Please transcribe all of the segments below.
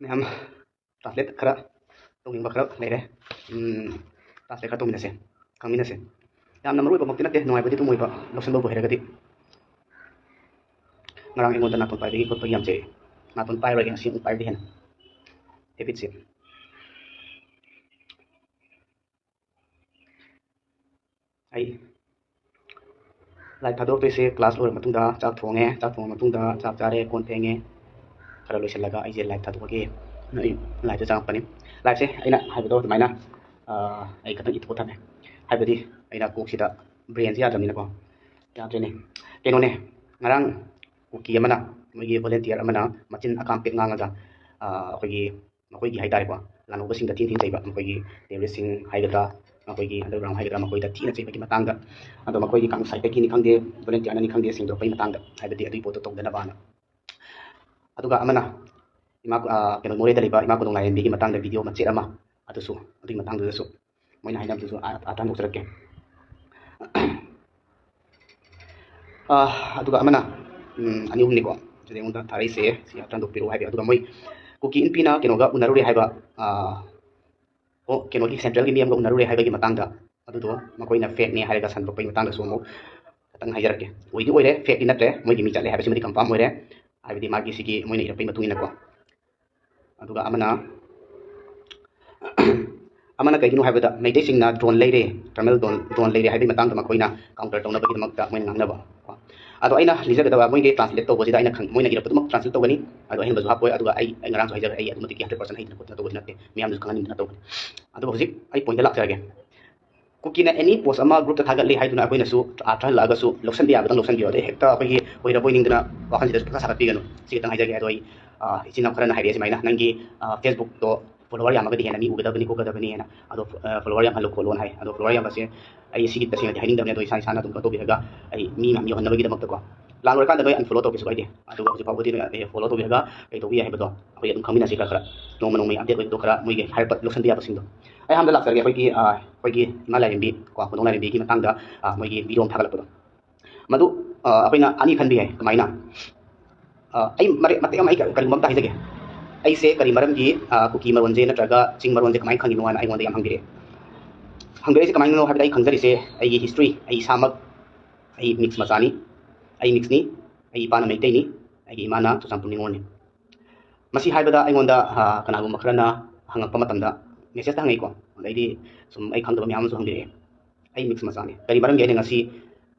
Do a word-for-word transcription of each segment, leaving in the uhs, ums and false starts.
ꯃꯌꯥꯝ translate ꯈꯔ ꯇꯧꯅꯤꯡꯕ ꯈꯔ ꯂꯩꯔꯦ꯫ ꯎꯝ, translate ꯈꯔ ꯇꯧꯃꯤꯟꯅꯁꯦ, ꯈꯪꯃꯤꯟꯅꯁꯦ꯫ ꯌꯥꯝꯅ ꯃꯔꯨ ꯑꯣꯏꯕꯃꯛꯇꯤ ꯅꯠꯇꯦ, ꯅꯨꯡꯉꯥꯏꯕꯗꯤ ꯑꯗꯨꯝ ꯑꯣꯏꯕ, ꯂꯧꯁꯤꯟꯕꯕꯨ ꯍꯩꯔꯒꯗꯤ꯫ ꯉꯔꯥꯡ ꯑꯩꯉꯣꯟꯗ ꯅꯥꯇꯣꯟ ꯄꯥꯏꯕꯒꯤ ꯈꯣꯠꯄꯒꯤ ꯌꯥꯝ ꯆꯩ꯫ ꯅꯥꯇꯣꯟ ꯄꯥꯏꯔꯣꯏꯒꯦ, ꯉꯁꯤ ꯑꯃꯨꯛ ꯄꯥꯏꯕꯗꯤ ꯍꯦꯟꯅ habit ꯁꯦ꯫ ꯑꯩ live ꯊꯥꯗꯣꯔꯛꯇꯣꯏꯁꯦ class ꯂꯣꯏꯔ ꯃꯇꯨꯡꯗ꯫ ꯆꯥꯛ ꯊꯣꯡꯉꯦ, ꯆꯥꯛ ꯊꯣꯡꯉ ꯃꯇꯨꯡꯗ ꯆꯥꯛ ꯆꯥꯔꯦ, ꯀꯣꯟ ꯐꯦꯡꯉꯦ, ꯈꯔ ꯂꯣꯏꯁꯤꯜꯂꯒ ꯑꯩꯁꯦ live ꯊꯥꯗꯣꯛꯑꯒꯦ꯫ ꯑꯩ live ꯇ ꯆꯪꯉꯛꯄꯅꯤ꯫ Live ꯁꯦ ꯑꯩꯅ ꯍꯥꯏꯕꯗꯣ ꯑꯗꯨꯃꯥꯏꯅ, ꯑꯥ, ꯑꯩ ꯈꯇꯪ ꯏꯊꯣꯛꯑ ꯊꯝꯃꯦ꯫ ꯍꯥꯏꯕꯗꯤ ꯑꯩꯅ ꯀꯣꯛꯁꯤꯗ brain ꯁꯦ ꯌꯥꯗ꯭ꯔꯕꯅꯤꯅꯀꯣ꯫ ꯌꯥꯗ꯭ꯔꯦꯅꯦ꯫ ꯀꯩꯅꯣꯅꯦ, ꯉꯔꯥꯡ ꯀꯨꯀꯤ ꯑꯃꯅ, ꯃꯣꯏꯒꯤ volunteer ꯑꯃꯅ ꯃꯆꯤꯟ ꯑꯀꯥꯝ ꯄꯦꯛ ꯉꯥꯡꯉꯒ, ꯑꯥ, ꯑꯩꯈꯣꯏꯒꯤ, ꯃꯈꯣꯏꯒꯤ ꯍꯥꯏꯇꯥꯔꯦꯀꯣ, ꯂꯥꯟꯍꯧꯕꯁꯤꯡꯗ ꯊꯤꯅ ꯊꯤꯅ ꯆꯩꯕ, ꯃꯈꯣꯏꯒꯤ terrorist ꯁꯤꯡ ꯍꯥꯏꯒꯗ꯭ꯔꯥ, ꯃꯈꯣꯏꯒꯤ underground ꯍꯥꯏꯒꯗ꯭ꯔꯥ, ꯃꯈꯣꯏꯗ ꯊꯤꯅ ꯆꯩꯕꯒꯤ ꯃꯇꯥꯡꯗ꯫ ꯑꯗꯣ ꯃꯈꯣꯏꯒꯤ ꯀꯥꯡ side ꯇꯒꯤꯅꯤ ꯈꯪꯗꯦ, volunteer ꯅꯅꯤ ꯈꯪꯗꯦ, ꯁꯦꯡꯗꯣꯔꯛꯄꯒꯤ ꯃꯇꯥꯡꯗ, ꯍꯥꯏꯕꯗꯤ ꯑꯗꯨꯒꯤ ꯄꯣꯠꯇꯣ ꯇꯧꯗꯅꯕꯅ꯫ ꯑꯗꯨꯒ ꯑꯃꯅ ꯏꯃꯥ, ꯑꯥ, ꯀꯩꯅꯣ, ꯃꯣꯔꯦꯗ ꯂꯩꯕ ꯏꯃꯥ ꯀꯣꯅꯨꯡ ꯂꯥꯏꯔꯦꯝꯕꯤꯒꯤ ꯃꯇꯥꯡꯗ video ꯃꯆꯦꯠ ꯑꯃ, ꯑꯗꯨꯁꯨ ꯑꯗꯨꯒꯤ ꯃꯇꯥꯡꯗꯨꯗꯁꯨ ꯃꯣꯏꯅ ꯍꯥꯏꯅꯕꯗꯨꯁꯨ ꯑꯥ, ꯑꯥ ꯍꯟꯗꯣꯛꯆꯔꯛꯀꯦ꯫ ꯑꯥ, ꯑꯗꯨꯒ ꯑꯃꯅ, ꯎꯝ, ꯑꯅꯤ ꯑꯍꯨꯝꯅꯤꯀꯣ, ꯁꯤꯗ ꯑꯩꯉꯣꯟꯗ ꯊꯥꯔꯛꯏꯁꯦ, ꯁꯤ ꯑꯝꯇ ꯍꯟꯗꯣꯛꯄꯤꯔꯛꯑꯣ ꯍꯥꯏꯕ꯫ ꯑꯗꯨꯒ ꯃꯣꯏ ꯀꯨꯀꯤ ꯏꯟꯄꯤꯅ ꯀꯩꯅꯣꯒ ꯎꯅꯔꯨꯔꯦ ꯍꯥꯏꯕ, ꯑꯥ, ꯑꯣ, ꯀꯩꯅꯣꯒꯤ central ꯒꯤ ꯃꯤ ꯑꯃꯒ ꯎꯅꯔꯨꯔꯦ ꯍꯥꯏꯕꯒꯤ ꯃꯇꯥꯡꯗ, ꯑꯗꯨꯗꯣ ꯃꯈꯣꯏꯅ fake ꯅꯦ ꯍꯥꯏꯔꯒ ꯁꯟꯗꯣꯛꯄꯒꯤ ꯃꯇꯥꯡꯗꯁꯨ ꯑꯃꯨꯛ ꯈꯤꯇꯪ ꯍꯥꯏꯖꯔꯛꯀꯦ꯫ ꯑꯣꯏꯗꯤ ꯑꯣꯏꯔꯦ, fake ꯇꯤ ꯅꯠꯇ꯭ꯔꯦ, ꯃꯣꯏꯒꯤ ꯃꯤ ꯆꯠꯂꯦ ꯍꯥꯏꯕꯁꯤꯃꯗꯤ confirm ꯑꯣꯏꯔꯦ, ꯍꯥꯏꯕꯗꯤ ꯃꯥꯒꯤ ꯁꯤꯒꯤ ꯃꯣꯏꯅ ꯏꯔꯛꯄꯒꯤ ꯃꯇꯨꯡ ꯏꯟꯅꯀꯣ꯫ ꯑꯗꯨꯒ ꯑꯃꯅ, ꯑꯃꯅ ꯀꯩꯒꯤꯅꯣ ꯍꯥꯏꯕꯗ, ꯃꯩꯇꯩꯁꯤꯡꯅ drone ꯂꯩꯔꯦ, thermal drone, drone ꯂꯩꯔꯦ ꯍꯥꯏꯕꯒꯤ ꯃꯇꯥꯡꯗ ꯃꯈꯣꯏꯅ counter ꯇꯧꯅꯕꯒꯤꯗꯃꯛꯇ ꯃꯣꯏꯅ ꯉꯥꯡꯅꯕ ꯀꯣ꯫ ꯑꯗꯣ ꯑꯩꯅ ꯂꯤꯖꯒꯗꯕ, ꯃꯣꯏꯒꯤ translate ꯇꯧꯕꯁꯤꯗ ꯑꯩꯅ ꯈꯪ-, ꯃꯣꯏꯅ ꯏꯔꯛꯄꯗꯨꯃꯛ translate ꯇꯧꯒꯅꯤ꯫ ꯑꯗꯣ ꯑꯍꯦꯟꯕꯁꯨ ꯍꯥꯞꯄꯣꯏ꯫ ꯑꯗꯨꯒ ꯑꯩ, ꯑꯩ ꯉꯔꯥꯡꯁꯨ ꯍꯥꯏꯖꯈ꯭ꯔꯦ, ꯑꯩ ꯑꯗꯨꯃꯛꯇꯤ hundred percent ꯍꯩꯗꯅ ꯈꯣꯠꯇꯅ ꯇꯧꯕꯗꯤ ꯅꯠꯇꯦ, ꯃꯌꯥꯝꯗꯁꯨ ꯈꯪꯍꯟꯅꯤꯡꯗꯅ ꯇꯧꯕꯅꯤ꯫ ꯑꯗꯨꯒ ꯍꯧꯖꯤꯛ ꯑꯩ point ꯇ ꯂꯥꯛꯆꯔꯒꯦ꯫ ꯀꯨꯀꯤꯅ any post ꯑꯃ group ꯇ ꯊꯥꯒꯠꯂꯤ ꯍꯥꯏꯗꯨꯅ ꯑꯩꯈꯣꯏꯅꯁꯨ ꯑꯥꯔꯊ ꯍꯜꯂꯛꯑꯒꯁꯨ ꯂꯧꯁꯟꯕ ꯌꯥꯕꯗꯪ ꯂꯧꯁꯟꯕꯤꯌꯨ꯫ ꯑꯗꯩ ꯍꯦꯛꯇ ꯑꯩꯈꯣꯏꯒꯤ ꯑꯣꯏꯔꯕꯣꯏ ꯅꯤꯡꯗꯅ ꯋꯥꯈꯜꯁꯤꯗꯁꯨ ꯄꯪꯁꯥ ꯁꯥꯒꯠꯄꯤꯒꯅꯨ꯫ ꯁꯤ ꯈꯤꯇꯪ ꯍꯥꯏꯖꯒꯦ꯫ ꯑꯗꯣ ꯑꯩ, ꯑꯥ, ꯏꯆꯤꯟ ꯏꯅꯥꯎ ꯈꯔꯅ ꯍꯥꯏꯔꯛꯑꯦ ꯁꯨꯃꯥꯏꯅ, "ꯅꯪꯒꯤ, ꯑꯥ, Facebook ꯇꯣ follower ꯌꯥꯝꯃꯒꯗꯤ ꯍꯦꯟꯅ ꯃꯤ ꯎꯒꯗꯕꯅꯤ ꯈꯣꯠꯀꯗꯕꯅꯤ" ꯍꯥꯏꯅ꯫ ꯑꯗꯣ, ꯑꯥ, follower ꯌꯥꯝꯍꯜꯂꯨ ꯈꯣꯠꯂꯣꯅ ꯍꯥꯏ꯫ ꯑꯗꯣ follower ꯌꯥꯝꯕꯁꯦ ꯑꯩ ꯁꯤꯒꯤ ꯇꯁꯦꯡꯅꯗꯤ ꯍꯥꯏꯅꯤꯡꯗꯕꯅꯤ, ꯑꯗꯣ ꯏꯁꯥ ꯏꯁꯥꯅ ꯑꯗꯨꯝ ꯀꯩꯅꯣ ꯇꯧꯕꯤꯔꯒ ꯑꯩ ꯃꯤ ꯃꯌꯥꯝ ꯌꯧꯍꯟꯅꯕꯒꯤꯗꯃꯛꯇꯀꯣ꯫ ꯂꯥꯟ ꯂꯣꯏꯔꯀꯥꯟꯗ ꯅꯣꯏ unfollow ꯇꯧꯒꯦꯁꯨ ꯀꯥꯏꯗꯦ꯫ ꯑꯗꯨꯒ ꯍꯧꯖꯤꯛ ꯐꯥꯎꯕꯗꯤ ꯅꯣꯏ, ꯑꯦ, follow ꯇꯧꯕꯤꯔꯒ ꯀꯩ ꯇꯧꯕꯤ ꯌꯥꯏ ꯍꯥꯏꯕꯗꯣ ꯑꯩꯈꯣꯏ ꯑꯗꯨꯝ ꯈꯪꯃꯤꯟꯅꯁꯤ ꯈꯔ ꯈꯔ꯫ ꯅꯣꯡꯃ ꯅꯣꯡꯃꯒꯤ update ꯑꯣꯏꯕꯗꯣ ꯈꯔ ꯃꯣꯏꯒꯤ ꯍꯥꯏꯔꯛꯄ ꯂꯧꯁꯟꯕ ꯌꯥꯕꯁꯤꯡꯗꯣ꯫ ꯑꯩ ꯑꯍꯥꯟꯕꯗ ꯂꯥꯛꯆꯔꯒꯦ ꯑꯩꯈꯣꯏꯒꯤ, ꯑꯥ, ꯑꯩꯈꯣꯏꯒꯤ ꯏꯃꯥ ꯂꯥꯏꯔꯦꯝꯕꯤ ꯀꯣ, ꯀꯣꯅꯨꯡ ꯂꯥꯏꯔꯦꯝꯕꯤꯒꯤ ꯃꯇꯥꯡꯗ, ꯑꯥ, ꯃꯣꯏꯒꯤ video ꯑꯃ ꯊꯥꯒꯠꯂꯛꯄꯗꯣ꯫ ꯃꯗꯨ, ꯑꯥ, ꯑꯩꯈꯣꯏꯅ ꯑꯅꯤ ꯈꯟꯕ ꯌꯥꯏ꯫ ꯀꯃꯥꯏꯅ? ꯑꯥ, ꯑꯩ ꯃꯔꯦ-, ꯃꯇꯦꯛ ꯑꯃ ꯑꯩ ꯀ-, ꯀꯔꯤꯒꯨꯝꯕ ꯑꯝꯇ ꯍꯥꯏꯖꯒꯦ꯫ ꯑꯩꯁꯦ ꯀꯔꯤ ꯃꯔꯝꯒꯤ, ꯑ, ꯀꯨꯀꯤ ꯃꯔꯣꯟꯁꯦ ꯅꯠꯇ꯭ꯔꯒ ꯆꯤꯡ ꯃꯔꯣꯟꯁꯦ ꯀꯃꯥꯏꯅ ꯈꯪꯉꯤꯅꯣ ꯍꯥꯏꯅ ꯑꯩꯉꯣꯟꯗ ꯌꯥꯝ ꯍꯪꯕꯤꯔꯛꯑꯦ꯫ ꯍꯪꯕꯤꯔꯛꯏꯁꯦ ꯀꯃꯥꯏꯅꯅꯣ ꯍꯥꯏꯕꯗ, ꯑꯩ ꯈꯪꯖꯔꯤꯁꯦ ꯑꯩꯒꯤ history, ꯑꯩ ꯏꯁꯥꯃꯛ, ꯑꯩ mix ꯃꯆꯥꯅꯤ, ꯑꯩ mix ꯅꯤ, ꯑꯩ ꯏꯄꯥꯅ ꯃꯩꯇꯩꯅꯤ, ꯑꯩꯒꯤ ꯏꯃꯥꯅ ꯆꯨꯔꯆꯥꯟꯄꯨꯔ ꯅꯤꯉꯣꯜꯅꯤ꯫ ꯃꯁꯤ ꯍꯥꯏꯕꯗ ꯑꯩꯉꯣꯟꯗ, ꯑ, ꯀꯅꯥꯒꯨꯝꯕ ꯈꯔꯅ ꯍꯪꯉꯛꯄ ꯃꯇꯝꯗ, message ꯇ ꯍꯪꯉꯛꯏꯀꯣ, ꯑꯗꯩꯗꯤ ꯁꯨꯝ ꯑꯩ ꯈꯪꯗꯕ ꯃꯌꯥꯝ ꯑꯃꯁꯨ ꯍꯪꯕꯤꯔꯛꯑꯦ꯫ ꯑꯩ mix ꯃꯆꯥꯅꯤ꯫ ꯀꯔꯤ ꯃꯔꯝꯒꯤ ꯑꯩꯅ ꯉꯁꯤ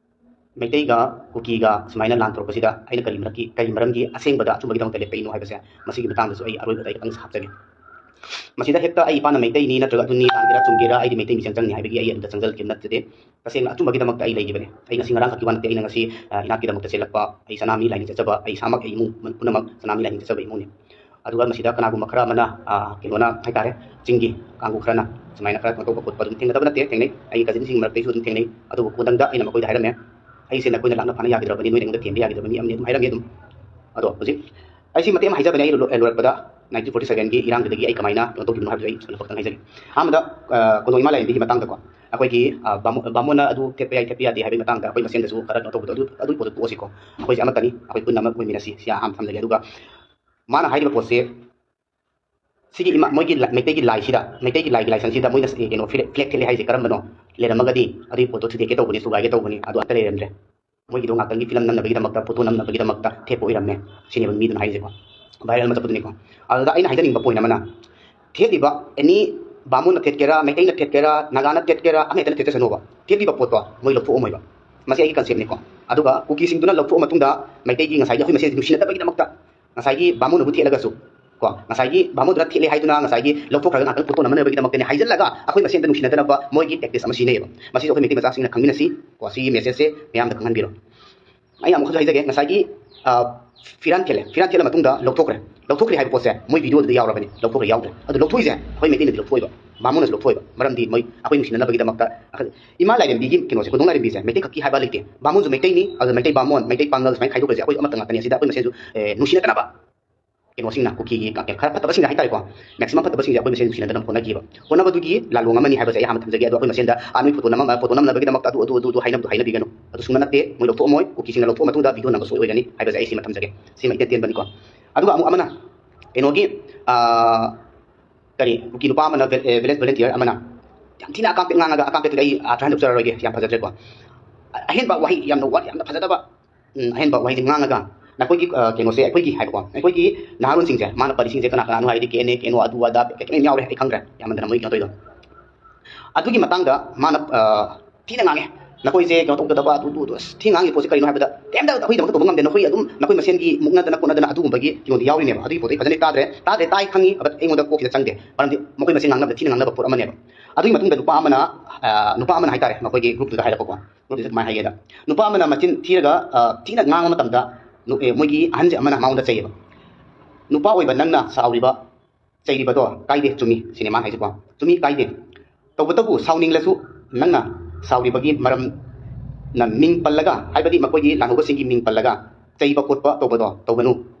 ꯃꯩꯇꯩꯒ ꯀꯨꯀꯤꯒ ꯁꯨꯃꯥꯏꯅ ꯂꯥꯟ ꯇꯧꯔꯛꯄꯁꯤꯗ ꯑꯩꯅ ꯀꯔꯤ ꯃꯔꯝꯒꯤ, ꯀꯔꯤ ꯃꯔꯝꯒꯤ ꯑꯁꯦꯡꯕꯗ ꯑꯆꯨꯝꯕꯒꯤꯗꯃꯛꯇ ꯂꯦꯞꯄꯛꯏꯅꯣ ꯍꯥꯏꯕꯁꯦ, ꯃꯁꯤꯒꯤ ꯃꯇꯥꯡꯗꯁꯨ ꯑꯩ ꯑꯔꯣꯏꯕꯗ ꯑꯩ ꯈꯤꯇꯪ ꯍꯥꯞꯆꯒꯦ꯫ ꯃꯁꯤꯗ ꯍꯦꯛꯇ ꯑꯩ ꯏꯄꯥꯅ ꯃꯩꯇꯩꯅꯤ ꯅꯠꯇ꯭ꯔꯒ ꯑꯗꯨꯅꯤ, ꯂꯥꯟꯒꯦꯔꯥ ꯆꯨꯝꯒꯦꯔꯥ, ꯑꯩꯗꯤ ꯃꯩꯇꯩ ꯃꯤꯆꯪ ꯆꯪꯅꯤ ꯍꯥꯏꯕꯒꯤ ꯑꯩ ꯑꯗꯨꯗ ꯆꯪꯖꯜꯂꯛꯈꯤꯕ ꯅꯠꯆꯗꯦ꯫ ꯇꯁꯦꯡꯅ ꯑꯆꯨꯝꯕꯒꯤꯗꯃꯛꯇ ꯑꯩ ꯂꯩꯈꯤꯕꯅꯦ꯫ ꯑꯩ ꯉꯁꯤ ꯉꯔꯥꯡ ꯈꯛꯀꯤ ꯋꯥ ꯅꯠꯇꯦ, ꯑꯩꯅ ꯉꯁꯤ, ꯑ, ꯏꯅꯥꯠꯀꯤꯗꯃꯛꯇ ꯆꯦꯜꯂꯛꯄ, ꯑꯩ ꯁꯅꯥꯃꯍꯤ ꯂꯥꯏꯅꯤꯡ ꯆꯠꯆꯕ, ꯑꯩ ꯏꯁꯥꯃꯛ, ꯑꯩ ꯏꯃꯨꯡ ꯄꯨꯝꯅꯃꯛ ꯁꯅꯥꯃꯍꯤ ꯂꯥꯏꯅꯤꯡ ꯆꯠꯆꯕ ꯏꯃꯨꯡꯅꯤ꯫ ꯑꯗꯨꯒ ꯃꯁꯤꯗ ꯀꯅꯥꯒꯨꯝꯕ ꯈꯔ ꯑꯃꯅ, ꯑ, ꯀꯩꯅꯣꯅ ꯍꯥꯏꯇꯥꯔꯦ, ꯆꯤꯡꯒꯤ ꯀꯥꯡꯕꯨ ꯈꯔꯅ ꯁꯨꯃꯥꯏꯅ ꯈꯔ ꯀꯩꯅꯣ ꯇꯧꯕ ꯈꯣꯠꯄ ꯑꯗꯨꯝ ꯊꯦꯡꯅꯗꯕ ꯅꯠꯇꯦ, ꯊꯦꯡꯅꯩ꯫ ꯑꯩꯒꯤ cousin ꯁꯤꯡꯒꯤ ꯃꯔꯛꯇꯩꯁꯨ ꯑꯗꯨꯝ ꯊꯦꯡꯅꯩ꯫ ꯑꯗꯨꯕꯨ ꯈꯨꯗꯪꯗ ꯑꯩꯅ ꯃꯈꯣꯏꯗ ꯍꯥꯏꯔꯝꯃꯦ, "ꯑꯩꯁꯦ ꯅꯈꯣꯏꯅ ꯂꯥꯛꯅ ꯐꯥꯅ ꯌꯥꯈꯤꯗ꯭ꯔꯕꯅꯤ, ꯅꯣꯏꯅ ꯑꯩꯉꯣꯟꯗ ꯊꯦꯝꯕ ꯌꯥꯈꯤꯗ꯭ꯔꯕꯅꯤ", ꯑꯃꯅꯤ ꯑꯗꯨꯝ ꯍꯥꯏꯔꯝꯃꯤ ꯑꯗꯨꯝ꯫ ꯑꯗꯣ ꯍꯧꯖꯤꯛ ꯑꯩꯁꯤ ꯃꯇꯦꯛ ꯑꯃ ꯍꯥꯏꯖꯕꯅꯦ, ꯑꯩ ꯂꯣ-, ꯂꯣꯏꯔꯛꯄꯗ nineteen forty seven ꯒꯤ ꯏꯔꯥꯡꯗꯨꯗꯒꯤ ꯑꯩ ꯀꯃꯥꯏꯅ ꯀꯩꯅꯣ ꯇꯧꯈꯤꯕꯅꯣ ꯍꯥꯏꯕꯗꯨ ꯑꯩ ꯁꯣꯝꯗ ꯈꯛꯇꯪ ꯍꯥꯏꯖꯒꯦ꯫ ꯑꯍꯥꯟꯕꯗ, ꯑ, ꯀꯣꯅꯨꯡ ꯏꯃꯥ ꯂꯥꯏꯔꯦꯝꯕꯤꯒꯤ ꯃꯇꯥꯡꯗꯀꯣ, ꯑꯩꯈꯣꯏꯒꯤ, ꯑ, ꯕꯥꯃꯣ-, ꯕꯥꯃꯣꯟꯅ ꯑꯗꯨ ꯊꯦꯠꯄ ꯌꯥꯏ, ꯊꯦꯠꯄ ꯌꯥꯗꯦ ꯍꯥꯏꯕꯒꯤ ꯃꯇꯥꯡꯗ ꯑꯩꯈꯣꯏ ꯃꯁꯦꯟꯗꯁꯨ ꯈꯔ ꯀꯩꯅꯣ ꯇꯧꯕꯗꯣ, ꯑꯗꯨ, ꯑꯗꯨꯒꯤ ꯄꯣꯠꯇꯣ ꯇꯣꯛꯑꯁꯤꯀꯣ꯫ ꯑꯩꯈꯣꯏꯁꯦ ꯑꯃꯠꯇꯅꯤ, ꯑꯩꯈꯣꯏ ꯄꯨꯟꯅ ꯑꯃ ꯑꯣꯏꯃꯤꯟꯅꯁꯤ, ꯁꯤ ꯑꯍꯥꯟꯕ ꯊꯝꯖꯒꯦ꯫ ꯑꯗꯨꯒ ꯃꯥꯅ ꯍꯥꯏꯔꯤꯕ ꯄꯣꯠꯁꯦ, ꯁꯤꯒꯤ ꯏꯃꯥ-, ꯃꯣꯏꯒꯤ ꯂꯥꯏ-, ꯃꯩꯇꯩꯒꯤ ꯂꯥꯏꯁꯤꯗ, ꯃꯩꯇꯩꯒꯤ ꯂꯥꯏꯒꯤ ꯂꯥꯏꯁꯪꯁꯤꯗ ꯃꯣꯏꯅ ꯁꯤ, ꯀꯩꯅꯣ, flag, flag ꯊꯦꯠꯂꯦ ꯍꯥꯏꯁꯦ ꯀꯔꯝꯕꯅꯣ? ꯂꯩꯔꯝꯃꯒꯗꯤ ꯑꯗꯨꯒꯤ ꯄꯣꯠꯇꯣ ꯊꯨꯗꯦꯛꯀꯦ ꯇꯧꯕꯅꯤ, ꯊꯨꯒꯥꯏꯒꯦ ꯇꯧꯕꯅꯤ, ꯑꯗꯨ ꯑꯝꯇ ꯂꯩꯔꯝꯗ꯭ꯔꯦ꯫ ꯃꯣꯏꯒꯤꯗꯣ ꯉꯥꯛꯇꯪꯒꯤ film ꯅꯝꯅꯕꯒꯤꯗꯃꯛꯇ, photo ꯅꯝꯅꯕꯒꯤꯗꯃꯛꯇ ꯊꯦꯠꯄ ꯑꯣꯏꯔꯝꯃꯦ꯫ ꯁꯤꯅꯦꯕ ꯃꯤꯗꯨꯅ ꯍꯥꯏꯔꯤꯁꯦꯀꯣ꯫ Viral ꯑꯃ ꯆꯠꯄꯗꯨꯅꯤꯀꯣ꯫ ꯑꯗꯨꯗ ꯑꯩꯅ ꯍꯥꯏꯖꯅꯤꯡꯕ point ꯑꯃꯅ, ꯊꯦꯠꯂꯤꯕ any ꯕꯥꯃꯣꯟꯅ ꯊꯦꯠꯀꯦꯔꯥ, ꯃꯩꯇꯩꯅ ꯊꯦꯠꯀꯦꯔꯥ, ꯅꯥꯒꯥꯅ ꯊꯦꯠꯀꯦꯔꯥ, ꯑꯃ ꯍꯦꯛꯇꯅ ꯊꯦꯠꯆꯁꯅꯣꯕ, ꯊꯦꯠꯂꯤꯕ ꯄꯣꯠꯇꯣ ꯃꯣꯏ ꯂꯧꯊꯣꯛꯑꯝꯃꯣꯏꯕ꯫ ꯃꯁꯤ ꯑꯩꯒꯤ concept ꯅꯤꯀꯣ꯫ ꯑꯗꯨꯒ ꯀꯨꯀꯤꯁꯤꯡꯗꯨꯅ ꯂꯧꯊꯣꯛꯑ ꯃꯇꯨꯡꯗ ꯃꯩꯇꯩꯒꯤ ꯉꯁꯥꯏꯒꯤ ꯑꯩꯈꯣꯏ ꯃꯁꯦꯟ ꯅꯨꯡꯁꯤꯅꯗꯕꯒꯤꯗꯃꯛꯇ ꯉꯁꯥꯏꯒꯤ ꯕꯥꯃꯣꯟꯅꯕꯨ ꯊꯦꯠꯂꯒꯁꯨ ꯀꯣ, ꯉꯁꯥꯏꯒꯤ ꯕꯥꯃꯣꯟꯗꯨꯅ ꯊꯦꯠꯂꯦ ꯍꯥꯏꯗꯨꯅ ꯉꯁꯥꯏꯒꯤ ꯂꯧꯊꯣꯛꯈ꯭ꯔꯒ ꯉꯥꯛꯇꯪ photo ꯅꯝꯅꯅꯕꯒꯤꯗꯃꯛꯇꯅꯦ ꯍꯥꯏꯖꯜꯂꯒ ꯑꯩꯈꯣꯏ ꯃꯁꯦꯟꯗ ꯅꯨꯡꯁꯤꯅꯗꯅꯕ ꯃꯣꯏꯒꯤ tactics ꯑꯃ ꯁꯤꯖꯤꯟꯅꯩꯌꯦꯕ꯫ ꯃꯁꯤꯁꯨ ꯑꯩꯈꯣꯏ ꯃꯩꯇꯩ ꯃꯆꯥꯁꯤꯡꯅ ꯈꯪꯃꯤꯟꯅꯁꯤ ꯀꯣ, ꯁꯤꯒꯤ message ꯁꯦ ꯃꯌꯥꯝꯗ ꯈꯪꯍꯟꯕꯤꯔꯣ꯫ ꯑꯩ ꯑꯃꯨꯛꯁꯨ ꯍꯥꯏꯖꯒꯦ, ꯉꯁꯥꯏꯒꯤ, ꯑ, ꯐꯤꯔꯥꯟ ꯊꯦꯠꯂꯦ, ꯐꯤꯔꯥꯟ ꯊꯦꯠꯂ ꯃꯇꯨꯡꯗ ꯂꯧꯊꯣꯛꯈ꯭ꯔꯦ꯫ ꯂꯧꯊꯣꯛꯈ꯭ꯔꯦ ꯍꯥꯏꯕ ꯄꯣꯠꯁꯦ ꯃꯣꯏ video ꯗꯨꯗ ꯌꯥꯎꯔꯕꯅꯤ, ꯂꯧꯊꯣꯛꯈ꯭ꯔꯦ ꯌꯥꯎꯗ꯭ꯔꯦ꯫ ꯑꯗꯨ ꯂꯧꯊꯣꯛꯏꯁꯦ ꯑꯩꯈꯣꯏ ꯃꯩꯇꯩꯅꯗꯤ ꯂꯧꯊꯣꯛꯑꯣꯏꯕ, ꯕꯥꯃꯣꯟꯅꯁꯨ ꯂꯧꯊꯣꯛꯑꯣꯏꯕ꯫ ꯃꯔꯝꯗꯤ ꯃꯣꯏ ꯑꯩꯈꯣꯏ ꯅꯨꯡꯁꯤꯅꯅꯕꯒꯤꯗꯃꯛꯇ, ꯏꯃꯥ ꯂꯥꯏꯔꯦꯝꯕꯤꯒꯤ ꯀꯩꯅꯣꯁꯦ, ꯀꯣꯅꯨꯡ ꯂꯥꯏꯔꯦꯝꯕꯤꯁꯦ ꯃꯩꯇꯩ ꯈꯛꯀꯤ ꯍꯥꯏꯕ ꯂꯩꯇꯦ, ꯕꯥꯃꯣꯟꯁꯨ ꯃꯩꯇꯩꯅꯤ, ꯑꯗꯨ ꯃꯩꯇꯩ ꯕꯥꯃꯣꯟ, ꯃꯩꯇꯩ ꯄꯥꯡꯒꯜ ꯁꯨꯃꯥꯏꯅ ꯈꯥꯏꯗꯣꯛꯈ꯭ꯔꯤꯁꯦ ꯑꯩꯈꯣꯏ ꯑꯃꯠꯇ ꯉꯥꯛꯇꯅꯤ꯫ ꯑꯁꯤꯗ ꯑꯩꯈꯣꯏ ꯃꯁꯦꯟꯁꯨ, ꯑꯦ, ꯅꯨꯡꯁꯤꯅꯗꯅꯕ ꯀꯩꯅꯣꯁꯤꯡꯅ, ꯀꯨꯀꯤꯒꯤ ꯀ-, ꯈꯔ ꯐꯠꯇꯕꯁꯤꯡꯅ ꯍꯥꯏꯇꯥꯔꯦꯀꯣ, maximum ꯐꯠꯇꯕꯁꯤꯡꯁꯦ ꯑꯩꯈꯣꯏ ꯃꯁꯦꯟ ꯅꯨꯡꯁꯤꯅꯗꯅꯕ ꯍꯣꯠꯅꯈꯤꯕ꯫ ꯍꯣꯠꯅꯕꯗꯨꯒꯤ ꯂꯥꯜꯂꯣꯡ ꯑꯃꯅꯤ ꯍꯥꯏꯕꯁꯦ ꯑꯩ ꯑꯍꯥꯟꯕ ꯊꯝꯖꯒꯦ꯫ ꯑꯗꯣ ꯑꯩꯈꯣꯏ ꯃꯁꯦꯟꯗ, "ꯑꯥ, ꯅꯣꯏ photo ꯅꯝꯃꯝ-, photo ꯅꯝꯅꯕꯒꯤꯗꯃꯛꯇ ꯑꯗꯨ, ꯑꯗꯨ, ꯑꯗꯨ, ꯑꯗꯨ ꯍꯥꯏꯅꯕꯗꯣ ꯍꯥꯏꯅꯕꯤꯒꯅꯨ꯫ ꯑꯗꯨ ꯁꯨꯡꯅ ꯅꯠꯇꯦ, ꯃꯣꯏ ꯂꯧꯊꯣꯛꯑꯝꯃꯣꯏ, ꯀꯨꯀꯤꯁꯤꯡꯅ ꯂꯧꯊꯣꯛꯑ ꯃꯇꯨꯡꯗ video ꯅꯝꯕ ꯁꯣꯏ ꯑꯣꯏꯒꯅꯤ" ꯍꯥꯏꯕꯁꯦ ꯑꯩ ꯁꯤꯃ ꯊꯝꯖꯒꯦ꯫ ꯁꯤꯃ ꯏꯇꯦꯟ ꯇꯦꯟꯕꯅꯤꯀꯣ꯫ ꯑꯗꯨꯒ ꯑꯃꯨꯛ ꯑꯃꯅ, ꯀꯩꯅꯣꯒꯤ, ꯑꯥ, ꯀꯔꯤ, ꯀꯨꯀꯤ ꯅꯨꯄꯥ ꯑꯃꯅ, ꯚꯤ-, ꯑꯦ, village volunteer ꯑꯃꯅ ꯌꯥꯝ ꯊꯤꯅ ꯑꯀꯥꯝꯄꯦꯠ ꯉꯥꯡꯉꯒ, ꯑꯀꯥꯝꯄꯦꯠꯇꯨꯗꯤ ꯑꯩ ꯑꯥꯔꯊ ꯍꯟꯗꯣꯛꯆꯔꯔꯣꯏꯒꯦ, ꯌꯥꯝ ꯐꯖꯗ꯭ꯔꯦꯀꯣ꯫ ꯑ-, ꯑꯍꯦꯟꯕ ꯋꯥꯍꯩ ꯌꯥꯝꯅ ꯋꯥ-, ꯌꯥꯝꯅ ꯐꯖꯗꯕ, ꯎꯝ, ꯑꯍꯦꯟꯕ ꯋꯥꯍꯩꯁꯦ ꯉꯥꯡꯉꯒ, ꯅꯈꯣꯏꯒꯤ, ꯑ, ꯀꯩꯅꯣꯁꯦ, ꯑꯩꯈꯣꯏꯒꯤ ꯍꯥꯏꯕꯀꯣ, ꯑꯩꯈꯣꯏꯒꯤ ꯅꯍꯥꯔꯣꯟꯁꯤꯡꯁꯦ, ꯃꯥꯅ ꯄꯜꯂꯤꯁꯤꯡꯁꯦ ꯀꯅꯥ ꯀꯅꯥꯅꯣ ꯍꯥꯏꯔꯗꯤ, ꯀꯦ N A, K N O, ꯑꯗꯨ ꯑꯗꯥ ꯀꯩ ꯀꯩꯅꯣ ꯌꯥꯝ ꯌꯥꯎꯔꯦ, ꯑꯩ ꯈꯪꯗ꯭ꯔꯦ, ꯌꯥꯝꯃꯟꯗꯅ ꯃꯣꯏ ꯀꯩꯅꯣ ꯇꯧꯔꯤꯗꯣ꯫ ꯑꯗꯨꯒꯤ ꯃꯇꯥꯡꯗ ꯃꯥꯅ, ꯑ, ꯊꯤꯅ ꯉꯥꯡꯉꯦ꯫ "ꯅꯈꯣꯏꯁꯦ ꯀꯩꯅꯣ ꯇꯧꯒꯗꯕ, ꯑꯗꯨ, ꯑꯗꯨ, ꯑꯗꯨ, ꯑꯁ, ꯊꯤ ꯉꯥꯡꯉꯤ ꯄꯣꯠꯁꯦ ꯀꯔꯤꯅꯣ ꯍꯥꯏꯕꯗ, ꯀꯩꯝꯇ ꯑꯩꯈꯣꯏꯗꯃꯛꯇ ꯇꯧꯕ ꯉꯝꯗꯦ, ꯅꯈꯣꯏ ꯑꯗꯨꯝ ꯅꯈꯣꯏ ꯃꯁꯦꯟꯒꯤ ꯃꯨꯛꯅꯗꯅ ꯈꯣꯠꯅꯗꯅ ꯑꯗꯨꯒꯨꯝꯕꯒꯤ ꯀꯩꯅꯣꯗꯤ ꯌꯥꯎꯔꯤꯅꯦꯕ꯫ ꯑꯗꯨꯒꯤ ꯄꯣꯠꯇꯣ ꯑꯩ ꯐꯖꯅ ꯇꯥꯗ꯭ꯔꯦ, ꯇꯥꯗ꯭ꯔꯦ, ꯇꯥꯏ ꯈꯪꯉꯤ, but ꯑꯩꯉꯣꯟꯗ ꯀꯣꯛꯁꯤꯗ ꯆꯪꯗꯦ, ꯃꯔꯝꯗꯤ ꯃꯈꯣꯏ ꯃꯁꯦꯟ ꯉꯥꯡꯅꯕꯗ ꯊꯤꯅ ꯉꯥꯡꯅꯕ ꯄꯣꯠ ꯑꯃꯅꯦꯕ꯫ ꯑꯗꯨꯒꯤ ꯃꯇꯨꯡꯗ ꯅꯨꯄꯥ ꯑꯃꯅ, ꯑ, ꯅꯨꯄꯥ ꯑꯃꯅ ꯍꯥꯏꯇꯥꯔꯦ, ꯃꯈꯣꯏꯒꯤ group ꯇꯨꯗ ꯍꯥꯏꯔꯛꯄꯀꯣ, group ꯇꯨꯗ ꯀꯃꯥꯏꯅ ꯍꯥꯏꯒꯦꯗ, ꯅꯨꯄꯥ ꯑꯃꯅ ꯃꯆꯤꯟ ꯊꯤꯔꯒ, ꯑ, ꯊꯤꯅ ꯉꯥꯡꯕ ꯃꯇꯝꯗ, ꯅꯨ-, ꯑꯦ, ꯃꯣꯏꯒꯤ ꯑꯍꯟꯁꯦ ꯑꯃꯅ ꯃꯉꯣꯟꯗ ꯆꯩꯌꯦꯕ, "ꯅꯨꯄꯥ ꯑꯣꯏꯕ ꯅꯪꯅ ꯁꯥꯎꯔꯤꯕ, ꯆꯩꯔꯤꯕꯗꯣ ꯀꯥꯏꯗꯦ, ꯆꯨꯝꯃꯤ", ꯁꯤꯅꯦ ꯃꯥꯅ ꯍꯥꯏꯁꯦꯀꯣ, "ꯆꯨꯝꯃꯤ, ꯀꯥꯏꯗꯦ꯫ ꯇꯧꯕꯇꯕꯨ ꯁꯥꯎꯅꯤꯡꯂꯁꯨ ꯅꯪꯅ ꯁꯥꯎꯔꯤꯕꯒꯤ ꯃꯔꯝꯅ ꯃꯤꯡ ꯄꯜꯂꯒ, ꯍꯥꯏꯕꯗꯤ ꯃꯈꯣꯏꯒꯤ ꯂꯥꯟꯍꯧꯕꯁꯤꯡꯒꯤ ꯃꯤꯡ ꯄꯜꯂꯒ ꯆꯩꯕ ꯈꯣꯠꯄ ꯇꯧꯕꯗꯣ ꯇꯧꯒꯅꯨ꯫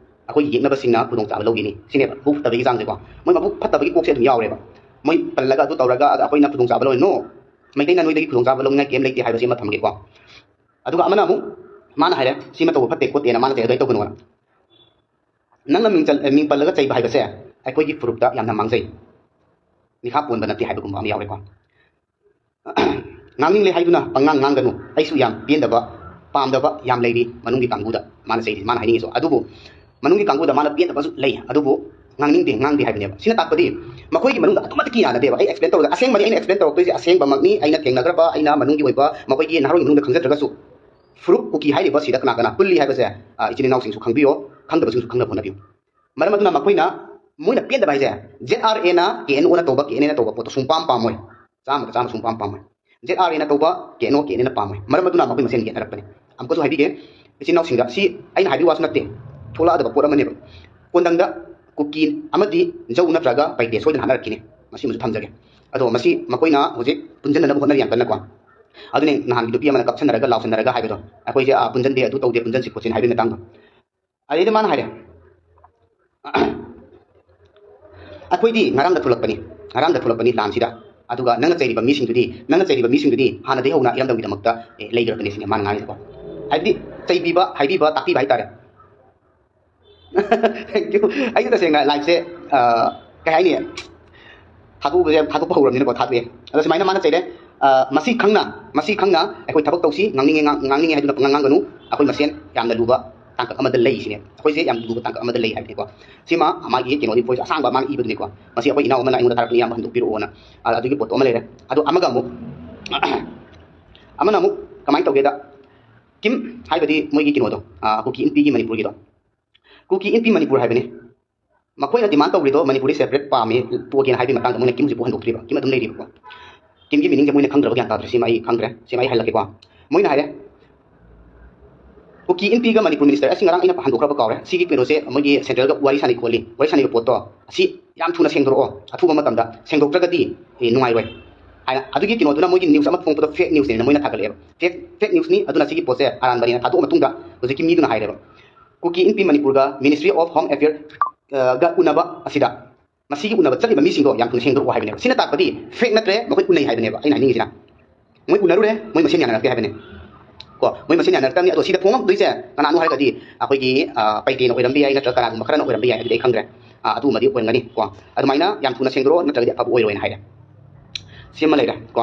ꯑꯩꯈꯣꯏꯒꯤ ꯌꯦꯛꯅꯕꯁꯤꯡꯅ ꯈꯨꯗꯣꯡꯆꯥꯕ ꯂꯧꯈꯤꯅꯤ", ꯁꯤꯅꯦꯕ꯫ ꯃꯕꯨꯛ ꯐꯠꯇꯕꯒꯤ ꯆꯥꯡꯁꯦꯀꯣ, ꯃꯣꯏ ꯃꯕꯨꯛ ꯐꯠꯇꯕꯒꯤ ꯀꯣꯛꯁꯦ ꯑꯗꯨꯝ ꯌꯥꯎꯔꯦꯕ꯫ ꯃꯣꯏ ꯄꯜꯂꯒ ꯑꯗꯨ ꯇꯧꯔꯒ ꯑꯗ ꯑꯩꯈꯣꯏꯅ ꯈꯨꯗꯣꯡꯆꯥꯕ ꯂꯧꯔꯣꯏ, no꯫ ꯃꯩꯇꯩꯅ ꯅꯣꯏꯗꯒꯤ ꯈꯨꯗꯣꯡꯆꯥꯕ ꯂꯧꯅꯤꯡꯉꯥꯏ ꯀꯩꯝ ꯂꯩꯇꯦ ꯍꯥꯏꯕꯁꯤ ꯑꯃ ꯊꯝꯒꯦꯀꯣ꯫ ꯑꯗꯨꯒ ꯑꯃꯅ ꯑꯃꯨꯛ ꯃꯥꯅ ꯍꯥꯏꯔꯦ, "ꯁꯤꯃ ꯇꯧꯕ ꯐꯠꯇꯦ ꯈꯣꯠꯇꯦꯅ", ꯃꯥꯅ ꯆꯩ ꯑꯗꯨꯃꯥꯏꯅ ꯇꯧꯒꯅꯣꯅ꯫ ꯅꯪꯅ ꯃꯤꯡ ꯆꯜ-, ꯃꯤꯡ ꯄꯜꯂꯒ ꯆꯩꯕ ꯍꯥꯏꯕꯁꯦ ꯑꯩꯈꯣꯏꯒꯤ ꯐꯨꯔꯨꯞꯇ ꯌꯥꯝꯅ ꯃꯥꯡꯖꯩ, ꯃꯤꯈꯥ ꯄꯣꯟꯕ ꯅꯠꯇꯦ ꯍꯥꯏꯕꯒꯨꯝꯕ ꯑꯃ ꯌꯥꯎꯔꯦꯀꯣ꯫ "ꯉꯥꯡꯅꯤꯡꯂꯦ ꯍꯥꯏꯗꯨꯅ ꯄꯪꯉꯥꯡ ꯉꯥꯡꯒꯅꯨ, ꯑꯩꯁꯨ ꯌꯥꯝ ꯄꯦꯟꯗꯕ, ꯄꯥꯝꯗꯕ ꯌꯥꯝ ꯂꯩꯔꯤ ꯃꯅꯨꯡꯒꯤ ꯀꯥꯡꯕꯨꯗ", ꯃꯥꯅ ꯆꯩꯔꯤꯁꯦ, ꯃꯥꯅ ꯍꯥꯏꯅꯤꯡꯉꯤꯁꯨ꯫ ꯑꯗꯨꯕꯨ ꯃꯅꯨꯡꯒꯤ ꯀꯥꯡꯕꯨꯗ ꯃꯥꯅ ꯄꯦꯟꯗꯕꯁꯨ ꯂꯩ, ꯑꯗꯨꯕꯨ ꯉꯥꯡꯅꯤꯡꯗꯦ, ꯉꯥꯡꯗꯦ ꯍꯥꯏꯕꯅꯦꯕ꯫ ꯁꯤꯅ ꯇꯥꯛꯄꯗꯤ ꯃꯈꯣꯏꯒꯤ ꯃꯅꯨꯡꯗ ꯑꯗꯨꯛꯀꯤ ꯃꯇꯤꯛ ꯌꯥꯅꯗꯦꯕ꯫ ꯑꯩ explain ꯇꯧꯔꯒ, ꯑꯁꯦꯡꯕꯅꯤ ꯑꯩꯅ explain ꯇꯧꯔꯛꯇꯣꯏꯁꯦ, ꯑꯁꯦꯡꯕꯃꯛꯅꯤ, ꯑꯩꯅ ꯊꯦꯡꯅꯈ꯭ꯔꯕ, ꯑꯩꯅ ꯃꯅꯨꯡꯒꯤ ꯑꯣꯏꯕ ꯃꯈꯣꯏꯒꯤ ꯅꯍꯥꯔꯣꯜꯒꯤ ꯃꯅꯨꯡꯗ ꯈꯪꯖꯗ꯭ꯔꯒꯁꯨ, ꯐꯨꯔꯨꯞ ꯀꯨꯀꯤ ꯍꯥꯏꯔꯤꯕ ꯁꯤꯗ ꯀꯅꯥ ꯀꯅꯥ ꯄꯨꯜꯂꯤ ꯍꯥꯏꯕꯁꯦ, ꯑ, ꯏꯆꯤꯟ ꯏꯅꯥꯎꯁꯤꯡꯁꯨ ꯈꯪꯕꯤꯌꯣ, ꯈꯪꯗꯕꯁꯤꯡꯁꯨ ꯈꯪꯅꯕ ꯍꯣꯠꯅꯕꯤꯌꯨ꯫ ꯃꯔꯝ ꯑꯗꯨꯅ ꯃꯈꯣꯏꯅ, ꯃꯣꯏꯅ ꯄꯦꯟꯗꯕ ꯍꯥꯏꯁꯦ, ꯖꯦꯠ ꯑꯥꯔ ꯑꯦꯅ ꯀꯦ ꯑꯦꯟ ꯑꯣꯅ ꯇꯧꯕ, ꯀꯦ ꯑꯦꯟ ꯑꯦꯅ ꯇꯧꯕ ꯄꯣꯠꯇꯣ ꯁꯨꯡꯄꯥꯝ ꯄꯥꯝꯃꯣꯏ꯫ ꯆꯥꯝꯃꯗ ꯆꯥꯝꯃ ꯁꯨꯡꯄꯥꯝ ꯄꯥꯝꯃꯣꯏ꯫ ꯖꯦꯠ ꯑꯥꯔ ꯑꯦꯅ ꯇꯧꯕ ꯀꯦ ꯑꯦꯟ ꯑꯣ, ꯀꯦ ꯑꯦꯟ ꯑꯦꯅ ꯄꯥꯝꯃꯣꯏ꯫ ꯃꯔꯝ ꯑꯗꯨꯅ ꯃꯈꯣꯏ ꯃꯁꯦꯟ ꯌꯦꯠꯅꯔꯛꯄꯅꯤ꯫ ꯑꯃꯨꯛꯀꯁꯨ ꯍꯥꯏꯕꯤꯒꯦ, ꯏꯆꯤꯟ ꯏꯅꯥꯎꯁꯤꯡꯗ, ꯁꯤ ꯑꯩꯅ ꯍꯥꯏꯕꯒꯤ ꯋꯥꯁꯨ ꯅꯠꯇꯦ, ꯊꯣꯛꯂꯛꯑꯗꯕ ꯄꯣꯠ ꯑꯃꯅꯦꯕ꯫ ꯀꯣꯟꯗꯪꯗ ꯀꯨꯀꯤ ꯑꯃꯗꯤ ꯖꯧ ꯅꯠꯇ꯭ꯔꯒ ꯄꯩꯇꯦ ꯁꯣꯏꯗꯅ ꯍꯥꯠꯅꯔꯛꯈꯤꯅꯤ꯫ ꯃꯁꯤꯃꯁꯨ ꯊꯝꯖꯒꯦ꯫ ꯑꯗꯣ ꯃꯁꯤ ꯃꯈꯣꯏꯅ ꯍꯧꯖꯤꯛ ꯄꯨꯟꯁꯤꯟꯅꯅꯕ ꯍꯣꯠꯅꯔꯤ ꯌꯥꯝ ꯀꯟꯅꯀꯣ꯫ ꯑꯗꯨꯅꯤ ꯅꯍꯥꯟꯒꯤ ꯅꯨꯄꯤ ꯑꯃꯅ ꯀꯞꯁꯟꯅꯔꯒ ꯂꯥꯎꯁꯟꯅꯔꯒ ꯍꯥꯏꯕꯗꯣ, "ꯑꯩꯈꯣꯏꯁꯦ, ꯑꯥ, ꯄꯨꯟꯁꯤꯟꯗꯦ, ꯑꯗꯨ ꯇꯧꯗꯦ, ꯄꯨꯟꯁꯤꯟꯁꯤ ꯈꯣꯠꯁꯤꯅ" ꯍꯥꯏꯕꯒꯤ ꯃꯇꯥꯡꯗꯣ꯫ ꯑꯗꯩꯗ ꯃꯥꯅ ꯍꯥꯏꯔꯦ, "ꯑꯩꯈꯣꯏꯗꯤ ꯉꯔꯥꯡꯗ ꯊꯣꯛꯂꯛꯄꯅꯤ, ꯉꯔꯥꯡꯗ ꯊꯣꯛꯂꯛꯄꯅꯤ ꯂꯥꯟꯁꯤꯗ, ꯑꯗꯨꯒ ꯅꯪꯅ ꯆꯩꯔꯤꯕ ꯃꯤꯁꯤꯡꯗꯨꯗꯤ, ꯅꯪꯅ ꯆꯩꯔꯤꯕ ꯃꯤꯁꯤꯡꯗꯨꯗꯤ ꯍꯥꯟꯅꯗꯒꯤ ꯍꯧꯅ ꯏꯔꯝꯗꯝꯒꯤꯗꯃꯛꯇ, ꯑꯦ, ꯂꯩꯈ꯭ꯔꯕꯅꯤ", ꯁꯤꯅꯦ ꯃꯥꯅ ꯉꯥꯡꯉꯤꯁꯦꯀꯣ꯫ ꯍꯥꯏꯕꯗꯤ ꯆꯩꯕꯤꯕ, ꯍꯥꯏꯕꯤꯕ, ꯇꯥꯛꯄꯤꯕ ꯍꯥꯏꯇꯥꯔꯦ꯫ Thank you. ꯑꯩꯁꯨ ꯇꯁꯦꯡꯅ ꯂꯥꯏꯐꯁꯦ, ꯑ, ꯀꯩ ꯍꯥꯏꯅꯤ, ꯊꯥꯗꯣꯛꯎꯕꯁꯦ, ꯊꯥꯗꯣꯛꯄ ꯍꯧꯔꯕꯅꯤꯅꯀꯣ, ꯊꯥꯗꯣꯛꯑꯦ꯫ ꯑꯗꯣ ꯁꯨꯃꯥꯏꯅ ꯃꯥꯅ ꯆꯩꯔꯦ, ꯑ, "ꯃꯁꯤ ꯈꯪꯅ, ꯃꯁꯤ ꯈꯪꯅ ꯑꯩꯈꯣꯏ ꯊꯕꯛ ꯇꯧꯁꯤ, ꯉꯥꯡꯅꯤꯡꯉꯦ, ꯉꯥꯡ-, ꯉꯥꯡꯅꯤꯡꯉꯦ ꯍꯥꯏꯗꯨꯅ ꯄꯪꯉꯥꯡ ꯉꯥꯡꯒꯅꯨ, ꯑꯩꯈꯣꯏ ꯃꯁꯦꯟ ꯌꯥꯝꯅ ꯂꯨꯕ ꯇꯥꯡꯀꯛ ꯑꯃꯗ ꯂꯩ" ꯁꯤꯅꯦ꯫ ꯑꯩꯈꯣꯏꯁꯦ ꯌꯥꯝ ꯂꯨꯕ ꯇꯥꯡꯀꯛ ꯑꯃꯗ ꯂꯩ ꯍꯥꯏꯕꯅꯤꯀꯣ꯫ ꯁꯤꯃ ꯃꯥꯒꯤ ꯀꯩꯅꯣꯗꯤ, ꯚꯣꯏꯁ ꯑꯁꯥꯡꯕ ꯃꯥꯅ ꯏꯕꯗꯨꯅꯤꯀꯣ꯫ ꯃꯁꯤ ꯑꯩꯈꯣꯏ ꯏꯅꯥꯎ ꯑꯃꯅ ꯑꯩꯉꯣꯟꯗ ꯊꯥꯔꯛꯄꯅꯤ, "ꯏꯌꯥꯝꯕ ꯍꯟꯗꯣꯛꯄꯤꯔꯛꯑꯣꯅ"꯫ ꯑ, ꯑꯗꯨꯒꯤ ꯄꯣꯠꯇꯣ ꯑꯃ ꯂꯩꯔꯦ꯫ ꯑꯗꯣ ꯑꯃꯒ ꯑꯃꯨꯛ, ꯑꯃꯅ ꯑꯃꯨꯛ ꯀꯃꯥꯏꯅ ꯇꯧꯒꯦꯗ, ꯀꯤꯝ ꯍꯥꯏꯕꯗꯤ ꯃꯣꯏꯒꯤ ꯀꯩꯅꯣꯗꯣ, ꯑ, ꯀꯨꯀꯤ ꯏꯟꯄꯤꯒꯤ ꯃꯅꯤꯄꯨꯔꯒꯤꯗꯣ, ꯀꯨꯀꯤ ꯏꯟꯄꯤ ꯃꯅꯤꯄꯨꯔ ꯍꯥꯏꯕꯅꯤ꯫ ꯃꯈꯣꯏꯅ ꯗꯤꯃꯥꯟ ꯇꯧꯔꯤꯗꯣ ꯃꯅꯤꯄꯨꯔꯗꯤ ꯁꯦꯄꯔꯦꯠ ꯄꯥꯝꯃꯤ, ꯇꯣꯛꯑꯒꯦꯅ ꯍꯥꯏꯕꯒꯤ ꯃꯇꯥꯡꯗ ꯃꯣꯏꯅ ꯀꯤꯝ ꯍꯧꯖꯤꯛꯐꯥꯎ ꯍꯟꯗꯣꯛꯇ꯭ꯔꯤꯕ, ꯀꯤꯝ ꯑꯗꯨꯝ ꯂꯩꯔꯤꯕꯀꯣ꯫ ꯀꯤꯝꯒꯤ ꯃꯤꯅꯤꯡꯁꯦ ꯃꯣꯏꯅ ꯈꯪꯗ꯭ꯔꯕ ꯒ꯭ꯌꯥꯟ ꯇꯥꯗ꯭ꯔꯦ, ꯁꯤꯃ ꯑꯩ ꯈꯪꯗ꯭ꯔꯦ, ꯁꯤꯃ ꯑꯩ ꯍꯜꯂꯛꯀꯦꯀꯣ꯫ ꯃꯣꯏꯅ ꯍꯥꯏꯔꯦ, ꯀꯨꯀꯤ ꯏꯟꯄꯤꯒ ꯃꯅꯤꯄꯨꯔ ꯃꯤꯅꯤꯁꯇꯔ ꯑꯁꯤ ꯉꯔꯥꯡ ꯑꯩꯅ ꯍꯟꯗꯣꯛꯈ꯭ꯔꯕ ꯀꯥꯎꯔꯦ, ꯁꯤꯒꯤ ꯀꯩꯅꯣꯁꯦ ꯃꯣꯏꯒꯤ ꯁꯦꯟꯇ꯭ꯔꯦꯜꯒ ꯋꯥꯔꯤ ꯁꯥꯟꯅꯩ ꯈꯣꯠꯂꯤ, ꯋꯥꯔꯤ ꯁꯥꯟꯅꯩꯕ ꯄꯣꯠꯇꯣ ꯑꯁꯤ ꯌꯥꯝ ꯊꯨꯅ ꯁꯦꯡꯗꯣꯔꯛꯑꯣ, ꯑꯊꯨꯕ ꯃꯇꯝꯗ ꯁꯦꯡꯗꯣꯛꯇ꯭ꯔꯒꯗꯤ, ꯑꯦ, ꯅꯨꯡꯉꯥꯏꯔꯣꯏ ꯍꯥꯏꯅ꯫ ꯑꯗꯨꯒꯤ ꯀꯩꯅꯣꯗꯨꯅ ꯃꯣꯏꯒꯤ ꯅ꯭ꯌꯨꯁ ꯑꯃ ꯐꯣꯡꯄꯗꯣ ꯐꯦꯛ ꯅ꯭ꯌꯨꯁꯅꯦꯅ ꯃꯣꯏꯅ ꯊꯥꯒꯠꯂꯛꯑꯦꯕ꯫ ꯐꯦꯛ, ꯐꯦꯛ ꯅ꯭ꯌꯨꯁꯅꯤ, ꯑꯗꯨꯅ ꯁꯤꯒꯤ ꯄꯣꯠꯁꯦ ꯑꯔꯥꯟꯕꯅꯦꯅ ꯊꯥꯗꯣꯛꯑ ꯃꯇꯨꯡꯗ ꯍꯧꯖꯤꯛꯀꯤ ꯃꯤꯗꯨꯅ ꯍꯥꯏꯔꯦꯕ, ꯀꯨꯀꯤ ꯏꯟꯄꯤ ꯃꯅꯤꯄꯨꯔꯒ Ministry of Home Affairs, ꯑ, ꯒ ꯎꯅꯕ ꯑꯁꯤꯗ ꯃꯁꯤꯒꯤ ꯎꯅꯕ ꯆꯠꯂꯤꯕ ꯃꯤꯁꯤꯡꯗꯣ ꯌꯥꯝ ꯊꯨꯅ ꯁꯦꯡꯗꯣꯔꯛꯑꯣ ꯍꯥꯏꯕꯅꯦꯕ꯫ ꯁꯤꯅ ꯇꯥꯛꯄꯗꯤ ꯐꯦꯛ ꯅꯠꯇ꯭ꯔꯦ, ꯃꯈꯣꯏ ꯎꯅꯩ ꯍꯥꯏꯕꯅꯦꯕ꯫ ꯑꯩꯅ ꯍꯥꯏꯅꯤꯡꯉꯤꯁꯤꯅ, ꯃꯣꯏ ꯎꯅꯔꯨꯔꯦ, ꯃꯣꯏ ꯃꯁꯦꯟ ꯌꯥꯅꯔꯛꯇꯦ ꯍꯥꯏꯕꯅꯦ꯫ ꯀꯣ, ꯃꯣꯏ ꯃꯁꯦꯟ ꯌꯥꯅꯔꯛꯇꯕꯅꯤ꯫ ꯑꯗꯣ ꯁꯤꯗ ꯐꯣꯡꯉꯛꯇꯣꯏꯁꯦ ꯀꯅꯥꯅꯣ ꯍꯥꯏꯔꯒꯗꯤ ꯑꯩꯈꯣꯏꯒꯤ, ꯑ, ꯄꯩꯇꯦꯅ ꯑꯣꯏꯔꯝꯕ ꯌꯥꯏ, ꯅꯠꯇ꯭ꯔꯒ ꯀꯅꯥꯒꯨꯝꯕ ꯈꯔꯅ ꯑꯣꯏꯔꯝꯕ ꯌꯥꯏ, ꯑꯗꯨꯗꯤ ꯑꯩ ꯈꯪꯗ꯭ꯔꯦ꯫ ꯑ, ꯑꯗꯨꯒꯨꯝꯕꯗꯤ ꯑꯣꯏꯔꯝꯒꯅꯤ꯫ ꯀꯣ, ꯑꯗꯨꯃꯥꯏꯅ ꯌꯥꯝ ꯊꯨꯅ ꯁꯦꯡꯗꯣꯔꯛꯑꯣ, ꯅꯠꯇ꯭ꯔꯒꯗꯤ ꯑꯐꯕ ꯑꯣꯏꯔꯣꯏꯅ ꯍꯥꯏꯔꯦ꯫ ꯁꯤꯃ ꯂꯩꯔꯦ꯫ ꯀꯣ,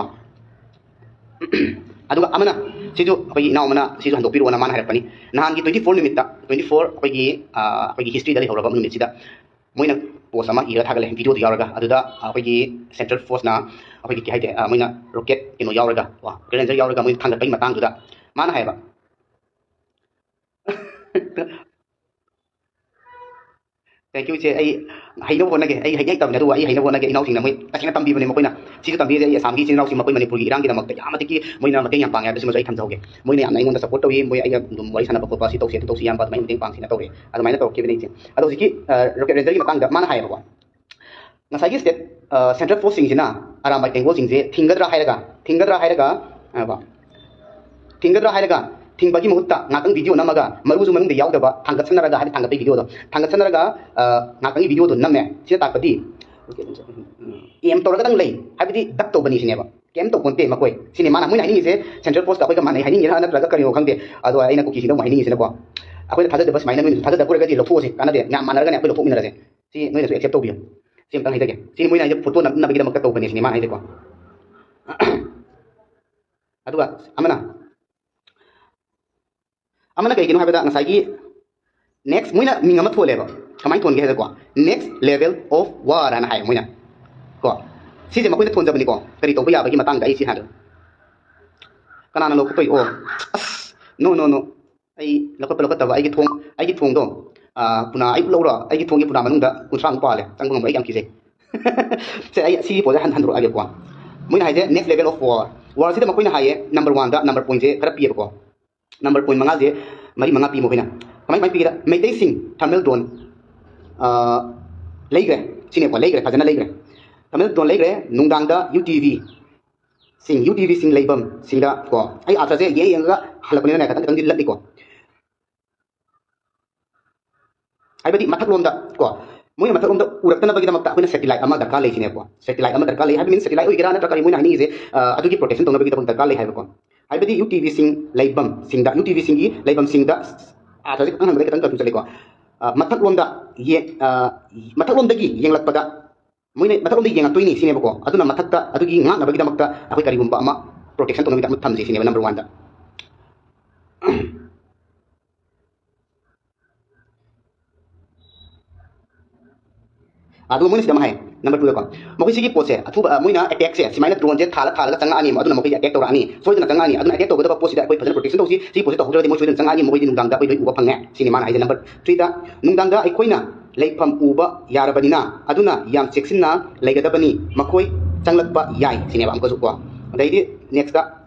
ꯑꯗꯨꯒ ꯑꯃꯅ, ꯁꯤꯁꯨ ꯑꯩꯈꯣꯏꯒꯤ ꯏꯅꯥꯎ ꯑꯃꯅ ꯁꯤꯁꯨ ꯍꯟꯗꯣꯛꯄꯤꯔꯛꯑꯣꯅ ꯃꯥꯅ ꯍꯥꯏꯔꯛꯄꯅꯤ꯫ ꯅꯍꯥꯟꯒꯤ twenty four ꯅꯨꯃꯤꯠꯇ, twenty four ꯑꯩꯈꯣꯏꯒꯤ, ꯑ, ꯑꯩꯈꯣꯏꯒꯤ ꯍꯤꯁꯇ꯭ꯔꯤꯗ ꯂꯩꯍꯧꯔꯕ ꯅꯨꯃꯤꯠꯁꯤꯗ ꯃꯣꯏꯅ ꯄꯣꯁ ꯑꯃ ꯏꯔꯒ ꯊꯥꯒꯠꯂꯦ, ꯚꯤꯗꯤꯑꯣꯗꯣ ꯌꯥꯎꯔꯒ꯫ ꯑꯗꯨꯗ ꯑꯩꯈꯣꯏꯒꯤ ꯁꯦꯟꯇ꯭ꯔꯦꯜ ꯐꯣꯔꯁꯅ ꯑꯩꯈꯣꯏꯒꯤ ꯀꯩ ꯍꯥꯏꯇꯥꯔꯦ, ꯑ, ꯃꯣꯏꯅ ꯔꯣꯀꯦꯠ ꯀꯩꯅꯣ ꯌꯥꯎꯔꯒ, ꯀꯣ, ꯔꯣꯀꯦꯠ ꯂꯦꯟꯖꯔ ꯌꯥꯎꯔꯒ ꯃꯣꯏ ꯊꯥꯡꯒꯠꯄꯒꯤ ꯃꯇꯥꯡꯗꯨꯗ ꯃꯥꯅ ꯍꯥꯏꯌꯦꯕ꯫ Thank you, ꯏꯆꯦ꯫ ꯑꯩ ꯍꯩꯅꯕ ꯍꯣꯠꯅꯒꯦ꯫ ꯑꯩ ꯍꯩꯗꯤ ꯍꯩꯇꯕꯅꯦ, ꯑꯗꯨꯕꯨ ꯑꯩ ꯍꯩꯅꯕ ꯍꯣꯠꯅꯒꯦ꯫ ꯏꯅꯥꯎꯁꯤꯡꯅ ꯃꯣꯏ ꯇꯁꯦꯡꯅ ꯇꯝꯕꯤꯕꯅꯦ꯫ ꯃꯈꯣꯏꯅ ꯁꯤꯁꯨ ꯇꯝꯕꯤꯔꯤꯁꯦ, ꯑꯩ ꯑꯁꯥꯝꯒꯤ ꯏꯆꯤꯟ ꯏꯅꯥꯎꯁꯤꯡ ꯃꯈꯣꯏ ꯃꯅꯤꯄꯨꯔꯒꯤ ꯏꯔꯥꯡꯒꯤꯗꯃꯛꯇ ꯌꯥꯝ ꯃꯇꯤꯛꯀꯤ ꯃꯣꯏꯅ ꯃꯇꯦꯡ ꯌꯥꯝ ꯄꯥꯡꯉꯦ ꯍꯥꯏꯕꯁꯤꯃꯁꯨ ꯑꯩ ꯊꯝꯖꯍꯧꯒꯦ꯫ ꯃꯣꯏꯅ ꯌꯥꯝꯅ ꯑꯩꯉꯣꯟꯗ ꯁꯞꯄꯣꯔꯠ ꯇꯧꯏ꯫ ꯃꯣꯏ ꯑꯩꯒ ꯑꯗꯨꯝ ꯋꯥꯔꯤ ꯁꯥꯟꯅꯕ ꯈꯣꯠꯄ ꯑꯁꯤ ꯇꯧꯁꯦ, ꯑꯗꯨ ꯇꯧꯁꯤ ꯏꯌꯥꯝꯕ, ꯑꯗꯨꯃꯥꯏꯅ ꯃꯇꯦꯡ ꯄꯥꯡꯁꯤꯅ ꯇꯧꯔꯛꯑꯦ꯫ ꯑꯗꯨꯃꯥꯏꯅ ꯇꯧꯔꯛꯈꯤꯕꯅꯦ, ꯏꯆꯦ꯫ ꯑꯗꯣ ꯍꯧꯖꯤꯛꯀꯤ, ꯑ, ꯔꯣꯀꯦꯠ ꯂꯦꯟꯖꯔꯒꯤ ꯃꯇꯥꯡꯗ ꯃꯥꯅ ꯍꯥꯏꯌꯦꯕꯀꯣ, ꯉꯁꯥꯏꯒꯤ ꯁ꯭ꯇꯦꯠ, ꯑ, ꯁꯦꯟꯇ꯭ꯔꯦꯜ ꯐꯣꯔꯁꯁꯤꯡꯁꯤꯅ ꯑꯔꯥꯝꯕꯥꯏ ꯇꯦꯡꯒꯣꯜꯁꯤꯡꯁꯦ ꯊꯤꯡꯒꯗ꯭ꯔꯥ ꯍꯥꯏꯔꯒ, ꯊꯤꯡꯒꯗ꯭ꯔꯥ ꯍꯥꯏꯔꯒ, ꯑ, ꯀꯣ, ꯊꯤꯡꯒꯗ꯭ꯔꯥ ꯍꯥꯏꯔꯒ ꯊꯤꯡꯕꯒꯤ ꯃꯍꯨꯠꯇ ꯉꯥꯛꯇꯪ ꯚꯤꯗꯤꯑꯣ ꯅꯝꯃꯒ, ꯃꯔꯨꯁꯨ ꯃꯅꯨꯡꯗ ꯌꯥꯎꯗꯕ, ꯊꯥꯡꯒꯠꯁꯟꯅꯔꯒ ꯍꯥꯏꯗꯤ ꯊꯥꯡꯒꯠꯄꯒꯤ ꯚꯤꯗꯤꯑꯣꯗꯣ, ꯊꯥꯡꯒꯠꯁꯟꯅꯔꯒ, ꯑ, ꯉꯥꯛꯇꯪꯒꯤ ꯚꯤꯗꯤꯑꯣꯗꯣ ꯅꯝꯃꯦ꯫ ꯁꯤꯅ ꯇꯥꯛꯄꯗꯤ ꯑꯦꯝ ꯇꯧꯔꯒꯗꯪ ꯂꯩ, ꯍꯥꯏꯕꯗꯤ ꯗꯛ ꯇꯧꯕꯅꯤ ꯁꯤꯅꯦꯕ꯫ ꯀꯩꯝ ꯇꯧꯄꯣꯟꯇꯦ ꯃꯈꯣꯏ꯫ ꯁꯤꯅꯤ ꯃꯥꯅ, ꯃꯣꯏꯅ ꯍꯥꯏꯅꯤꯡꯉꯤꯁꯦ ꯁꯦꯟꯇ꯭ꯔꯦꯜ ꯐꯣꯔꯁꯀ ꯑꯩꯈꯣꯏꯒ ꯃꯥꯟꯅꯩ ꯍꯥꯏꯅꯤꯡꯉꯤꯔꯥ ꯅꯠꯇ꯭ꯔꯒ ꯀꯔꯤꯅꯣ ꯈꯪꯗꯦ꯫ ꯑꯗꯣ ꯑꯩꯅ ꯀꯨꯀꯤꯁꯤꯡꯗ ꯑꯃꯨꯛ ꯍꯥꯏꯅꯤꯡꯉꯤꯁꯤꯅꯀꯣ, ꯑꯩꯈꯣꯏꯅ ꯊꯥꯖꯗꯕ ꯁꯨꯃꯥꯏꯅ ꯅꯣꯏꯅꯁꯨ ꯊꯥꯖꯗꯕ ꯑꯣꯏꯔꯒꯗꯤ ꯂꯧꯊꯣꯛꯑꯁꯤ, ꯀꯥꯟꯅꯗꯦ꯫ ꯃꯌꯥꯝ ꯃꯥꯟꯅꯔꯒꯅꯦ ꯑꯩꯈꯣꯏ ꯂꯧꯊꯣꯛꯃꯤꯟꯅꯔꯁꯦ꯫ ꯁꯤ ꯅꯣꯏꯅꯁꯨ accept ꯇꯧꯕꯤꯌꯨ꯫ ꯁꯤ ꯑꯃꯇꯪ ꯍꯥꯏꯖꯒꯦ꯫ ꯁꯤ ꯃꯣꯏꯅ ꯍꯥꯏꯁꯦ photo ꯅꯝꯅꯕꯒꯤꯗꯃꯛꯇ ꯇꯧꯕꯅꯦ ꯁꯤꯅꯦ ꯃꯥꯅ ꯍꯥꯏꯁꯦꯀꯣ꯫ ꯑꯗꯨꯒ ꯑꯃꯅ, ꯑꯃꯅ ꯀꯩꯒꯤꯅꯣ ꯍꯥꯏꯕꯗ ꯉꯁꯥꯏꯒꯤ next ꯃꯣꯏꯅ ꯃꯤꯡ ꯑꯃ ꯊꯣꯜꯂꯦꯕ꯫ ꯀꯃꯥꯏꯅ ꯊꯣꯟꯒꯦ ꯍꯥꯏꯕꯗꯀꯣ, "Next level of war" ꯍꯥꯏꯅ ꯍꯥꯏ ꯃꯣꯏꯅ꯫ ꯀꯣ, ꯁꯤꯁꯦ ꯃꯈꯣꯏꯅ ꯊꯣꯟꯖꯕꯅꯤꯀꯣ꯫ ꯀꯔꯤ ꯇꯧꯕ ꯌꯥꯕꯒꯤ ꯃꯇꯥꯡꯗ ꯑꯩ ꯁꯤ ꯍꯥꯏꯔꯦ꯫ ꯀꯅꯥꯅ ꯂꯧꯈꯠꯄꯩ? ꯑꯣ, ꯑꯁ, no, no, no꯫ ꯑꯩ ꯂꯧꯈꯠꯄ ꯂꯧꯈꯠꯇꯕ, ꯑꯩꯒꯤ ꯊꯣꯡ, ꯑꯩꯒꯤ ꯊꯣꯡꯗꯣ, ꯑ, ꯄꯨꯅꯥ, ꯑꯩ ꯂꯧꯔꯣ, ꯑꯩꯒꯤ ꯊꯣꯡꯒꯤ ꯄꯨꯅꯥ ꯃꯅꯨꯡꯗ ꯀꯨꯟꯊ꯭ꯔꯥꯃꯨꯛ ꯄꯥꯜꯂꯦ, ꯆꯪꯕ ꯉꯝꯃꯣꯏ, ꯑꯩ ꯌꯥꯝ ꯀꯤꯖꯩ꯫ ꯁꯦ, ꯑꯩ ꯁꯤꯒꯤ ꯄꯣꯠꯁꯦ ꯍꯟ-, ꯍꯟꯗꯣꯔꯛꯑꯒꯦꯀꯣ꯫ ꯃꯣꯏꯅ ꯍꯥꯏꯁꯦ next level of war꯫ War ꯁꯤꯗ ꯃꯈꯣꯏꯅ ꯍꯥꯏꯌꯦ number one ꯗ number point ꯁꯦ ꯈꯔ ꯄꯤꯌꯦꯕꯀꯣ꯫ Number point ꯃꯉꯥꯁꯦ, ꯃꯔꯤ ꯃꯉꯥ ꯄꯤ ꯃꯈꯣꯏꯅ꯫ ꯀꯃꯥꯏꯅ, ꯀꯃꯥꯏꯅ ꯄꯤꯒꯦꯗ, ꯃꯩꯇꯩꯁꯤꯡ thermal drone, ꯑ, ꯂꯩꯈ꯭ꯔꯦ ꯁꯤꯅꯦꯀꯣ, ꯂꯩꯈ꯭ꯔꯦ, ꯐꯖꯅ ꯂꯩꯈ꯭ꯔꯦ꯫ Thermal drone ꯂꯩꯈ꯭ꯔꯦ, ꯅꯨꯡꯗꯥꯡꯗ UTV ꯁꯤꯡ, UTV ꯁꯤꯡ ꯂꯩꯐꯝꯁꯤꯡꯗ ꯀꯣ, ꯑꯩ ꯑꯥꯔꯊꯁꯦ ꯌꯦꯡ ꯌꯦꯡꯉꯒ ꯍꯜꯂꯛꯄꯅꯤꯅꯅꯦ, ꯈꯤꯇꯪ ꯈꯤꯇꯪꯗꯤ ꯂꯠꯂꯤꯀꯣ꯫ ꯍꯥꯏꯕꯗꯤ ꯃꯊꯛꯂꯣꯝꯗ ꯀꯣ, ꯃꯣꯏꯅ ꯃꯊꯛꯂꯣꯝꯗ ꯎꯔꯛꯇꯅꯕꯒꯤꯗꯃꯛꯇ ꯑꯩꯈꯣꯏꯅ satellite ꯑꯃ ꯗꯔꯀꯥꯔ ꯂꯩ ꯁꯤꯅꯦꯕꯀꯣ꯫ Satellite ꯑꯃ ꯗꯔꯀꯥꯔ ꯂꯩ ꯍꯥꯏꯕ means satellite ꯑꯣꯏꯒꯦꯔꯥ ꯅꯠꯇ꯭ꯔꯒ ꯀꯔꯤ ꯃꯣꯏꯅ ꯍꯥꯏꯅꯤꯡꯉꯤꯁꯦ, ꯑ, ꯑꯗꯨꯒꯤ protection ꯇꯧꯅꯕꯒꯤꯗꯃꯛ ꯗꯔꯀꯥꯔ ꯂꯩ ꯍꯥꯏꯕꯀꯣ꯫ ꯍꯥꯏꯕꯗꯤ UTV ꯁꯤꯡ ꯂꯩꯐꯝꯁꯤꯡꯗ, UTV ꯁꯤꯡꯒꯤ ꯂꯩꯐꯝꯁꯤꯡꯗ, ꯑꯥꯔꯊꯁꯦ ꯈꯤꯇꯪ ꯍꯟꯕꯗ ꯈꯤꯇꯪ confuse ꯆꯠꯂꯤꯀꯣ꯫ ꯑ, ꯃꯊꯛꯂꯣꯝꯗ ꯌꯦ-, ꯑ, ꯃꯊꯛꯂꯣꯝꯗꯒꯤ ꯌꯦꯡꯂꯛꯄꯗ ꯃꯣꯏꯅ ꯃꯊꯛꯂꯣꯝꯗ ꯌꯦꯡꯉꯛꯇꯣꯏꯅꯤ ꯁꯤꯅꯦꯕꯀꯣ꯫ ꯑꯗꯨꯅ ꯃꯊꯛꯇ ꯑꯗꯨꯒꯤ ꯉꯥꯛꯅꯕꯒꯤꯗꯃꯛꯇ ꯑꯩꯈꯣꯏ ꯀꯔꯤꯒꯨꯝꯕ ꯑꯃ protection ꯇꯧꯅꯕꯒꯤꯗꯃꯛ ꯊꯝꯁꯦ ꯁꯤꯅꯦꯕ number one ꯗ꯫ ꯑꯗꯨꯒ ꯃꯣꯏꯅ ꯁꯤꯗ ꯑꯃ ꯍꯥꯏ, number two ꯗꯀꯣ, ꯃꯈꯣꯏ ꯁꯤꯒꯤ ꯄꯣꯠꯁꯦ ꯑꯊꯨꯕ, ꯑ, ꯃꯣꯏꯅ attack ꯁꯦ ꯁꯨꯃꯥꯏꯅ drone ꯁꯦ ꯊꯥꯜꯂ ꯊꯥꯜꯂꯒ ꯆꯪꯉꯛꯑꯅꯤ, ꯑꯗꯨꯅ ꯃꯈꯣꯏꯁꯦ attack ꯇꯧꯔꯛꯑꯅꯤ, ꯁꯣꯏꯗꯅ ꯆꯪꯉꯛꯑꯅꯤ꯫ ꯑꯗꯨꯅ attack ꯇꯧꯒꯗꯕ ꯄꯣꯠꯁꯤꯗ ꯑꯩꯈꯣꯏ ꯐꯖꯅ protection ꯇꯧꯁꯤ, ꯁꯤ ꯄꯣꯠꯁꯦ ꯇꯧꯍꯧꯗ꯭ꯔꯒꯗꯤ ꯃꯣꯏ ꯁꯣꯏꯗꯅ ꯆꯪꯉꯛꯑꯅꯤ, ꯃꯈꯣꯏꯗꯤ ꯅꯨꯡꯗꯥꯡꯗ ꯑꯩꯈꯣꯏ ꯂꯣꯏ ꯎꯕ ꯐꯪꯉꯦ ꯁꯤꯅꯤ ꯃꯥꯅ ꯍꯥꯏꯁꯦ꯫ Number three ꯗ, ꯅꯨꯡꯗꯥꯡꯗ ꯑꯩꯈꯣꯏꯅ ꯂꯩꯐꯝ ꯎꯕ ꯌꯥꯔꯕꯅꯤꯅ, ꯑꯗꯨꯅ ꯌꯥꯝ ꯆꯦꯛꯁꯤꯟꯅ ꯂꯩꯒꯗꯕꯅꯤ, ꯃꯈꯣꯏ ꯆꯪꯂꯛꯄ ꯌꯥꯏ ꯁꯤꯅꯦꯕ ꯑꯃꯨꯛꯀꯁꯨ ꯀꯣ꯫ ꯑꯗꯩꯗꯤ next ꯇ,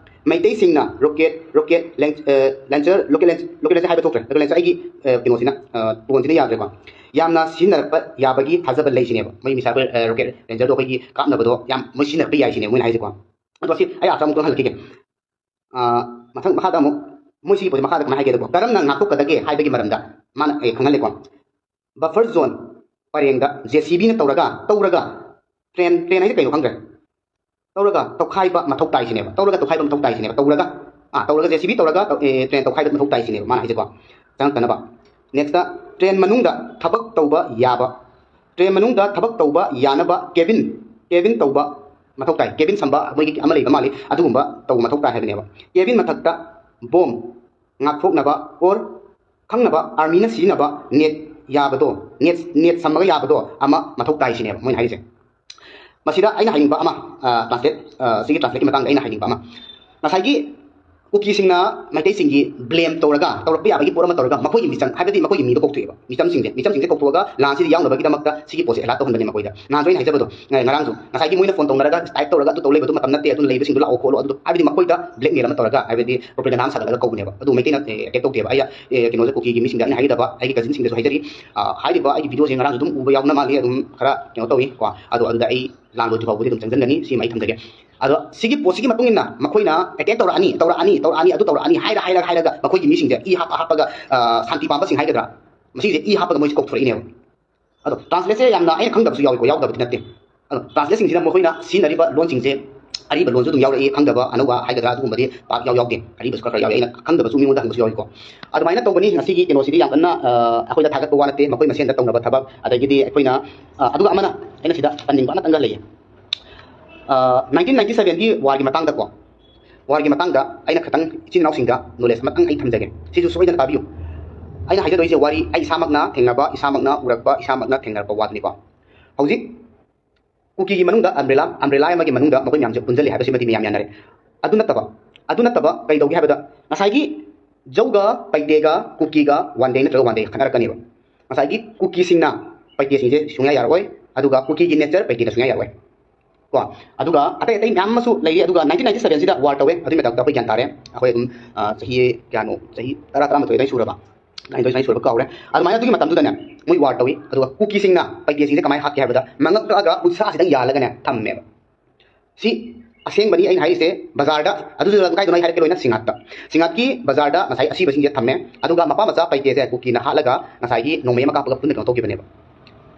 ꯃꯩꯇꯩꯁꯤꯡꯅ rocket, rocket lan-, ꯑ, launcher, rocket lan-, rocket launcher ꯍꯥꯏꯕ ꯊꯣꯛꯇ꯭ꯔꯦ, rocket launcher ꯑꯩꯒꯤ, ꯑ, ꯀꯩꯅꯣꯁꯤꯅ, ꯑ, ꯇꯣꯟꯁꯤꯅ ꯌꯥꯗ꯭ꯔꯦꯀꯣ꯫ ꯌꯥꯝꯅ ꯁꯤꯖꯤꯟꯅꯔꯛꯄ ꯌꯥꯕꯒꯤ ꯊꯥꯖꯕ ꯂꯩ ꯁꯤꯅꯦꯕ꯫ ꯃꯣꯏ missile, ꯑ, rocket launcher ꯗꯣ ꯑꯩꯈꯣꯏꯒꯤ ꯀꯥꯞꯅꯕꯗꯣ ꯌꯥꯝ ꯃꯣꯏ ꯁꯤꯖꯤꯟꯅꯔꯛꯄ ꯌꯥꯏ ꯁꯤꯅꯦꯕ ꯃꯣꯏꯅ ꯍꯥꯏꯁꯦꯀꯣ꯫ ꯑꯗꯣ ꯁꯤ ꯑꯩ ꯑꯥꯔꯊ ꯑꯃꯨꯛꯇꯪ ꯍꯜꯂꯛꯈꯤꯒꯦ꯫ ꯑ, ꯃꯊꯪ ꯃꯈꯥꯗ ꯑꯃꯨꯛ ꯃꯣꯏ ꯁꯤꯒꯤ ꯄꯣꯠꯁꯦ ꯃꯈꯥꯗ ꯀꯃꯥꯏꯅ ꯍꯥꯏꯒꯦꯗꯀꯣ, ꯀꯔꯝꯅ ꯉꯥꯛꯊꯣꯛꯀꯗꯒꯦ ꯍꯥꯏꯕꯒꯤ ꯃꯔꯝꯗ ꯃꯥꯅ, ꯑꯦ, ꯈꯪꯍꯜꯂꯦꯀꯣ꯫ Buffer zone ꯄꯔꯦꯡꯗ JCB ꯅ ꯇꯧꯔꯒ, ꯇꯧꯔꯒ, train, train ꯍꯥꯏꯁꯦ ꯀꯩꯅꯣ ꯈꯪꯗ꯭ꯔꯦ꯫ ꯇꯧꯔꯒ ꯇꯧꯈꯥꯏꯕ ꯃꯊꯧ ꯇꯥꯏ ꯁꯤꯅꯦꯕ꯫ ꯇꯧꯔꯒ ꯇꯧꯈꯥꯏꯕ ꯃꯊꯧ ꯇꯥꯏ ꯁꯤꯅꯦꯕ꯫ ꯇꯧꯔꯒ, ꯑꯥ, ꯇꯧꯔꯒ JCB ꯇꯧꯔꯒ ꯇꯧ-, ꯑꯦ, train ꯇꯧꯈꯥꯏꯕ ꯃꯊꯧ ꯇꯥꯏ ꯁꯤꯅꯦꯕ ꯃꯥꯅ ꯍꯥꯏꯁꯦꯀꯣ꯫ ꯆꯪꯉꯛꯇꯅꯕ꯫ Next, train ꯃꯅꯨꯡꯗ ꯊꯕꯛ ꯇꯧꯕ ꯌꯥꯕ, train ꯃꯅꯨꯡꯗ ꯊꯕꯛ ꯇꯧꯕ ꯌꯥꯅꯕ cabin, cabin ꯇꯧꯕ ꯃꯊꯧ ꯇꯥꯏ꯫ Cabin ꯁꯝꯕ ꯃꯣꯏꯒꯤ ꯑꯃ ꯂꯩꯕ ꯃꯥꯜꯂꯤ, ꯑꯗꯨꯒꯨꯝꯕ ꯇꯧꯕ ꯃꯊꯧ ꯇꯥꯏ ꯍꯥꯏꯕꯅꯦꯕ꯫ Cabin ꯃꯊꯛꯇ bomb ꯉꯥꯛꯊꯣꯛꯅꯕ or ꯈꯪꯅꯕ armyꯅ ꯁꯤꯖꯤꯟꯅꯕ net ꯌꯥꯕꯗꯣ, net, net ꯁꯝꯃꯒ ꯌꯥꯕꯗꯣ ꯑꯃ ꯃꯊꯧ ꯇꯥꯏ ꯁꯤꯅꯦꯕ ꯃꯣꯏꯅ ꯍꯥꯏꯔꯤꯁꯦ꯫ ꯃꯁꯤꯗ ꯑꯩꯅ ꯍꯥꯏꯅꯤꯡꯕ ꯑꯃ, translate, ꯁꯤꯒꯤ translateꯀꯤ ꯃꯇꯥꯡꯗ ꯑꯩꯅ ꯍꯥꯏꯅꯤꯡꯕ ꯑꯃ, ꯉꯁꯥꯏꯒꯤ ꯀꯨꯀꯤꯁꯤꯡꯅ ꯃꯩꯇꯩꯁꯤꯡꯒꯤ blame ꯇꯧꯔꯒ, ꯇꯧꯔꯛꯄ ꯌꯥꯕꯒꯤ ꯄꯣꯠ ꯑꯃ ꯇꯧꯔꯒ ꯃꯈꯣꯏꯒꯤ ꯃꯤꯆꯝ, ꯍꯥꯏꯕꯗꯤ ꯃꯈꯣꯏꯒꯤ ꯃꯤꯗꯣ ꯀꯧꯊꯣꯛꯑꯦꯕ꯫ ꯃꯤꯆꯝꯁꯤꯡꯁꯦ, ꯃꯤꯆꯝꯁꯤꯡꯁꯦ ꯀꯧꯊꯣꯛꯑꯒ ꯂꯥꯟꯁꯤꯗ ꯌꯥꯎꯅꯕꯒꯤꯗꯃꯛꯇ ꯁꯤꯒꯤ ꯄꯣꯠꯁꯦ alert ꯇꯧꯍꯟꯕꯅꯦ ꯃꯈꯣꯏꯗ꯫ ꯅꯍꯥꯟꯁꯨ ꯑꯩꯅ ꯍꯥꯏꯖꯕꯗꯣ, ꯉ-, ꯉꯔꯥꯡꯁꯨ ꯉꯁꯥꯏꯒꯤ ꯃꯣꯏꯅ phone ꯇꯧꯅꯔꯒ type ꯇꯧꯔꯒ ꯑꯗꯨ ꯇꯧ ꯂꯩꯕꯗꯨ ꯃꯇꯝ ꯅꯠꯇꯦ, ꯑꯗꯨꯅ ꯂꯩꯕꯁꯤꯡꯗꯣ ꯂꯥꯛꯑꯣ ꯈꯣꯠꯂꯣ ꯑꯗꯨ ꯇꯧ, ꯍꯥꯏꯕꯗꯤ ꯃꯈꯣꯏꯗ blackmail ꯑꯃ ꯇꯧꯔꯒ, ꯍꯥꯏꯕꯗꯤ propaganda ꯑꯃ ꯁꯥꯒꯠꯂꯒ ꯀꯧꯕꯅꯦꯕ꯫ ꯑꯗꯨ ꯃꯩꯇꯩꯅ, ꯑꯦ, attack ꯇꯧꯗꯦꯕ꯫ ꯑꯩ, ꯑꯦ, ꯀꯩꯅꯣꯁꯦ, ꯀꯨꯀꯤꯒꯤ ꯃꯤꯁꯤꯡꯗ ꯑꯩꯅ ꯍꯥꯏꯒꯗꯕ, ꯑꯩꯒꯤ cousinꯁꯤꯡꯗꯁꯨ ꯍꯥꯏꯖꯔꯤ, ꯑ, ꯍꯥꯏꯔꯤꯕ ꯑꯩꯒꯤ videoꯁꯦ ꯉꯔꯥꯡꯁꯨ ꯑꯗꯨꯝ ꯎꯕ ꯌꯥꯎꯅ ꯃꯥꯜꯂꯤ, ꯑꯗꯨꯝ ꯈꯔ ꯀꯩꯅꯣ ꯇꯧꯏ ꯀꯣ꯫ ꯑꯗꯣ ꯑꯗꯨꯗ ꯑꯩ ꯂꯥꯟ ꯂꯣꯏꯗ꯭ꯔꯤ ꯐꯥꯎꯕꯗꯤ ꯑꯗꯨꯝ ꯆꯪꯁꯤꯟꯒꯅꯤ, ꯁꯤꯃ ꯑꯩ ꯊꯝꯖꯒꯦ꯫ ꯑꯗꯣ ꯁꯤꯒꯤ ꯄꯣꯠꯁꯤꯒꯤ ꯃꯇꯨꯡ ꯏꯟꯅ ꯃꯈꯣꯏꯅ attack ꯇꯧꯔꯛꯑꯅꯤ, ꯇꯧꯔꯛꯑꯅꯤ, ꯇꯧꯔꯛꯑꯅꯤ, ꯑꯗꯨ ꯇꯧꯔꯛꯑꯅꯤ ꯍꯥꯏꯔ, ꯍꯥꯏꯔ, ꯍꯥꯏꯔꯒ ꯃꯈꯣꯏꯒꯤ ꯃꯤꯁꯤꯡꯁꯦ ꯏ ꯍꯥꯞꯄ ꯍꯥꯞꯄꯒ, ꯑ, ꯁꯥꯟꯇꯤ ꯄꯥꯝꯕꯁꯤꯡ ꯍꯥꯏꯒꯗ꯭ꯔꯥ, ꯃꯁꯤꯁꯦ ꯏ ꯍꯥꯞꯄꯒ ꯃꯣꯏꯁꯦ ꯀꯧꯊꯣꯔꯛꯏꯅꯦꯕ꯫ ꯑꯗꯣ translateꯁꯦ ꯌꯥꯝꯅ ꯑꯩꯅ ꯈꯪꯗꯕꯁꯨ ꯌꯥꯎꯏꯀꯣ, ꯌꯥꯎꯗꯕꯗꯤ ꯅꯠꯇꯦ꯫ ꯑꯗꯣ translateꯁꯤꯡꯁꯤꯅ ꯃꯈꯣꯏꯅ ꯁꯤꯖꯤꯟꯅꯔꯤꯕ ꯂꯣꯟꯁꯤꯡꯁꯦ ꯑꯔꯤꯕ ꯂꯣꯟꯁꯨ ꯑꯗꯨꯝ ꯌꯥꯎꯔꯛꯏ, ꯈꯪꯗꯕ ꯑꯅꯧꯕ ꯍꯥꯏꯒꯗ꯭ꯔꯥ ꯑꯗꯨꯒꯨꯝꯕꯗꯤ ꯄꯥꯛ ꯌꯥꯎ ꯌꯥꯎꯗꯦ, ꯑꯔꯤꯕꯁꯨ ꯈꯔ ꯈꯔ ꯌꯥꯎꯏ, ꯑꯩꯅ ꯈꯪꯗꯕꯁꯨ ꯃꯤꯉꯣꯟꯗ ꯍꯪꯕꯁꯨ ꯌꯥꯎꯏꯀꯣ꯫ ꯑꯗꯨꯃꯥꯏꯅ ꯇꯧꯕꯅꯤ꯫ ꯉꯁꯤꯒꯤ ꯀꯩꯅꯣꯁꯤꯗꯤ ꯌꯥꯝ ꯀꯟꯅ, ꯑ, ꯑꯩꯈꯣꯏꯗ ꯊꯥꯒꯠꯄ ꯋꯥ ꯅꯠꯇꯦ, ꯃꯈꯣꯏ ꯃꯁꯦꯟꯗ ꯇꯧꯅꯕ ꯊꯕꯛ꯫ ꯑꯗꯒꯤꯗꯤ ꯑꯩꯈꯣꯏꯅ, ꯑ, ꯑꯗꯨꯒ ꯑꯃꯅ ꯑꯩꯅ ꯁꯤꯗ ꯄꯟꯅꯤꯡꯕ ꯑꯃꯇꯪꯒ ꯂꯩꯌꯦ꯫ ꯑ, nineteen ninety sevenꯒꯤ warꯒꯤ ꯃꯇꯥꯡꯗꯀꯣ, warꯒꯤ ꯃꯇꯥꯡꯗ ꯑꯩꯅ ꯈꯤꯇꯪ ꯏꯆꯤꯟ ꯏꯅꯥꯎꯁꯤꯡꯗ knowledge ꯑꯃꯇꯪ ꯑꯩ ꯊꯝꯖꯒꯦ꯫ ꯁꯤꯁꯨ ꯁꯣꯏꯗꯅ ꯇꯥꯕꯤꯌꯨ꯫ ꯑꯩꯅ ꯍꯥꯏꯖꯗꯣꯏꯁꯦ ꯋꯥꯔꯤ ꯑꯩ ꯏꯁꯥꯃꯛꯅ ꯊꯦꯡꯅꯕ, ꯏꯁꯥꯃꯛꯅ ꯎꯔꯛꯄ, ꯏꯁꯥꯃꯛꯅ ꯊꯦꯡꯅꯔꯛꯄ ꯋꯥꯗꯨꯅꯤꯀꯣ꯫ ꯍꯧꯖꯤꯛ ꯀꯨꯀꯤꯒꯤ ꯃꯅꯨꯡꯗ umbrella, umbrella ꯑꯃꯒꯤ ꯃꯅꯨꯡꯗ ꯃꯈꯣꯏ ꯃꯌꯥꯝꯁꯦ ꯄꯨꯟꯁꯤꯜꯂꯤ ꯍꯥꯏꯕꯁꯤꯃꯗꯤ ꯃꯤꯌꯥꯝ ꯌꯥꯅꯔꯦ꯫ ꯑꯗꯨ ꯅꯠꯇꯕ, ꯑꯗꯨ ꯅꯠꯇꯕ ꯀꯩꯗꯧꯒꯦ ꯍꯥꯏꯕꯗ, ꯉꯁꯥꯏꯒꯤ ꯖꯧꯒ ꯄꯩꯇꯦꯒ ꯀꯨꯀꯤꯒ one day ꯅꯠꯇ꯭ꯔꯒ one day ꯈꯠꯅꯔꯛꯀꯅꯦꯕ꯫ ꯉꯁꯥꯏꯒꯤ ꯀꯨꯀꯤꯁꯤꯡꯅ ꯄꯩꯇꯦꯁꯤꯡꯁꯦ ꯁꯨꯡꯌꯥ ꯌꯥꯔꯛꯑꯣꯏ, ꯑꯗꯨꯒ ꯀꯨꯀꯤꯒꯤ nature ꯄꯩꯇꯦꯅ ꯁꯨꯡꯌꯥ ꯌꯥꯔꯛꯑꯣꯏ꯫ ꯀꯣ, ꯑꯗꯨꯒ ꯑꯇꯩ ꯑꯇꯩ ꯃꯌꯥꯝ ꯑꯃꯁꯨ ꯂꯩꯔꯤ꯫ ꯑꯗꯨꯒ nineteen ninety sevenꯁꯤꯗ war ꯇꯧꯋꯦ꯫ ꯑꯗꯨꯒꯤ ꯃꯇꯝꯗ ꯑꯩꯈꯣꯏ ꯒ꯭ꯌꯥꯟ ꯇꯥꯔꯦ꯫ ꯑꯩꯈꯣꯏ ꯑꯗꯨꯝ, ꯑ, ꯆꯍꯤ ꯀꯌꯥꯅꯣ, ꯆꯍꯤ ꯇꯔꯥ, ꯇꯔꯥꯃꯥꯊꯣꯏ ꯑꯗꯨꯋꯥꯏ ꯁꯨꯔꯕ, ꯇꯔꯥꯅꯤꯊꯣꯏ ꯁꯨꯃꯥꯏꯅ ꯁꯨꯔꯕ ꯀꯥꯎꯔꯦ꯫ ꯑꯗꯨꯃꯥꯏꯅ ꯑꯗꯨꯒꯤ ꯃꯇꯝꯗꯨꯗꯅꯦ ꯃꯣꯏ war ꯇꯧꯋꯤ꯫ ꯑꯗꯨꯒ ꯀꯨꯀꯤꯁꯤꯡꯅ ꯄꯩꯇꯦꯁꯤꯡꯁꯦ ꯀꯃꯥꯏꯅ ꯍꯥꯠꯀꯦ ꯍꯥꯏꯕꯗ ꯃꯉꯛ ꯀꯛꯑꯒ ꯎꯠꯁꯥꯁꯤꯗꯪ ꯌꯥꯜꯂꯒꯅꯦ ꯊꯝꯃꯦꯕ꯫ ꯁꯤ ꯑꯁꯦꯡꯕꯅꯤ ꯑꯩꯅ ꯍꯥꯏꯔꯤꯁꯦ꯫ ꯕꯖꯥꯔꯗ, ꯑꯗꯨꯁꯨ ꯀꯥꯏꯗꯅꯣ ꯑꯩ ꯍꯥꯏꯔꯛꯀꯦ ꯂꯣꯏꯅ, ꯁꯤꯡꯉꯥꯠꯇ꯫ ꯁꯤꯡꯉꯥꯠꯀꯤ ꯕꯖꯥꯔꯗ ꯉꯁꯥꯏ ꯑꯁꯤꯕꯁꯤꯡꯁꯦ ꯊꯝꯃꯦ, ꯑꯗꯨꯒ ꯃꯄꯥ ꯃꯆꯥ ꯄꯩꯇꯦꯁꯦ ꯀꯨꯀꯤꯅ ꯍꯥꯠꯂꯒ ꯉꯁꯥꯏꯒꯤ ꯅꯣꯡꯃꯩ ꯑꯃ ꯀꯥꯞꯄꯒ ꯄꯨꯟꯅ ꯀꯩꯅꯣ ꯇꯧꯈꯤꯕꯅꯦꯕ꯫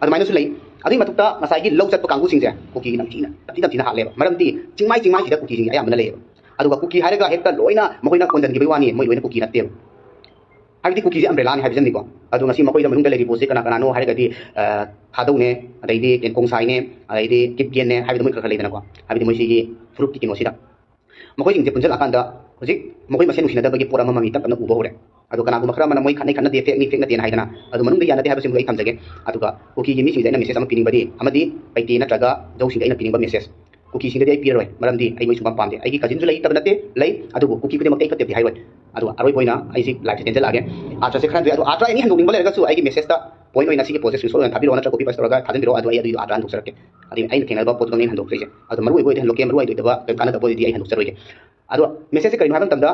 ꯑꯗꯨꯃꯥꯏꯅꯁꯨ ꯂꯩ꯫ ꯑꯗꯨꯒꯤ ꯃꯊꯛꯇ ꯉꯁꯥꯏꯒꯤ ꯂꯧ ꯆꯠꯄ ꯀꯥꯡꯕꯨꯁꯤꯡꯁꯦ ꯀꯨꯀꯤꯒꯤ ꯅꯝꯊꯤꯅ, ꯇꯝꯊꯤ ꯇꯝꯊꯤꯅ ꯍꯥꯠꯂꯦꯕ꯫ ꯃꯔꯝꯗꯤ ꯆꯤꯡꯃꯥꯏ ꯆꯤꯡꯃꯥꯏꯁꯤꯗ ꯀꯨꯀꯤꯁꯤꯡꯁꯦ ꯑꯌꯥꯝꯕꯅ ꯂꯩꯌꯦꯕ꯫ ꯑꯗꯨꯒ ꯀꯨꯀꯤ ꯍꯥꯏꯔꯒ ꯍꯦꯛꯇ ꯂꯣꯏꯅ ꯃꯈꯣꯏꯅ ꯀꯣꯟꯁꯤꯟꯈꯤꯕꯒꯤ ꯋꯥꯅꯤ, ꯃꯣꯏ ꯂꯣꯏꯅ ꯀꯨꯀꯤ ꯅꯠꯇꯦꯕ꯫ ꯍꯥꯏꯕꯗꯤ ꯀꯨꯀꯤꯁꯦ ꯑꯝꯕ꯭ꯔꯦꯂꯥꯅꯤ ꯍꯥꯏꯕꯁꯤꯅꯤꯀꯣ꯫ ꯑꯗꯣ ꯉꯁꯤ ꯃꯈꯣꯏꯗ ꯃꯅꯨꯡꯗ ꯂꯩꯔꯤꯕ ꯄꯣꯠꯁꯦ ꯀꯅꯥ ꯀꯅꯥꯅꯣ ꯍꯥꯏꯔꯒꯗꯤ, ꯑ, ꯊꯥꯗꯧꯅꯦ, ꯑꯗꯩꯗꯤ ꯇꯦꯟꯀꯣꯡꯁꯥꯏꯅꯦ, ꯑꯗꯩꯗꯤ ꯀꯤꯞꯒꯦꯟꯅꯦ ꯍꯥꯏꯕꯗꯤ ꯃꯣꯏ ꯈꯔ ꯈꯔ ꯂꯩꯗꯅꯀꯣ꯫ ꯍꯥꯏꯕꯗꯤ ꯃꯣꯏ ꯁꯤꯒꯤ ꯐꯨꯔꯨꯞꯀꯤ ꯀꯩꯅꯣꯁꯤꯗ꯫ ꯃꯈꯣꯏꯁꯤꯡꯁꯦ ꯄꯨꯟꯁꯤꯜꯂꯛꯑꯀꯥꯟꯗ ꯍꯧꯖꯤꯛ ꯃꯈꯣꯏ ꯃꯁꯦꯟ ꯅꯨꯡꯁꯤꯅꯗꯕꯒꯤ ꯄꯣꯠ ꯑꯃꯃꯝ ꯇꯞ ꯇꯞꯅ ꯎꯕ ꯍꯧꯔꯦ꯫ ꯑꯗꯣ ꯀꯅꯥꯒꯨꯝꯕ ꯈꯔ ꯑꯃꯅ ꯃꯣꯏ ꯈꯠꯅꯩ ꯈꯠꯅꯗꯦ, ꯐꯦꯛꯅꯤ ꯐꯦꯛ ꯅꯠꯇꯦꯅ ꯍꯥꯏꯗꯅ, ꯑꯗꯨ ꯃꯅꯨꯡꯗ ꯌꯥꯅꯗꯦ ꯍꯥꯏꯕꯁꯤꯃꯗꯤ ꯑꯩ ꯊꯝꯖꯒꯦ꯫ ꯑꯗꯨꯒ ꯀꯨꯀꯤꯒꯤ ꯃꯤꯁꯤꯡꯁꯦ ꯑꯩꯅ ꯃꯦꯁꯦꯖ ꯑꯃ ꯄꯤꯅꯤꯡꯕꯗꯤ, ꯑꯃꯗꯤ ꯄꯩꯇꯦ ꯅꯠꯇ꯭ꯔꯒ ꯖꯧꯁꯤꯡꯗ ꯑꯩꯅ ꯄꯤꯅꯤꯡꯕ ꯃꯦꯁꯦꯖ, ꯀꯨꯀꯤꯁꯤꯡꯗꯗꯤ ꯑꯩ ꯄꯤꯔꯔꯣꯏ, ꯃꯔꯝꯗꯤ ꯑꯩ ꯃꯣꯏ ꯁꯨꯡꯄꯥꯝ ꯄꯥꯝꯗꯦ꯫ ꯑꯩꯒꯤ ꯀꯖꯤꯟꯁꯨ ꯂꯩꯇꯕ ꯅꯠꯇꯦ, ꯂꯩ, ꯑꯗꯨꯕꯨ ꯀꯨꯀꯤ ꯈꯨꯗꯤꯡꯃꯛꯇ ꯑꯩ ꯐꯠꯇꯦꯗꯤ ꯍꯥꯏꯔꯣꯏ꯫ ꯑꯗꯨꯒ ꯑꯔꯣꯏꯕ ꯑꯣꯏꯅ ꯑꯩꯁꯤ ꯂꯥꯏꯐꯁꯦ ꯇꯦꯟꯖꯜꯂꯛꯑꯒꯦ꯫ ꯑꯥꯔꯊꯁꯦ ꯈꯔ ꯍꯟꯗꯣꯛꯑꯦ, ꯑꯗꯣ ꯑꯥꯔꯊ ꯑꯩꯅ ꯍꯟꯗꯣꯛꯅꯤꯡꯕ ꯂꯩꯔꯒꯁꯨ ꯑꯩꯒꯤ ꯃꯦꯁꯦꯖꯇ ꯄꯣꯏꯟ ꯑꯣꯏꯅ ꯁꯤꯒꯤ ꯄꯣꯠꯁꯦ ꯁ꯭ꯀꯔꯤꯟꯁꯣꯠ ꯑꯣꯏꯅ ꯊꯥꯕꯤꯔꯛꯑꯣ, ꯅꯠꯇ꯭ꯔꯒ ꯀꯣꯄꯤ ꯄꯦꯁ ꯇꯧꯔꯒ ꯊꯥꯖꯤꯟꯕꯤꯔꯛꯑꯣ, ꯑꯗꯨ ꯑꯩ ꯑꯗꯨꯒꯤꯗꯣ ꯑꯥꯔꯊ ꯍꯟꯗꯣꯛꯆꯔꯛꯀꯦ꯫ ꯑꯗꯨ ꯑꯩꯅ ꯊꯦꯡꯅꯔꯕ ꯄꯣꯠꯇꯨꯗꯪ ꯑꯩꯅ ꯍꯟꯗꯣꯛꯆꯔꯤꯁꯦ꯫ ꯑꯗꯣ ꯃꯔꯨ ꯑꯣꯏꯕ ꯑꯣꯏꯗꯤ ꯍꯟꯗꯣꯛꯀꯦ, ꯃꯔꯨ ꯑꯣꯏꯗꯣꯏꯗꯕ ꯀꯩꯝ ꯀꯥꯟꯅꯗꯕ ꯑꯣꯏꯔꯗꯤ ꯑꯩ ꯍꯟꯗꯣꯛꯆꯔꯣꯏꯒꯦ꯫ ꯑꯗꯣ ꯃꯦꯁꯦꯖꯁꯦ ꯀꯔꯤꯅꯣ ꯍꯥꯏꯕ ꯃꯇꯝꯗ,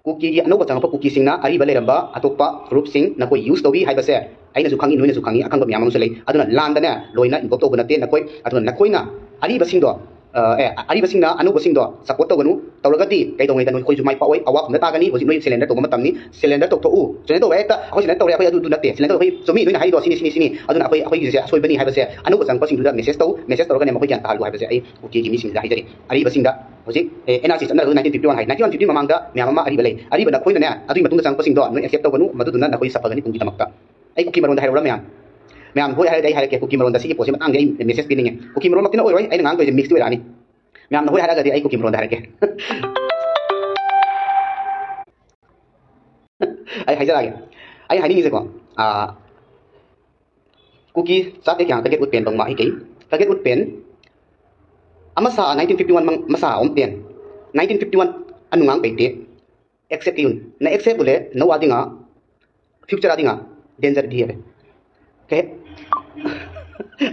ꯀꯨꯀꯤꯒꯤ ꯑꯅꯧꯕ ꯆꯪꯉꯛꯄ ꯀꯨꯀꯤꯁꯤꯡꯅ ꯑꯔꯤꯕ ꯂꯩꯔꯝꯕ ꯑꯇꯣꯞꯄ ꯐꯨꯔꯨꯞꯁꯤꯡ ꯅꯈꯣꯏ ꯌꯨꯁ ꯇꯧꯏ ꯍꯥꯏꯕꯁꯦ ꯑꯩꯅꯁꯨ ꯈꯪꯉꯤ, ꯅꯣꯏꯅꯁꯨ ꯈꯪꯉꯤ, ꯑꯈꯪꯕ ꯃꯌꯥꯝ ꯑꯃꯁꯨ ꯂꯩ꯫ ꯑꯗꯨꯅ ꯂꯥꯟꯗꯅꯦ ꯂꯣꯏꯅ ꯏꯟꯚꯣꯜꯕ ꯇꯧꯕ ꯅꯠꯇꯦ ꯅꯈꯣꯏ꯫ ꯑꯗꯨꯅ ꯅꯈꯣꯏꯅ ꯑꯔꯤꯕꯁꯤꯡꯗꯣ, ꯑ, ꯑꯦ, ꯑꯔꯤꯕꯁꯤꯡꯅ ꯑꯅꯧꯕꯁꯤꯡꯗꯣ ꯁꯞꯄꯣꯔꯠ ꯇꯧꯒꯅꯨ, ꯇꯧꯔꯒꯗꯤ ꯀꯩꯗꯧꯉꯩꯗ ꯅꯈꯣꯏꯁꯨ ꯃꯥꯏ ꯄꯥꯛꯑꯣꯏ, ꯑꯋꯥꯐꯝꯗ ꯇꯥꯒꯅꯤ꯫ ꯍꯧꯖꯤꯛ ꯅꯣꯏ ꯁꯤꯂꯤꯟꯗꯔ ꯇꯧꯕ ꯃꯇꯝꯅꯤ, ꯁꯤꯂꯤꯟꯗꯔ ꯇꯧꯊꯣꯛꯎ꯫ ꯁꯤꯂꯤꯟꯗꯔ ꯇꯧꯕ ꯍꯦꯛꯇ ꯑꯩꯈꯣꯏ ꯁꯤꯂꯤꯟꯗꯔ ꯇꯧꯔꯦ, ꯑꯩꯈꯣꯏ ꯑꯗꯨꯗꯨ ꯅꯠꯇꯦ, ꯁꯤꯂꯤꯟꯗꯔ ꯇꯧꯕ ꯑꯩꯈꯣꯏ ꯆꯨꯝꯃꯤ, ꯅꯣꯏꯅ ꯍꯥꯏꯔꯤꯗꯣ ꯁꯤꯅꯤ, ꯁꯤꯅꯤ, ꯁꯤꯅꯤ꯫ ꯑꯗꯨꯅ ꯑꯩꯈꯣꯏ, ꯑꯩꯈꯣꯏꯒꯤꯁꯦ ꯑꯁꯣꯏꯕꯅꯤ ꯍꯥꯏꯕꯁꯦ ꯑꯅꯧꯕ ꯆꯪꯉꯛꯄꯁꯤꯡꯗꯨꯗ ꯃꯦꯁꯦꯖ ꯇꯧ, ꯃꯦꯁꯦꯖ ꯇꯧꯔꯒꯅꯦ ꯃꯈꯣꯏ ꯒ꯭ꯌꯥꯟ ꯇꯥꯍꯜꯂꯨ ꯍꯥꯏꯕꯁꯦ ꯑꯩ ꯀꯨꯀꯤꯒꯤ ꯃꯤꯁꯤꯡꯁꯤꯗ ꯍꯥꯏꯖꯔꯤ꯫ ꯑꯔꯤꯕꯁꯤꯡꯗ ꯍꯧꯖꯤꯛ, ꯑꯦ, ꯑꯦꯟ ꯑꯥꯔ ꯁꯤ ꯆꯠꯅꯔꯒ ꯅꯥꯏꯟꯇꯤꯟ ꯐꯤꯐꯇꯤ ꯋꯥꯟ ꯍꯥꯏ, ꯅꯥꯏꯟꯇꯤꯟ ꯐꯤꯐꯇꯤ ꯃꯃꯥꯡꯗ ꯃꯌꯥꯝ ꯑꯃ ꯑꯔꯤꯕ ꯂꯩ, ꯑꯔꯤꯕ ꯅꯈꯣꯏꯅꯅꯦ ꯑꯗꯨꯒꯤ ꯃꯇꯨꯡꯗ ꯆꯪꯉꯛꯄꯁꯤꯡꯗꯣ ꯅꯣꯏ ꯑꯦꯛꯁꯦꯞ ꯇꯧꯒꯅꯨ, ꯃꯗꯨꯗꯨꯅ ꯅꯈꯣꯏ ꯁꯐꯒꯅꯤ ꯇꯨꯡꯒꯤꯗꯃꯛꯇ꯫ ꯑꯩ ꯀꯨꯀꯤ ꯃꯔꯣꯟꯗ ꯍꯥꯏꯔꯛꯎꯔꯥ ꯃꯌꯥꯝ? ꯃꯌꯥꯝ ꯍꯣꯏ ꯍꯥꯏꯔꯗꯤ ꯑꯩ ꯍꯥꯏꯔꯛꯀꯦ, ꯀꯨꯀꯤ ꯃꯔꯣꯟꯗ ꯁꯤꯒꯤ ꯄꯣꯠꯁꯦ ꯃꯇꯥꯡꯗ ꯑꯩ ꯃꯦꯁꯦꯖ ꯄꯤꯅꯤꯡꯉꯦ꯫ ꯀꯨꯀꯤ ꯃꯔꯣꯟꯃꯛꯇꯤ ꯑꯣꯏꯔꯣꯏ, ꯑꯩꯅ ꯉꯥꯡꯗꯣꯏꯁꯦ ꯃꯤꯛꯁꯇꯤ ꯑꯣꯏꯔꯛꯑꯅꯤ꯫ ꯃꯌꯥꯝꯅ ꯍꯣꯏ ꯍꯥꯏꯔꯛꯑꯒꯗꯤ ꯑꯩ ꯀꯨꯀꯤ ꯃꯔꯣꯟꯗ ꯍꯥꯏꯔꯛꯀꯦ꯫ ꯑꯩ ꯍꯥꯏꯖꯔꯛꯑꯒꯦ꯫ ꯑꯩ ꯍꯥꯏꯅꯤꯡꯉꯤꯁꯦꯀꯣ, ꯑꯥ, ꯀꯨꯀꯤ ꯆꯥꯇꯦ ꯀꯌꯥ ꯀꯒꯦꯠ ꯎꯠꯄꯦꯟ ꯕꯪꯃ ꯍꯤꯀꯩ꯫ ꯀꯒꯦꯠ ꯎꯠꯄꯦꯟ ꯑꯃ ꯁꯥ ꯅꯥꯏꯟꯇꯤꯟ ꯐꯤꯐꯇꯤ ꯋꯥꯟ ꯃꯁꯥ ꯑꯍꯨꯝ ꯇꯦꯟ꯫ ꯅꯥꯏꯟꯇꯤꯟ ꯐꯤꯐꯇꯤ ꯋꯥꯟ ꯑꯅꯨꯡꯉꯥꯡ ꯄꯩꯇꯦ꯫ ꯑꯦꯛꯁꯦꯞ ꯀꯤꯌꯨꯟ꯫ ꯅ ꯑꯦꯛꯁꯦꯞ ꯎꯂꯦ ꯅꯧ ꯑꯗꯤꯉꯥ ꯐ꯭ꯌꯨꯆꯔ ꯑꯗꯤꯉꯥ ꯗꯦꯟꯖꯔ ꯗꯤ ꯍꯦ꯫ ꯀꯩ?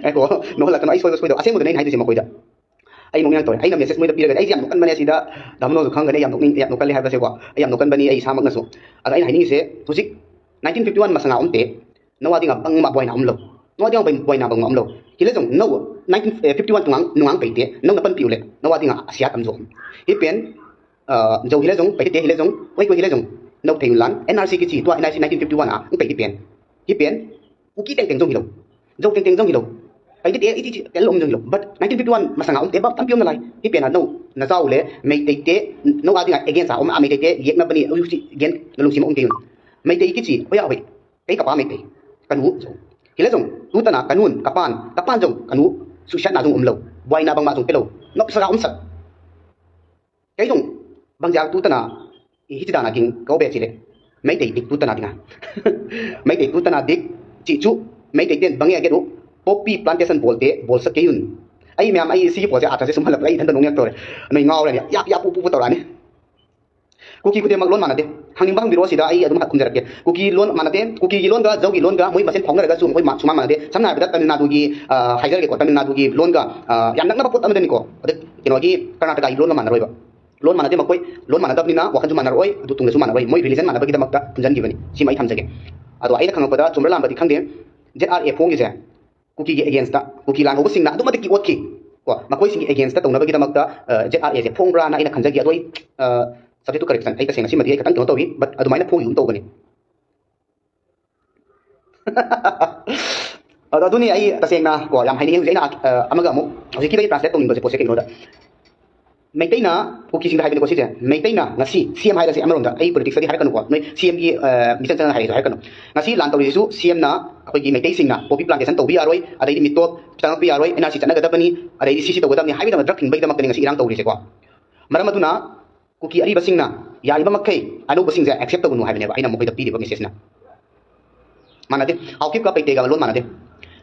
ꯉꯥꯏꯈꯣ, ꯅꯣꯛꯍꯜꯂꯛꯀꯅꯨ, ꯑꯩ ꯁꯣꯏꯕ ꯁꯣꯏꯗꯕ꯫ ꯑꯁꯦꯡꯕꯗꯅꯦ ꯑꯩꯅ ꯍꯥꯏꯗꯣꯏꯁꯦ ꯃꯈꯣꯏꯗ꯫ ꯑꯩ ꯅꯣꯛꯅꯤꯡꯉꯛꯇꯧꯔꯦ꯫ ꯑꯩꯅ ꯃꯦꯁꯦꯖ ꯃꯣꯏꯗ ꯄꯤꯔꯒꯗꯤ ꯑꯩꯁꯦ ꯌꯥꯝ ꯅꯣꯛꯀꯟꯕꯅꯦ, ꯁꯤꯗ ꯗꯥꯃꯅꯣꯁꯨ ꯈꯪꯒꯅꯤ, ꯑꯩ ꯌꯥꯝ ꯅꯣꯛꯅꯤꯡ-, ꯌꯥꯝ ꯅꯣꯛꯀꯜꯂꯦ ꯍꯥꯏꯕꯁꯦꯀꯣ꯫ ꯑꯩ ꯌꯥꯝ ꯅꯣꯛꯀꯟꯕꯅꯤ, ꯑꯩ ꯏꯁꯥꯃꯛꯅꯁꯨ꯫ ꯑꯗ ꯑꯩꯅ ꯍꯥꯏꯅꯤꯡꯉꯤꯁꯦ, ꯍꯧꯖꯤꯛ ꯅꯥꯏꯟꯇꯤꯟ ꯐꯤꯐꯇꯤ ꯋꯥꯟ ꯃꯁꯉꯥ ꯑꯝꯇꯦ, ꯅꯋꯥꯗꯤ ꯉꯥ ꯕꯪ ꯃꯥ ꯕꯣꯏꯅ ꯑꯝꯂꯧ꯫ ꯅꯋꯥꯗꯤ ꯉꯥ ꯕꯣꯏꯅ ꯕꯪ ꯑꯝꯂꯧ꯫ ꯍꯤꯂꯦꯖꯣꯡ, ꯅꯧ ꯅꯥꯏꯟꯇꯤꯟ ꯐꯤꯐꯇꯤ ꯋꯥꯟ ꯇꯨꯉꯥꯡ ꯅꯨꯡꯉꯥꯡ ꯄꯩꯇꯦ, ꯅꯧꯅ ꯄꯟ ꯄꯤꯎꯂꯦ꯫ ꯅꯋꯥꯗꯤ ꯉꯥ ꯑꯁꯤꯌꯥ ꯇꯝꯖꯣ꯫ ꯍꯤꯄꯦꯟ, ꯑ, ꯖꯧ ꯍꯤꯂꯦꯖꯣꯡ, ꯄꯩꯇꯦ ꯍꯤꯂꯦꯖꯣꯡ, ꯀꯣꯏ ꯀꯣꯏ ꯍꯤꯂꯦꯖꯣꯡ, ꯅꯧ ꯊꯦꯡꯂꯥꯟ, ꯑꯦꯟ ꯑꯥꯔ ꯁꯤ ꯀꯤ ꯆꯤ, ꯇꯨ N R C nineteen fifty one ꯑ, ꯄꯩꯇꯦ ꯄꯦꯟ꯫ ꯍꯤꯄꯦꯟ, ꯀꯨꯀꯤ ꯇꯦꯡ ꯇꯦꯡ ꯖꯣꯡ ꯍꯤꯂꯧ꯫ ꯖꯧ ꯇꯦꯡ ꯇꯦꯡ ꯖꯣꯡ ꯍꯤꯂꯧ꯫ ꯄꯩꯇꯦ ꯇꯦ, ꯏꯇꯤ ꯇꯤ, ꯇꯦꯜ ꯂꯣꯝ ꯖꯣꯡ ꯍꯤꯂꯧ꯫ But ꯅꯥꯏꯟꯇꯤꯟ ꯐꯤꯐꯇꯤ ꯋꯥꯟ ꯃꯁꯉꯥ ꯑꯝꯇꯦ, ꯕꯞ ꯇꯝ ꯄꯤꯌꯣꯝꯅ ꯂꯥꯏ꯫ ꯍꯤꯄꯦꯟ ꯅꯧ, ꯅꯖꯥꯎꯂꯦ, ꯃꯩꯇꯩ ꯇꯦ, ꯅꯧ ꯑꯗꯤ ꯉꯥ ꯑꯦꯒꯦꯟꯁ ꯑ, ꯑꯣ, ꯃꯩꯇꯩ ꯇꯦ, ꯌꯦꯛꯅꯕꯅꯤ, ꯎꯁꯤ, ꯒꯦꯟ, ꯅꯂꯨꯡꯁꯤ ꯃꯑꯣꯡ ꯇꯦꯌꯨꯟ꯫ Meitei kichi hoya hoi. Kei kapa Meitei. Kanu jong. Hile jong, tu tana kanun, kapan, kapan jong, kanu, suicide na jong umlou. Buai na bangma jong pelou. Nop sara umsat. Kei jong, bang jang tu tana, i hichi dana king, kau be chile. Meitei dik tu tana dinga. Meitei tu tana dik, chi chu, Meitei ten bang ya gedu, poppy plantation bolte, bolsa keyun. Ai ma'am, ai si pose ata se sumhala play thanda nong yak tore. Noi ngau le, yap yap pu pu pu tore ni. Kuki kute mak lon manade. Hangin bang biro sida ai adum hat khum jarak ke. Kuki lon manade, Kuki gi lon ga, Zou gi lon ga, moi masen phong ga ga sum, moi ma, suma manade. Samna bida Tamil Nadu gi, ah, haijar ke ko, Tamil Nadu gi lon ga, ah, yam nak na pa pot amade ni ko. Ade, kino gi Karnataka gi lon ga manaroi ba. Lon manade makoi, lon manadab ni na, wakan su manaroi, adu tung su manaroi. Moi religion manaba gi damak ta, tunjan gi bani. Sima i tham jage. Ado ai na khang pada, chumra lam badi khang de, Z R A phong gi se. Kuki gi against ta, Kuki ꯂꯥꯟ ꯍꯧꯕꯁꯤꯡꯅ ꯑꯗꯨꯛ ꯃꯇꯤꯛ ꯀꯤ ꯑꯣꯠꯈꯤ꯫ ꯀꯣ, ꯃꯈꯣꯏꯁꯤꯡꯒꯤ against ꯇ ꯇꯧꯅꯕꯒꯤꯗꯃꯛꯇ, ꯑ, Z R A ꯁꯦ ꯐꯣꯡꯕ꯭ꯔꯥꯅ ꯑꯩꯅ ꯈꯟꯖꯈꯤ꯫ ꯑꯗꯣ ꯑꯩ, ꯑ, subject to correction, ꯑꯩ ꯇꯁꯦꯡꯅ ꯁꯤꯃꯗꯤ ꯑꯩ ꯈꯤꯇꯪ ꯀꯩꯅꯣ ꯇꯧꯏ, but ꯑꯗꯨꯃꯥꯏꯅ ꯐꯣꯡꯈꯤꯒꯨꯝ ꯇꯧꯕꯅꯤ꯫ ꯑꯗꯣ ꯑꯗꯨꯅꯤ ꯑꯩ ꯇꯁꯦꯡꯅ ꯀꯣ, ꯌꯥꯝ ꯍꯥꯏꯅꯤꯡꯉꯤ꯫ ꯍꯧꯖꯤꯛ ꯑꯩꯅ, ꯑ, ꯑꯃꯒ ꯑꯃꯨꯛ ꯍꯧꯖꯤꯛꯀꯤꯗ ꯑꯩ translate ꯇꯧꯅꯤꯡꯕꯁꯦ ꯄꯣꯠꯁꯦ ꯀꯩꯅꯣꯗ, ꯃꯩꯇꯩꯅ, ꯀꯨꯀꯤꯁꯤꯡꯗ ꯍꯥꯏꯕꯅꯤꯀꯣ ꯁꯤꯁꯦ, ꯃꯩꯇꯩꯅ ꯉꯁꯤ C M ꯍꯥꯏꯔꯁꯤ ꯑꯃꯔꯣꯝꯗ, ꯑꯩ politics ꯇꯗꯤ ꯍꯥꯏꯔꯛꯀꯅꯨꯀꯣ, ꯅꯣꯏ C M ꯒꯤ, ꯑ, ꯃꯤꯆꯪ ꯆꯪꯉꯒ ꯍꯥꯏꯔꯛꯏꯁꯨ ꯍꯥꯏꯔꯛꯀꯅꯨ꯫ ꯉꯁꯤ ꯂꯥꯟ ꯇꯧꯔꯤꯁꯤꯁꯨ C M ꯅ ꯑꯩꯈꯣꯏꯒꯤ ꯃꯩꯇꯩꯁꯤꯡꯅ poppy plantation ꯇꯧꯕ ꯌꯥꯔꯣꯏ, ꯑꯗꯩꯗꯤ ꯃꯤꯇꯣꯞ ꯆꯪꯉꯛꯄ ꯌꯥꯔꯣꯏ, N R C ꯆꯠꯅꯒꯗꯕꯅꯤ, ꯑꯗꯩꯗꯤ ꯁꯤꯁꯤ ꯇꯧꯒꯗꯕꯅꯤ ꯍꯥꯏꯕꯒꯤꯗꯃꯛ drug ꯊꯤꯡꯕꯒꯤꯗꯃꯛꯇꯅꯤ ꯉꯁꯤ ꯏꯔꯥꯡ ꯇꯧꯔꯤꯁꯦꯀꯣ꯫ ꯃꯔꯝ ꯑꯗꯨꯅ ꯀꯨꯀꯤ ꯑꯔꯤꯕꯁꯤꯡꯅ ꯌꯥꯔꯤꯕ ꯃꯈꯩ ꯑꯅꯧꯕꯁꯤꯡꯁꯦ accept ꯇꯧꯒꯅꯨ ꯍꯥꯏꯕꯅꯦꯕ ꯑꯩꯅ ꯃꯈꯣꯏꯗ ꯄꯤꯔꯤꯕ message ꯅ꯫ ꯃꯥꯟꯅꯗꯦ꯫ ꯍꯥꯎꯀꯤꯞꯀ ꯄꯩꯇꯦꯒ ꯂꯣꯟ ꯃꯥꯟꯅꯗꯦ꯫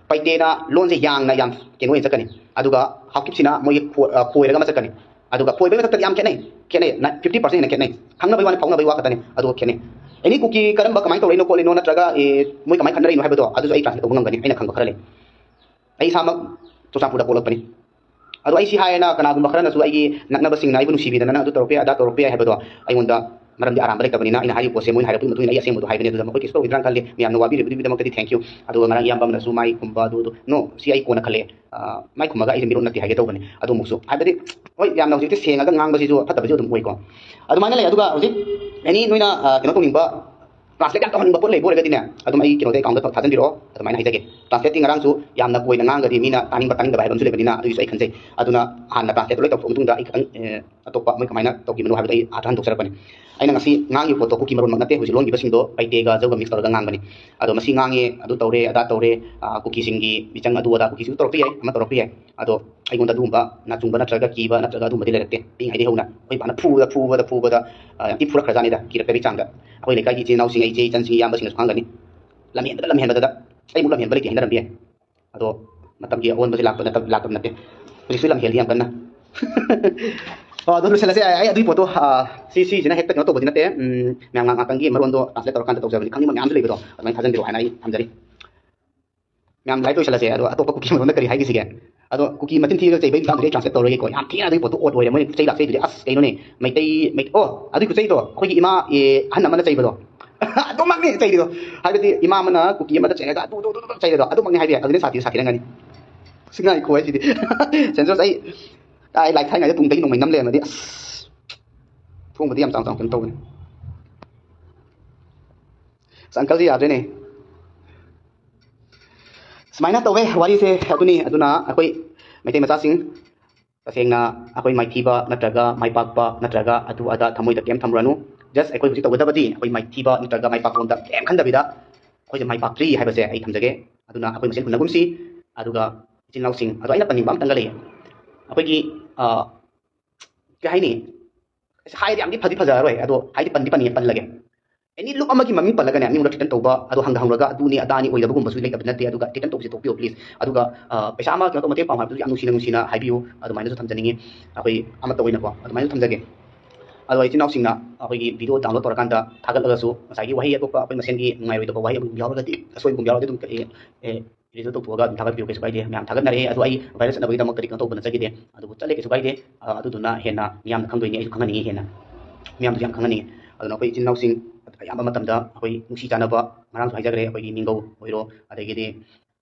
ꯄꯩꯇꯦꯅ ꯂꯣꯟꯁꯦ ꯌꯥꯡꯅ ꯌꯥꯝ ꯀꯩꯅꯣ ꯑꯣꯏꯅ ꯆꯠꯀꯅꯤ꯫ ꯑꯗꯨꯒ ꯍꯥꯎꯀꯤꯞꯁꯤꯅ ꯃꯣꯏꯒꯤ ꯈꯣ-, ꯑ, ꯈꯣꯏꯔꯒ ꯑꯃ ꯆꯠꯀꯅꯤ꯫ ꯑꯗꯨꯒ ꯈꯣꯏꯕꯒꯤ ꯃꯊꯛꯇꯗꯤ ꯌꯥꯝ ꯈꯦꯠꯅꯩ꯫ ꯈꯦꯠꯅꯩ꯫ ꯅ-, fifty percent ꯍꯦꯟꯅ ꯈꯦꯠꯅꯩ꯫ ꯈꯪꯅꯕꯒꯤ ꯋꯥꯅꯤ, ꯐꯥꯎꯅꯕꯒꯤ ꯋꯥ ꯈꯛꯇꯅꯤ꯫ ꯑꯗꯨꯒ ꯈꯦꯠꯅꯩ꯫ Any ꯀꯨꯀꯤ ꯀꯔꯝꯕ ꯀꯃꯥꯏꯅ ꯇꯧꯔꯛꯏꯅꯣ ꯈꯣꯠꯂꯤꯅꯣ ꯅꯠꯇ꯭ꯔꯒ, ꯑꯦ, ꯃꯣꯏ ꯀꯃꯥꯏꯅ ꯈꯠꯅꯔꯛꯏꯅꯣ ꯍꯥꯏꯕꯗꯣ ꯑꯗꯨꯁꯨ ꯑꯩ translate ꯇꯧꯕ ꯉꯝꯒꯅꯤ꯫ ꯑꯩꯅ ꯈꯪꯕ ꯈꯔ ꯂꯩ꯫ ꯑꯩ ꯏꯁꯥꯃꯛ ꯆꯨꯔꯆꯥꯟꯄꯨꯔꯗ ꯄꯣꯛꯂꯛꯄꯅꯤ꯫ ꯑꯗꯣ ꯑꯩ ꯁꯤ ꯍꯥꯏꯌꯦꯅ ꯀꯅꯥꯒꯨꯝꯕ ꯈꯔꯅꯁꯨ ꯑꯩꯒꯤ ꯅꯛꯅꯕꯁꯤꯡꯅ ꯑꯩꯕꯨ ꯅꯨꯡꯁꯤꯕꯤꯗꯅ "ꯅꯪ ꯑꯗꯨ ꯇꯧꯔꯛꯄ ꯌꯥꯏ, ꯑꯗꯥ ꯇꯧꯔꯛꯄ ꯌꯥꯏ" ꯍꯥꯏꯕꯗꯣ ꯑꯩꯉꯣꯟꯗ ꯃꯔꯝꯗꯤ ꯑꯔꯥꯟꯕ ꯂꯩꯇꯕꯅꯤꯅ ꯑꯩꯅ ꯍꯥꯏꯔꯤꯕ ꯄꯣꯠꯁꯦ ꯃꯣꯏꯅ ꯍꯥꯏꯔꯛꯄꯒꯤ ꯃꯇꯨꯡ ꯏꯟꯅ ꯑꯩ ꯑꯁꯦꯡꯕꯗꯣ ꯍꯥꯏꯕꯅꯤ꯫ ꯑꯗꯨꯗ ꯃꯈꯣꯏ ꯀꯩꯁꯨ ꯇꯧꯔꯣꯏꯗ꯭ꯔꯥꯅ ꯈꯜꯂꯤ꯫ ꯃꯌꯥꯝꯅ ꯋꯥꯕꯤꯔꯤꯕꯗꯨꯒꯤꯗꯃꯛꯇꯗꯤ thank you꯫ ꯑꯗꯨꯒ ꯉꯔꯥꯡ ꯏꯌꯥꯝꯕ ꯑꯃꯅꯁꯨ ꯃꯥꯏ ꯈꯨꯝꯕ ꯑꯗꯨ, ꯑꯗꯨ, no, ꯁꯤ ꯑꯩ ꯀꯣꯟꯅ ꯈꯜꯂꯛꯑꯦ꯫ ꯑ, ꯃꯥꯏ ꯈꯨꯝꯃꯒ ꯑꯩꯁꯦ ꯃꯤꯔꯣꯠ ꯅꯠꯇꯦ ꯍꯥꯏꯒꯦ ꯇꯧꯕꯅꯤ꯫ ꯑꯗꯨ ꯑꯃꯨꯛꯁꯨ ꯍꯥꯏꯕꯗꯤ, ꯍꯣꯏ, ꯌꯥꯝꯅ ꯍꯧꯖꯤꯛꯇꯤ ꯁꯦꯡꯉꯒ ꯉꯥꯡꯕꯁꯤꯁꯨ ꯐꯠꯇꯕꯁꯨ ꯑꯗꯨꯝ ꯑꯣꯏꯀꯣ꯫ ꯑꯗꯨꯃꯥꯏꯅ ꯂꯩ꯫ ꯑꯗꯨꯒ ꯍꯧꯖꯤꯛ any ꯅꯣꯏꯅ, ꯑ, ꯀꯩꯅꯣ ꯇꯧꯅꯤꯡꯕ, translate ꯌꯥꯝ ꯇꯧꯍꯟꯅꯤꯡꯕ ꯄꯣꯠ ꯂꯩꯕ ꯑꯣꯏꯔꯒꯗꯤꯅꯦ, ꯑꯗꯨꯝ ꯑꯩ ꯀꯩꯅꯣꯗ account ꯇ ꯊꯥꯖꯤꯟꯕꯤꯔꯛꯑꯣ꯫ ꯑꯗꯨꯃꯥꯏꯅ ꯍꯥꯏꯖꯒꯦ꯫ Translate ꯇꯤ ꯉꯔꯥꯡꯁꯨ ꯌꯥꯝꯅ ꯀꯣꯏꯅ ꯉꯥꯡꯒꯗꯤ ꯃꯤꯅ ꯇꯥꯅꯤꯡꯕ ꯇꯥꯅꯤꯡꯗꯕ ꯍꯥꯏꯕ ꯑꯃꯁꯨ ꯂꯩꯕꯅꯤꯅ ꯑꯗꯨꯒꯤꯁꯨ ꯑꯩ ꯈꯟꯖꯩ꯫ ꯑꯗꯨꯅ ꯍꯥꯟꯅ translate ꯇꯣ ꯂꯣꯏ ꯇꯧꯊꯣꯛꯑ ꯃꯇꯨꯡꯗ ꯑꯩ ꯈꯤꯇꯪ, ꯑꯦ, ꯑꯇꯣꯞꯄ ꯃꯣꯏ ꯀꯃꯥꯏꯅ ꯇꯧꯈꯤꯕꯅꯣ ꯍꯥꯏꯕꯗꯣ ꯑꯩ ꯑꯥꯔꯊ ꯍꯟꯗꯣꯛꯆꯔꯛꯄꯅꯤ꯫ ꯑꯩꯅ ꯉꯁꯤ ꯉꯥꯡꯉꯤꯕ ꯄꯣꯠꯇꯣ ꯀꯨꯀꯤ ꯃꯔꯣꯟꯃꯛ ꯅꯠꯇꯦ, ꯍꯧꯖꯤꯛ ꯂꯣꯟꯈꯤꯕꯁꯤꯡꯗꯣ ꯃꯩꯇꯩꯒ ꯖꯧꯒ ꯃꯤꯛꯁ ꯇꯧꯔꯒ ꯉꯥꯡꯕꯅꯤ꯫ ꯑꯗꯣ ꯃꯁꯤ ꯉꯥꯡꯉꯦ, ꯑꯗꯨ ꯇꯧꯔꯦ, ꯑꯗꯥ ꯇꯧꯔꯦ, ꯑ, ꯀꯨꯀꯤꯁꯤꯡꯒꯤ ꯃꯤꯆꯪ ꯑꯗꯨ ꯑꯗꯥ ꯀꯨꯀꯤꯁꯨ ꯇꯧꯔꯛꯄ ꯌꯥꯏ, ꯑꯃ ꯇꯧꯔꯛꯄ ꯌꯥꯏ꯫ ꯑꯗꯣ ꯑꯩꯉꯣꯟꯗ ꯑꯗꯨꯒꯨꯝꯕ ꯅꯥꯆꯨꯡꯕ ꯅꯠꯇ꯭ꯔꯒ ꯀꯤꯕ ꯅꯠꯇ꯭ꯔꯒ ꯑꯗꯨꯒꯨꯝꯕꯗꯤ ꯂꯩꯔꯛꯇꯦ꯫ ꯄꯤꯛꯏꯉꯩꯗꯒꯤ ꯍꯧꯅ ꯑꯩꯈꯣꯏ ꯕꯥꯅ ꯐꯨꯕꯗ, ꯐꯨꯕꯗ, ꯐꯨꯕꯗ, ꯑ, ꯌꯥꯝ ꯊꯤ ꯐꯨꯔꯛꯈ꯭ꯔꯖꯥꯠꯅꯤꯗ, ꯀꯤꯔꯛꯇꯕꯒꯤ ꯆꯥꯡꯗ꯫ ꯑꯩꯈꯣꯏ ꯂꯩꯀꯥꯏꯒꯤ ꯏꯆꯤꯜ ꯏꯅꯥꯎꯁꯤꯡ, ꯑꯩ ꯏꯆꯦ ꯏꯆꯟꯁꯤꯡ, ꯏꯌꯥꯝꯕꯁꯤꯡꯅꯁꯨ ꯈꯪꯒꯅꯤ꯫ ꯂꯝꯍꯦꯟꯕꯗ, ꯂꯝꯍꯦꯟꯕꯗꯗ ꯑꯩꯃꯨꯛ ꯂꯝꯍꯦꯟꯕ ꯂꯩꯇꯦ ꯍꯥꯏꯅꯔꯝꯕ ꯌꯥꯏ꯫ ꯑꯗꯣ ꯃꯇꯝꯒꯤ ꯑꯑꯣꯟꯕꯁꯦ ꯂꯥꯛꯄ ꯅꯠꯇꯕ, ꯂꯥꯛꯇꯕ ꯅꯠꯇꯦ꯫ ꯍꯧꯖꯤꯛꯁꯨ ꯂꯝ ꯍꯦꯜꯂꯤ ꯌꯥꯝ ꯀꯟꯅ꯫ ꯑꯣ, ꯑꯗꯨ ꯂꯣꯏꯁꯤꯜꯂꯁꯦ꯫ ꯑꯩ, ꯑꯩ ꯑꯗꯨꯒꯤ ꯄꯣꯠꯇꯣ, ꯑ, ꯁꯤ, ꯁꯤꯁꯤꯅ ꯍꯦꯛꯇ ꯀꯩꯅꯣ ꯇꯧꯕꯗꯤ ꯅꯠꯇꯦ꯫ ꯎꯝ, ꯃꯌꯥꯝ ꯉꯥꯏꯍꯥꯛ ꯉꯥꯛꯇꯪꯒꯤ ꯃꯔꯣꯟꯗꯣ translate ꯇꯧꯔꯀꯥꯟꯗ ꯇꯧꯖꯕꯅꯤ꯫ ꯈꯪꯅꯤꯡꯕ ꯃꯌꯥꯝꯁꯨ ꯂꯩꯕꯗꯣ ꯑꯗꯨꯃꯥꯏꯅ ꯊꯥꯖꯟꯕꯤꯔꯛꯑꯣ ꯍꯥꯏꯅ ꯑꯩ ꯊꯝꯖꯔꯤ꯫ ꯃꯌꯥꯝ live ꯂꯣꯏꯁꯤꯜꯂꯁꯦ꯫ ꯑꯗꯣ ꯑꯇꯣꯞꯄ ꯀꯨꯀꯤ ꯃꯔꯣꯟꯗ ꯀꯔꯤ ꯍꯥꯏꯒꯦ ꯁꯤꯒꯦ? ꯑꯗꯣ ꯀꯨꯀꯤ ꯃꯆꯤꯟ ꯊꯤꯔꯒ ꯆꯩꯕꯒꯤ ꯃꯇꯥꯡꯗꯨꯗꯤ ꯑꯩ translate ꯇꯧꯔꯒꯦꯀꯣ꯫ ꯌꯥꯝ ꯊꯤꯅ ꯑꯗꯨꯒꯤ ꯄꯣꯠꯇꯣ ꯑꯣꯠ ꯑꯣꯏꯔꯦ꯫ ꯃꯣꯏꯅ ꯆꯩ ꯂꯥꯛꯆꯩꯗꯨꯗꯤ, ꯑꯁ, ꯀꯩꯅꯣꯅꯦ, ꯃꯩꯇꯩ, ꯃꯩ-, ꯑꯣ, ꯑꯗꯨꯒꯤ ꯈꯨꯆꯩꯗꯣ ꯑꯩꯈꯣꯏꯒꯤ ꯏꯃꯥ, ꯑꯦ, ꯑꯍꯟ ꯑꯃꯅ ꯆꯩꯕꯗꯣ꯫ ꯑꯗꯨꯃꯛꯅꯤ ꯆꯩꯔꯤꯗꯣ꯫ ꯍꯥꯏꯕꯗꯤ ꯏꯃꯥ ꯑꯃꯅ ꯀꯨꯀꯤ ꯑꯃꯗ ꯆꯩꯔꯒ ꯑꯗꯨ, ꯑꯗꯨ, ꯑꯗꯨ, ꯑꯗꯨ ꯆꯩꯔꯤꯗꯣ ꯑꯗꯨꯃꯛꯅꯤ ꯍꯥꯏꯕ ꯌꯥꯏ꯫ ꯑꯗꯨꯅ ꯁꯥꯊꯤ, ꯁꯥꯊꯤꯔꯝꯒꯅꯤ꯫ ꯁꯤ ꯉꯥꯏꯈꯣ ꯍꯥꯏꯁꯤꯗꯤ꯫ Censors, ꯑꯩ, ꯑꯩ live ꯊꯥꯏꯉꯩꯗ ꯇꯨꯡꯗꯒꯤ ꯅꯣꯡꯃꯩ ꯅꯝ ꯂꯩꯔꯝꯃꯗꯤ, ꯑꯁ, ꯊꯣꯡꯕꯗꯤ ꯌꯥꯝ ꯆꯥꯎ ꯆꯥꯎ ꯀꯩꯅꯣ ꯇꯧꯕꯅꯤ꯫ ꯑꯁ, uncleꯁꯦ ꯌꯥꯗ꯭ꯔꯦꯅꯦ꯫ ꯁꯨꯃꯥꯏꯅ ꯇꯧꯋꯦ ꯋꯥꯔꯤꯁꯦ꯫ ꯑꯗꯨꯅꯤ, ꯑꯗꯨꯅ ꯑꯩꯈꯣꯏ ꯃꯩꯇꯩ ꯃꯆꯥꯁꯤꯡ, ꯇꯁꯦꯡꯅ ꯑꯩꯈꯣꯏ ꯃꯥꯏꯊꯤꯕ ꯅꯠꯇ꯭ꯔꯒ ꯃꯥꯏ ꯄꯥꯛꯄ ꯅꯠꯇ꯭ꯔꯒ ꯑꯗꯨ ꯑꯗꯥ ꯊꯃꯣꯏꯗ ꯀꯩꯝ ꯊꯝꯃꯨꯔꯅꯨ꯫ Just ꯑꯩꯈꯣꯏ ꯍꯧꯖꯤꯛ ꯇꯧꯒꯗꯕꯗꯤ ꯑꯩꯈꯣꯏ ꯃꯥꯏꯊꯤꯕ ꯅꯠꯇ꯭ꯔꯒ ꯃꯥꯏ ꯄꯥꯛꯄ ꯂꯣꯝꯗ ꯀꯩꯝ ꯈꯟꯗꯕꯤꯗ ꯑꯩꯈꯣꯏꯁꯦ ꯃꯥꯏ ꯄꯥꯛꯇ꯭ꯔꯤ ꯍꯥꯏꯕꯁꯦ ꯑꯩ ꯊꯝꯖꯒꯦ꯫ ꯑꯗꯨꯅ ꯑꯩꯈꯣꯏ ꯃꯁꯦꯟ ꯍꯨꯟꯅꯒꯨꯝꯁꯤ꯫ ꯑꯗꯨꯒ ꯏꯆꯤꯟ ꯏꯅꯥꯎꯁꯤꯡ, ꯑꯗꯣ ꯑꯩꯅ ꯄꯟꯅꯤꯡꯕ ꯑꯝꯇꯪꯒ ꯂꯩꯌꯦ꯫ ꯑꯩꯈꯣꯏꯒꯤ, ꯑ, ꯀꯩ ꯍꯥꯏꯅꯤ, ꯑꯁ, ꯍꯥꯏꯔꯗꯤ ꯌꯥꯝꯗꯤ ꯐꯗꯤ ꯐꯖꯔꯔꯣꯏ, ꯑꯗꯣ ꯍꯥꯏꯗꯤ ꯄꯟꯗꯤ ꯄꯟꯅꯤꯡꯉꯦ, ꯄꯜꯂꯒꯦ꯫ Any ꯂꯨꯞ ꯑꯃꯒꯤ ꯃꯃꯤꯡ ꯄꯜꯂꯒꯅꯦ, ꯃꯤꯉꯣꯟꯗ threaten ꯇꯧꯕ, ꯑꯗꯣ ꯍꯪꯗ ꯍꯪꯉꯨꯔꯒ ꯑꯗꯨꯅꯤ ꯑꯗꯥꯅꯤ ꯑꯣꯏꯗꯕꯒꯨꯝꯕꯁꯨ ꯂꯩꯇꯕ ꯅꯠꯇꯦ꯫ ꯑꯗꯨꯒ threaten ꯇꯧꯕꯁꯦ ꯇꯣꯛꯄꯤꯌꯣ, please꯫ ꯑꯗꯨꯒ, ꯑ, ꯄꯩꯁꯥ ꯑꯃ ꯀꯩꯅꯣ ꯇꯧ, ꯃꯇꯦꯡ ꯄꯥꯡꯉꯨ ꯍꯥꯏꯕꯗꯨꯁꯨ ꯌꯥꯝ ꯅꯨꯡꯁꯤꯅ ꯅꯨꯡꯁꯤꯅ ꯍꯥꯏꯕꯤꯌꯨ, ꯑꯗꯨꯃꯥꯏꯅꯁꯨ ꯊꯝꯖꯅꯤꯡꯉꯤ꯫ ꯑꯩꯈꯣꯏ ꯑꯃꯠꯇ ꯑꯣꯏꯅꯀꯣ, ꯑꯗꯨꯃꯥꯏꯅꯁꯨ ꯊꯝꯖꯒꯦ꯫ ꯑꯗꯣ ꯏꯆꯤꯟ ꯏꯅꯥꯎꯁꯤꯡꯅ ꯑꯩꯈꯣꯏꯒꯤ video download ꯇꯧꯔꯀꯥꯟꯗ ꯊꯥꯒꯠꯂꯒꯁꯨ ꯉꯁꯥꯏꯒꯤ ꯋꯥꯍꯩ ꯑꯇꯣꯞꯄ ꯑꯩꯈꯣꯏ ꯃꯁꯦꯟꯒꯤ ꯅꯨꯡꯉꯥꯏꯔꯣꯏꯗꯕ ꯋꯥꯍꯩ ꯑꯃꯒꯨꯝ ꯌꯥꯎꯔꯒꯗꯤ, ꯑꯁꯣꯏꯕꯒꯨꯝ ꯌꯥꯎꯔꯗꯤ ꯑꯗꯨꯝ, ꯑꯦ, ꯑꯦ, erase ꯇꯧꯊꯣꯛꯑꯒ ꯑꯗꯨꯝ ꯊꯥꯒꯠꯄꯤꯌꯨ, ꯀꯩꯁꯨ ꯀꯥꯏꯗꯦ꯫ ꯃꯌꯥꯝ ꯊꯥꯒꯠꯅꯔꯦ, ꯑꯗꯣ ꯑꯩ viral ꯆꯠꯅꯕꯒꯤꯗꯃꯛꯇꯗꯤ ꯀꯩꯅꯣ ꯇꯧꯕ ꯅꯠꯆꯈꯤꯗꯦ, ꯑꯗꯨꯕꯨ ꯆꯠꯂꯦ, ꯀꯩꯁꯨ ꯀꯥꯏꯗꯦ꯫ ꯑ, ꯑꯗꯨꯗꯨꯅ ꯍꯦꯟꯅ ꯃꯤꯌꯥꯝꯅ ꯈꯪꯗꯣꯏꯅꯤ, ꯑꯩꯁꯨ ꯈꯪꯍꯟꯅꯤꯡꯉꯤ ꯍꯦꯟꯅ꯫ ꯃꯤꯌꯥꯝꯗꯁꯨ ꯌꯥꯝ ꯈꯪꯍꯟꯅꯤꯡꯉꯤ꯫ ꯑꯗꯨꯅ ꯑꯩꯈꯣꯏ ꯏꯆꯤꯟ ꯏꯅꯥꯎꯁꯤꯡ ꯑꯌꯥꯝꯕ ꯃꯇꯝꯗ ꯑꯩꯈꯣꯏ ꯅꯨꯡꯁꯤ ꯆꯥꯟꯅꯕ, ꯉꯔꯥꯡꯁꯨ ꯍꯥꯏꯖꯈ꯭ꯔꯦ, ꯑꯩꯈꯣꯏꯒꯤ ꯃꯤꯡꯒꯧ ꯑꯣꯏꯔꯣ, ꯑꯗꯒꯤꯗꯤ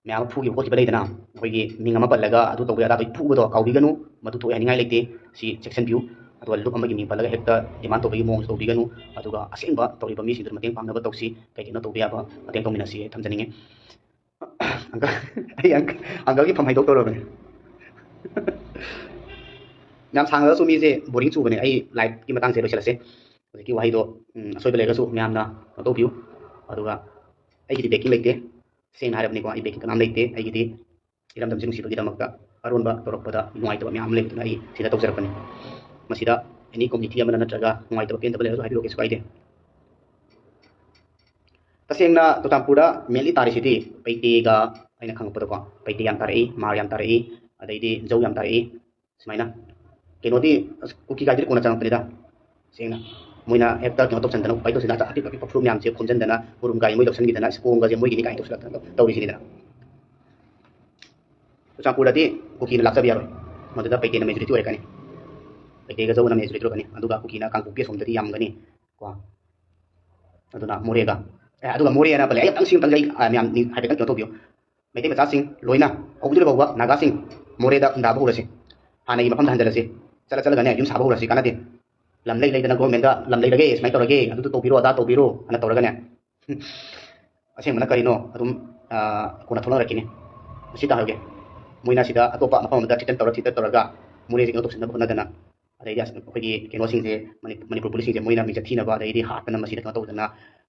ꯃꯌꯥꯝ ꯑꯃ ꯐꯨꯈꯤꯕ ꯈꯣꯠꯈꯤꯕ ꯂꯩꯗꯅ, ꯑꯩꯈꯣꯏꯒꯤ ꯃꯤꯡ ꯑꯃ ꯄꯜꯂꯒ ꯑꯗꯨ ꯇꯧꯕ ꯑꯗꯥ ꯇꯧꯕ ꯐꯨꯕꯗꯣ ꯀꯥꯎꯕꯤꯒꯅꯨ, ꯃꯗꯨ ꯊꯣꯛꯍꯟꯅꯤꯡꯉꯥꯏ ꯂꯩꯇꯦ꯫ ꯁꯤ ꯆꯦꯛꯁꯤꯟꯕꯤꯌꯨ꯫ ꯑꯗꯨꯒ ꯂꯨꯞ ꯑꯃꯒꯤ ꯃꯤꯡ ꯄꯜꯂꯒ ꯍꯦꯛꯇ demand ꯇꯧꯕꯒꯤ ꯃꯑꯣꯡꯁꯨ ꯇꯧꯕꯤꯒꯅꯨ꯫ ꯑꯗꯨꯒ ꯑꯁꯦꯡꯕ ꯇꯧꯔꯤꯕ ꯃꯤꯁꯤꯡꯗꯨꯗ ꯃꯇꯦꯡ ꯄꯥꯡꯅꯕ ꯇꯧꯁꯤ, ꯀꯩ ꯀꯩꯅꯣ ꯇꯧꯕ ꯌꯥꯕ ꯃꯇꯦꯡ ꯇꯧꯃꯤꯟꯅꯁꯤ ꯊꯝꯖꯅꯤꯡꯉꯤ꯫ Uncle, ꯑꯩ uncle, uncleꯒꯤ ꯐꯝ ꯍꯩꯗꯣꯛꯇꯧꯔꯕꯅꯤ꯫ ꯌꯥꯝ ꯁꯥꯡꯂꯒꯁꯨ ꯃꯤꯁꯦ ꯕꯣꯔꯤꯡ ꯆꯨꯕꯅꯦ꯫ ꯑꯩ ꯂꯥꯏꯐꯀꯤ ꯃꯇꯥꯡꯁꯦ ꯂꯣꯏꯁꯤꯜꯂꯁꯦ꯫ ꯍꯧꯖꯤꯛꯀꯤ ꯋꯥꯍꯩꯗꯣ, ꯎꯝ, ꯑꯁꯣꯏꯕ ꯂꯩꯔꯒꯁꯨ ꯃꯌꯥꯝꯅ ꯀꯩꯅꯣ ꯇꯧꯕꯤꯌꯨ꯫ ꯑꯗꯨꯒ ꯑꯩꯒꯤꯗꯤ ꯕꯦꯀꯤꯡ ꯂꯩꯇꯦ, ꯁꯦꯡꯅ ꯍꯥꯏꯔꯕꯅꯤꯀꯣ, ꯑꯩ ꯕꯦꯀꯤꯡ ꯀꯅꯥꯝ ꯂꯩꯇꯦ꯫ ꯑꯩꯒꯤꯗꯤ ꯏꯔꯝꯗꯝꯁꯤ ꯅꯨꯡꯁꯤꯕꯒꯤꯗꯃꯛꯇ ꯑꯔꯣꯟꯕ ꯇꯧꯔꯛꯄꯗ ꯅꯨꯡꯉꯥꯏꯇꯕ ꯃꯌꯥꯝ ꯑꯃ ꯂꯩꯕꯗꯨꯅ ꯑꯩ ꯁꯤꯗ ꯇꯧꯖꯔꯛꯄꯅꯤ꯫ ꯃꯁꯤꯗ ꯑꯦꯅꯤ ꯀꯝꯃ꯭ꯌꯨꯅꯤꯇꯤ ꯑꯃꯅ ꯅꯠꯇ꯭ꯔꯒ ꯅꯨꯡꯉꯥꯏꯇꯕ ꯄꯦꯟꯗꯕ ꯂꯩꯔꯁꯨ ꯍꯥꯏꯕꯤꯔꯛꯑꯣ, ꯀꯩꯁꯨ ꯀꯥꯏꯗꯦ꯫ ꯇꯁꯦꯡꯅ ꯆꯨꯔꯆꯥꯟꯄꯨꯔꯗ ꯃꯦꯟꯂꯤ ꯇꯥꯔꯤꯁꯤꯗꯤ ꯄꯩꯇꯦꯒ, ꯑꯩꯅ ꯈꯪꯉꯛꯄꯗꯀꯣ, ꯄꯩꯇꯦ ꯌꯥꯝ ꯇꯥꯔꯛꯏ, ꯃꯥꯔ ꯌꯥꯝ ꯇꯥꯔꯛꯏ, ꯑꯗꯩꯗꯤ ꯖꯧ ꯌꯥꯝ ꯇꯥꯔꯛꯏ꯫ ꯁꯨꯃꯥꯏꯅ ꯀꯩꯅꯣꯗꯤ, ꯑꯁ, ꯀꯨꯀꯤ ꯀꯥꯏꯗꯨꯗꯤ ꯀꯣꯟꯅ ꯆꯪꯉꯛꯄꯅꯤꯗ꯫ ꯁꯦꯡꯅ ꯃꯣꯏꯅ ꯍꯦꯛꯇ ꯀꯩꯅꯣ ꯇꯧꯁꯟꯗꯅ, ꯎꯄꯥꯏ ꯇꯧꯁꯤꯟꯗꯅ, ꯑꯄꯤꯛ ꯑꯄꯤꯛꯄ ꯐꯨꯔꯨꯞ ꯃꯌꯥꯝꯁꯦ ꯈꯣꯝꯖꯤꯟꯗꯅ, ꯎꯔꯨꯝ ꯀꯥꯏ ꯃꯣꯏ ꯂꯧꯁꯤꯟꯈꯤꯗꯅ, ꯁ꯭ꯀꯣꯝꯒꯁꯦ ꯃꯣꯏꯒꯤꯅꯤ ꯀꯥꯏꯅ ꯇꯧꯁꯤꯜꯂꯛꯇꯅ ꯇꯧꯔꯤꯁꯤꯅꯤꯗꯅ꯫ ꯆꯨꯔꯆꯥꯟꯄꯨꯔꯗꯗꯤ ꯀꯨꯀꯤꯅ ꯂꯥꯛꯆꯕ ꯌꯥꯔꯣꯏ, ꯃꯗꯨꯗ ꯄꯩꯇꯦꯅ ꯃꯦꯖꯣꯔꯤꯇꯤ ꯑꯣꯏꯔꯛꯀꯅꯤ꯫ ꯄꯩꯇꯦꯒ ꯖꯧꯅ ꯃꯦꯖꯣꯔꯤꯇꯤ ꯑꯣꯏꯔꯛꯀꯅꯤ꯫ ꯑꯗꯨꯒ ꯀꯨꯀꯤꯅ ꯀꯥꯡꯄꯣꯛꯄꯤ ꯑꯁꯣꯝꯗꯗꯤ ꯌꯥꯝꯒꯅꯤ ꯀꯣ꯫ ꯑꯗꯨꯅ ꯃꯣꯔꯦꯒ, ꯑꯦ, ꯑꯗꯨꯒ ꯃꯣꯔꯦꯅ ꯄꯜꯂꯦ꯫ ꯑꯩ ꯑꯃꯨꯛꯇꯪ ꯁꯤ ꯑꯃꯨꯛꯇꯪ ꯑꯩ, ꯑ, ꯃꯌꯥꯝ ꯅꯤꯡ-, ꯍꯥꯏꯐꯦꯠꯇꯪ ꯀꯩꯅꯣ ꯇꯧꯕꯤꯌꯨ꯫ ꯃꯩꯇꯩ ꯃꯆꯥꯁꯤꯡ ꯂꯣꯏꯅ ꯍꯧꯕꯗꯒꯤ ꯂꯣꯏꯕ ꯐꯥꯎꯕ ꯅꯥꯒꯥꯁꯤꯡ ꯃꯣꯔꯦꯗ ꯈꯨꯟꯗꯥꯕ ꯍꯧꯔꯁꯤ, ꯍꯥꯟꯅꯒꯤ ꯃꯐꯝꯗ ꯍꯟꯖꯤꯜꯂꯁꯤ꯫ ꯆꯠꯂ ꯆꯠꯂꯒꯅꯦ ꯌꯨꯝ ꯁꯥꯕ ꯍꯧꯔꯁꯤ, ꯀꯥꯟꯅꯗꯦ꯫ ꯂꯝ ꯂꯩ ꯂꯩꯗꯅ ꯒꯣꯔꯃꯦꯟꯗ ꯂꯝ ꯂꯩꯔꯒꯦ, ꯁꯨꯃꯥꯏꯅ ꯇꯧꯔꯒꯦ, ꯑꯗꯨꯗꯣ ꯇꯧꯕꯤꯔꯣ, ꯑꯗꯥ ꯇꯧꯕꯤꯔꯣ ꯑꯅ ꯇꯧꯔꯒꯅꯦ, ꯑꯁꯦꯡꯕꯅ ꯀꯔꯤꯅꯣ ꯑꯗꯨꯝ, ꯑ, ꯀꯣꯟꯅ ꯊꯣꯛꯂꯛꯑꯔꯛꯈꯤꯅꯤ꯫ ꯃꯁꯤ ꯇꯥꯍꯧꯒꯦ꯫ ꯃꯣꯏꯅ ꯁꯤꯗ ꯑꯇꯣꯞꯄ ꯃꯐꯝ ꯑꯃꯗ ꯊ꯭ꯔꯦꯇꯟ ꯇꯧꯔ, ꯊ꯭ꯔꯦꯇꯟ ꯇꯧꯔꯒ ꯃꯣꯔꯦꯁꯤ ꯀꯩꯅꯣ ꯇꯧꯁꯤꯟꯅꯕ ꯍꯣꯠꯅꯗꯅ, ꯑꯗꯩꯗꯤ ꯑꯁ ꯑꯩꯈꯣꯏꯒꯤ ꯀꯩꯅꯣꯁꯤꯡꯁꯦ, ꯃꯅꯤ-, ꯃꯅꯤꯄꯨꯔ ꯄꯨꯂꯤꯁꯁꯤꯡꯁꯦ ꯃꯣꯏꯅ ꯃꯤꯡꯆꯠ ꯊꯤꯅꯕ, ꯑꯗꯩꯗꯤ ꯍꯥꯠꯇꯅ ꯃꯁꯤꯗ ꯀꯩꯅꯣ ꯇꯧꯗꯅ,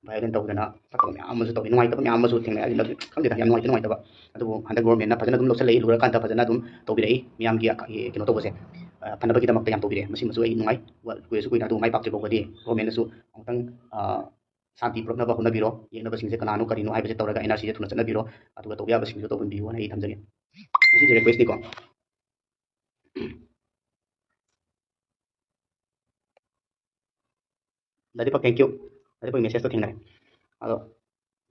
ꯚꯥꯏꯑꯣꯂꯦꯟ ꯇꯧꯗꯅ ꯐꯠꯇꯕ ꯃꯌꯥꯝ ꯑꯃꯁꯨ ꯇꯧꯋꯤ, ꯅꯨꯡꯉꯥꯏꯇꯕ ꯃꯌꯥꯝ ꯑꯃꯁꯨ ꯊꯦꯡꯅꯩ꯫ ꯑꯗꯨꯅ ꯈꯪꯗꯦꯗ, ꯌꯥꯝ ꯅꯨꯡꯉꯥꯏꯇ ꯅꯨꯡꯉꯥꯏꯇꯕ꯫ ꯑꯗꯨꯕꯨ ꯍꯟꯗꯛ ꯒꯣꯔꯃꯦꯟꯅ ꯐꯖꯅ ꯑꯗꯨꯝ ꯂꯧꯁꯤꯜꯂꯛꯏ, ꯂꯨꯔꯀꯥꯟꯗ ꯐꯖꯅ ꯑꯗꯨꯝ ꯇꯧꯕꯤꯔꯛꯏ꯫ ꯃꯤꯌꯥꯝꯒꯤ ꯑ-, ꯀꯩꯅꯣ ꯇꯧꯕꯁꯦ, ꯑ, ꯐꯅꯕꯒꯤꯗꯃꯛꯇ ꯌꯥꯝ ꯇꯧꯕꯤꯔꯛꯑꯦ꯫ ꯃꯁꯤꯃꯁꯨ ꯑꯩ ꯅꯨꯡꯉꯥꯏ꯫ ꯋꯥ-, ꯀꯨꯏꯔꯁꯨ ꯀꯨꯏꯅ ꯑꯗꯨ ꯃꯥꯏ ꯄꯥꯛꯇ꯭ꯔꯤ ꯐꯥꯎꯕꯗꯤ ꯒꯣꯔꯃꯦꯟꯅꯁꯨ ꯑꯃꯨꯛꯇꯪ, ꯑ, ꯁꯥꯟꯇꯤ ꯄꯨꯔꯛꯅꯕ ꯍꯣꯠꯅꯕꯤꯔꯣ꯫ ꯌꯦꯛꯅꯕꯁꯤꯡꯁꯦ ꯀꯅꯥꯅꯣ ꯀꯔꯤꯅꯣ ꯍꯥꯏꯕꯁꯦ ꯇꯧꯔꯒ ꯑꯦꯟ ꯑꯥꯔ ꯁꯤꯁꯦ ꯊꯨꯅ ꯆꯠꯅꯕꯤꯔꯣ꯫ ꯑꯗꯨꯒ ꯇꯧꯕ ꯌꯥꯕꯁꯤꯡꯁꯨ ꯇꯧꯍꯟꯕꯤꯌꯨ ꯍꯥꯏꯅ ꯑꯩ ꯊꯝꯖꯒꯦ꯫ ꯃꯁꯤꯁꯦ ꯔꯤꯀ꯭ꯋꯦꯁꯅꯤꯀꯣ꯫ ꯗꯥ ꯗꯤꯄꯛ, thank you꯫ ꯗꯥ ꯗꯤꯄꯛ ꯃꯦꯁꯦꯖꯇꯣ ꯊꯦꯡꯅꯔꯦ꯫ ꯑꯗꯣ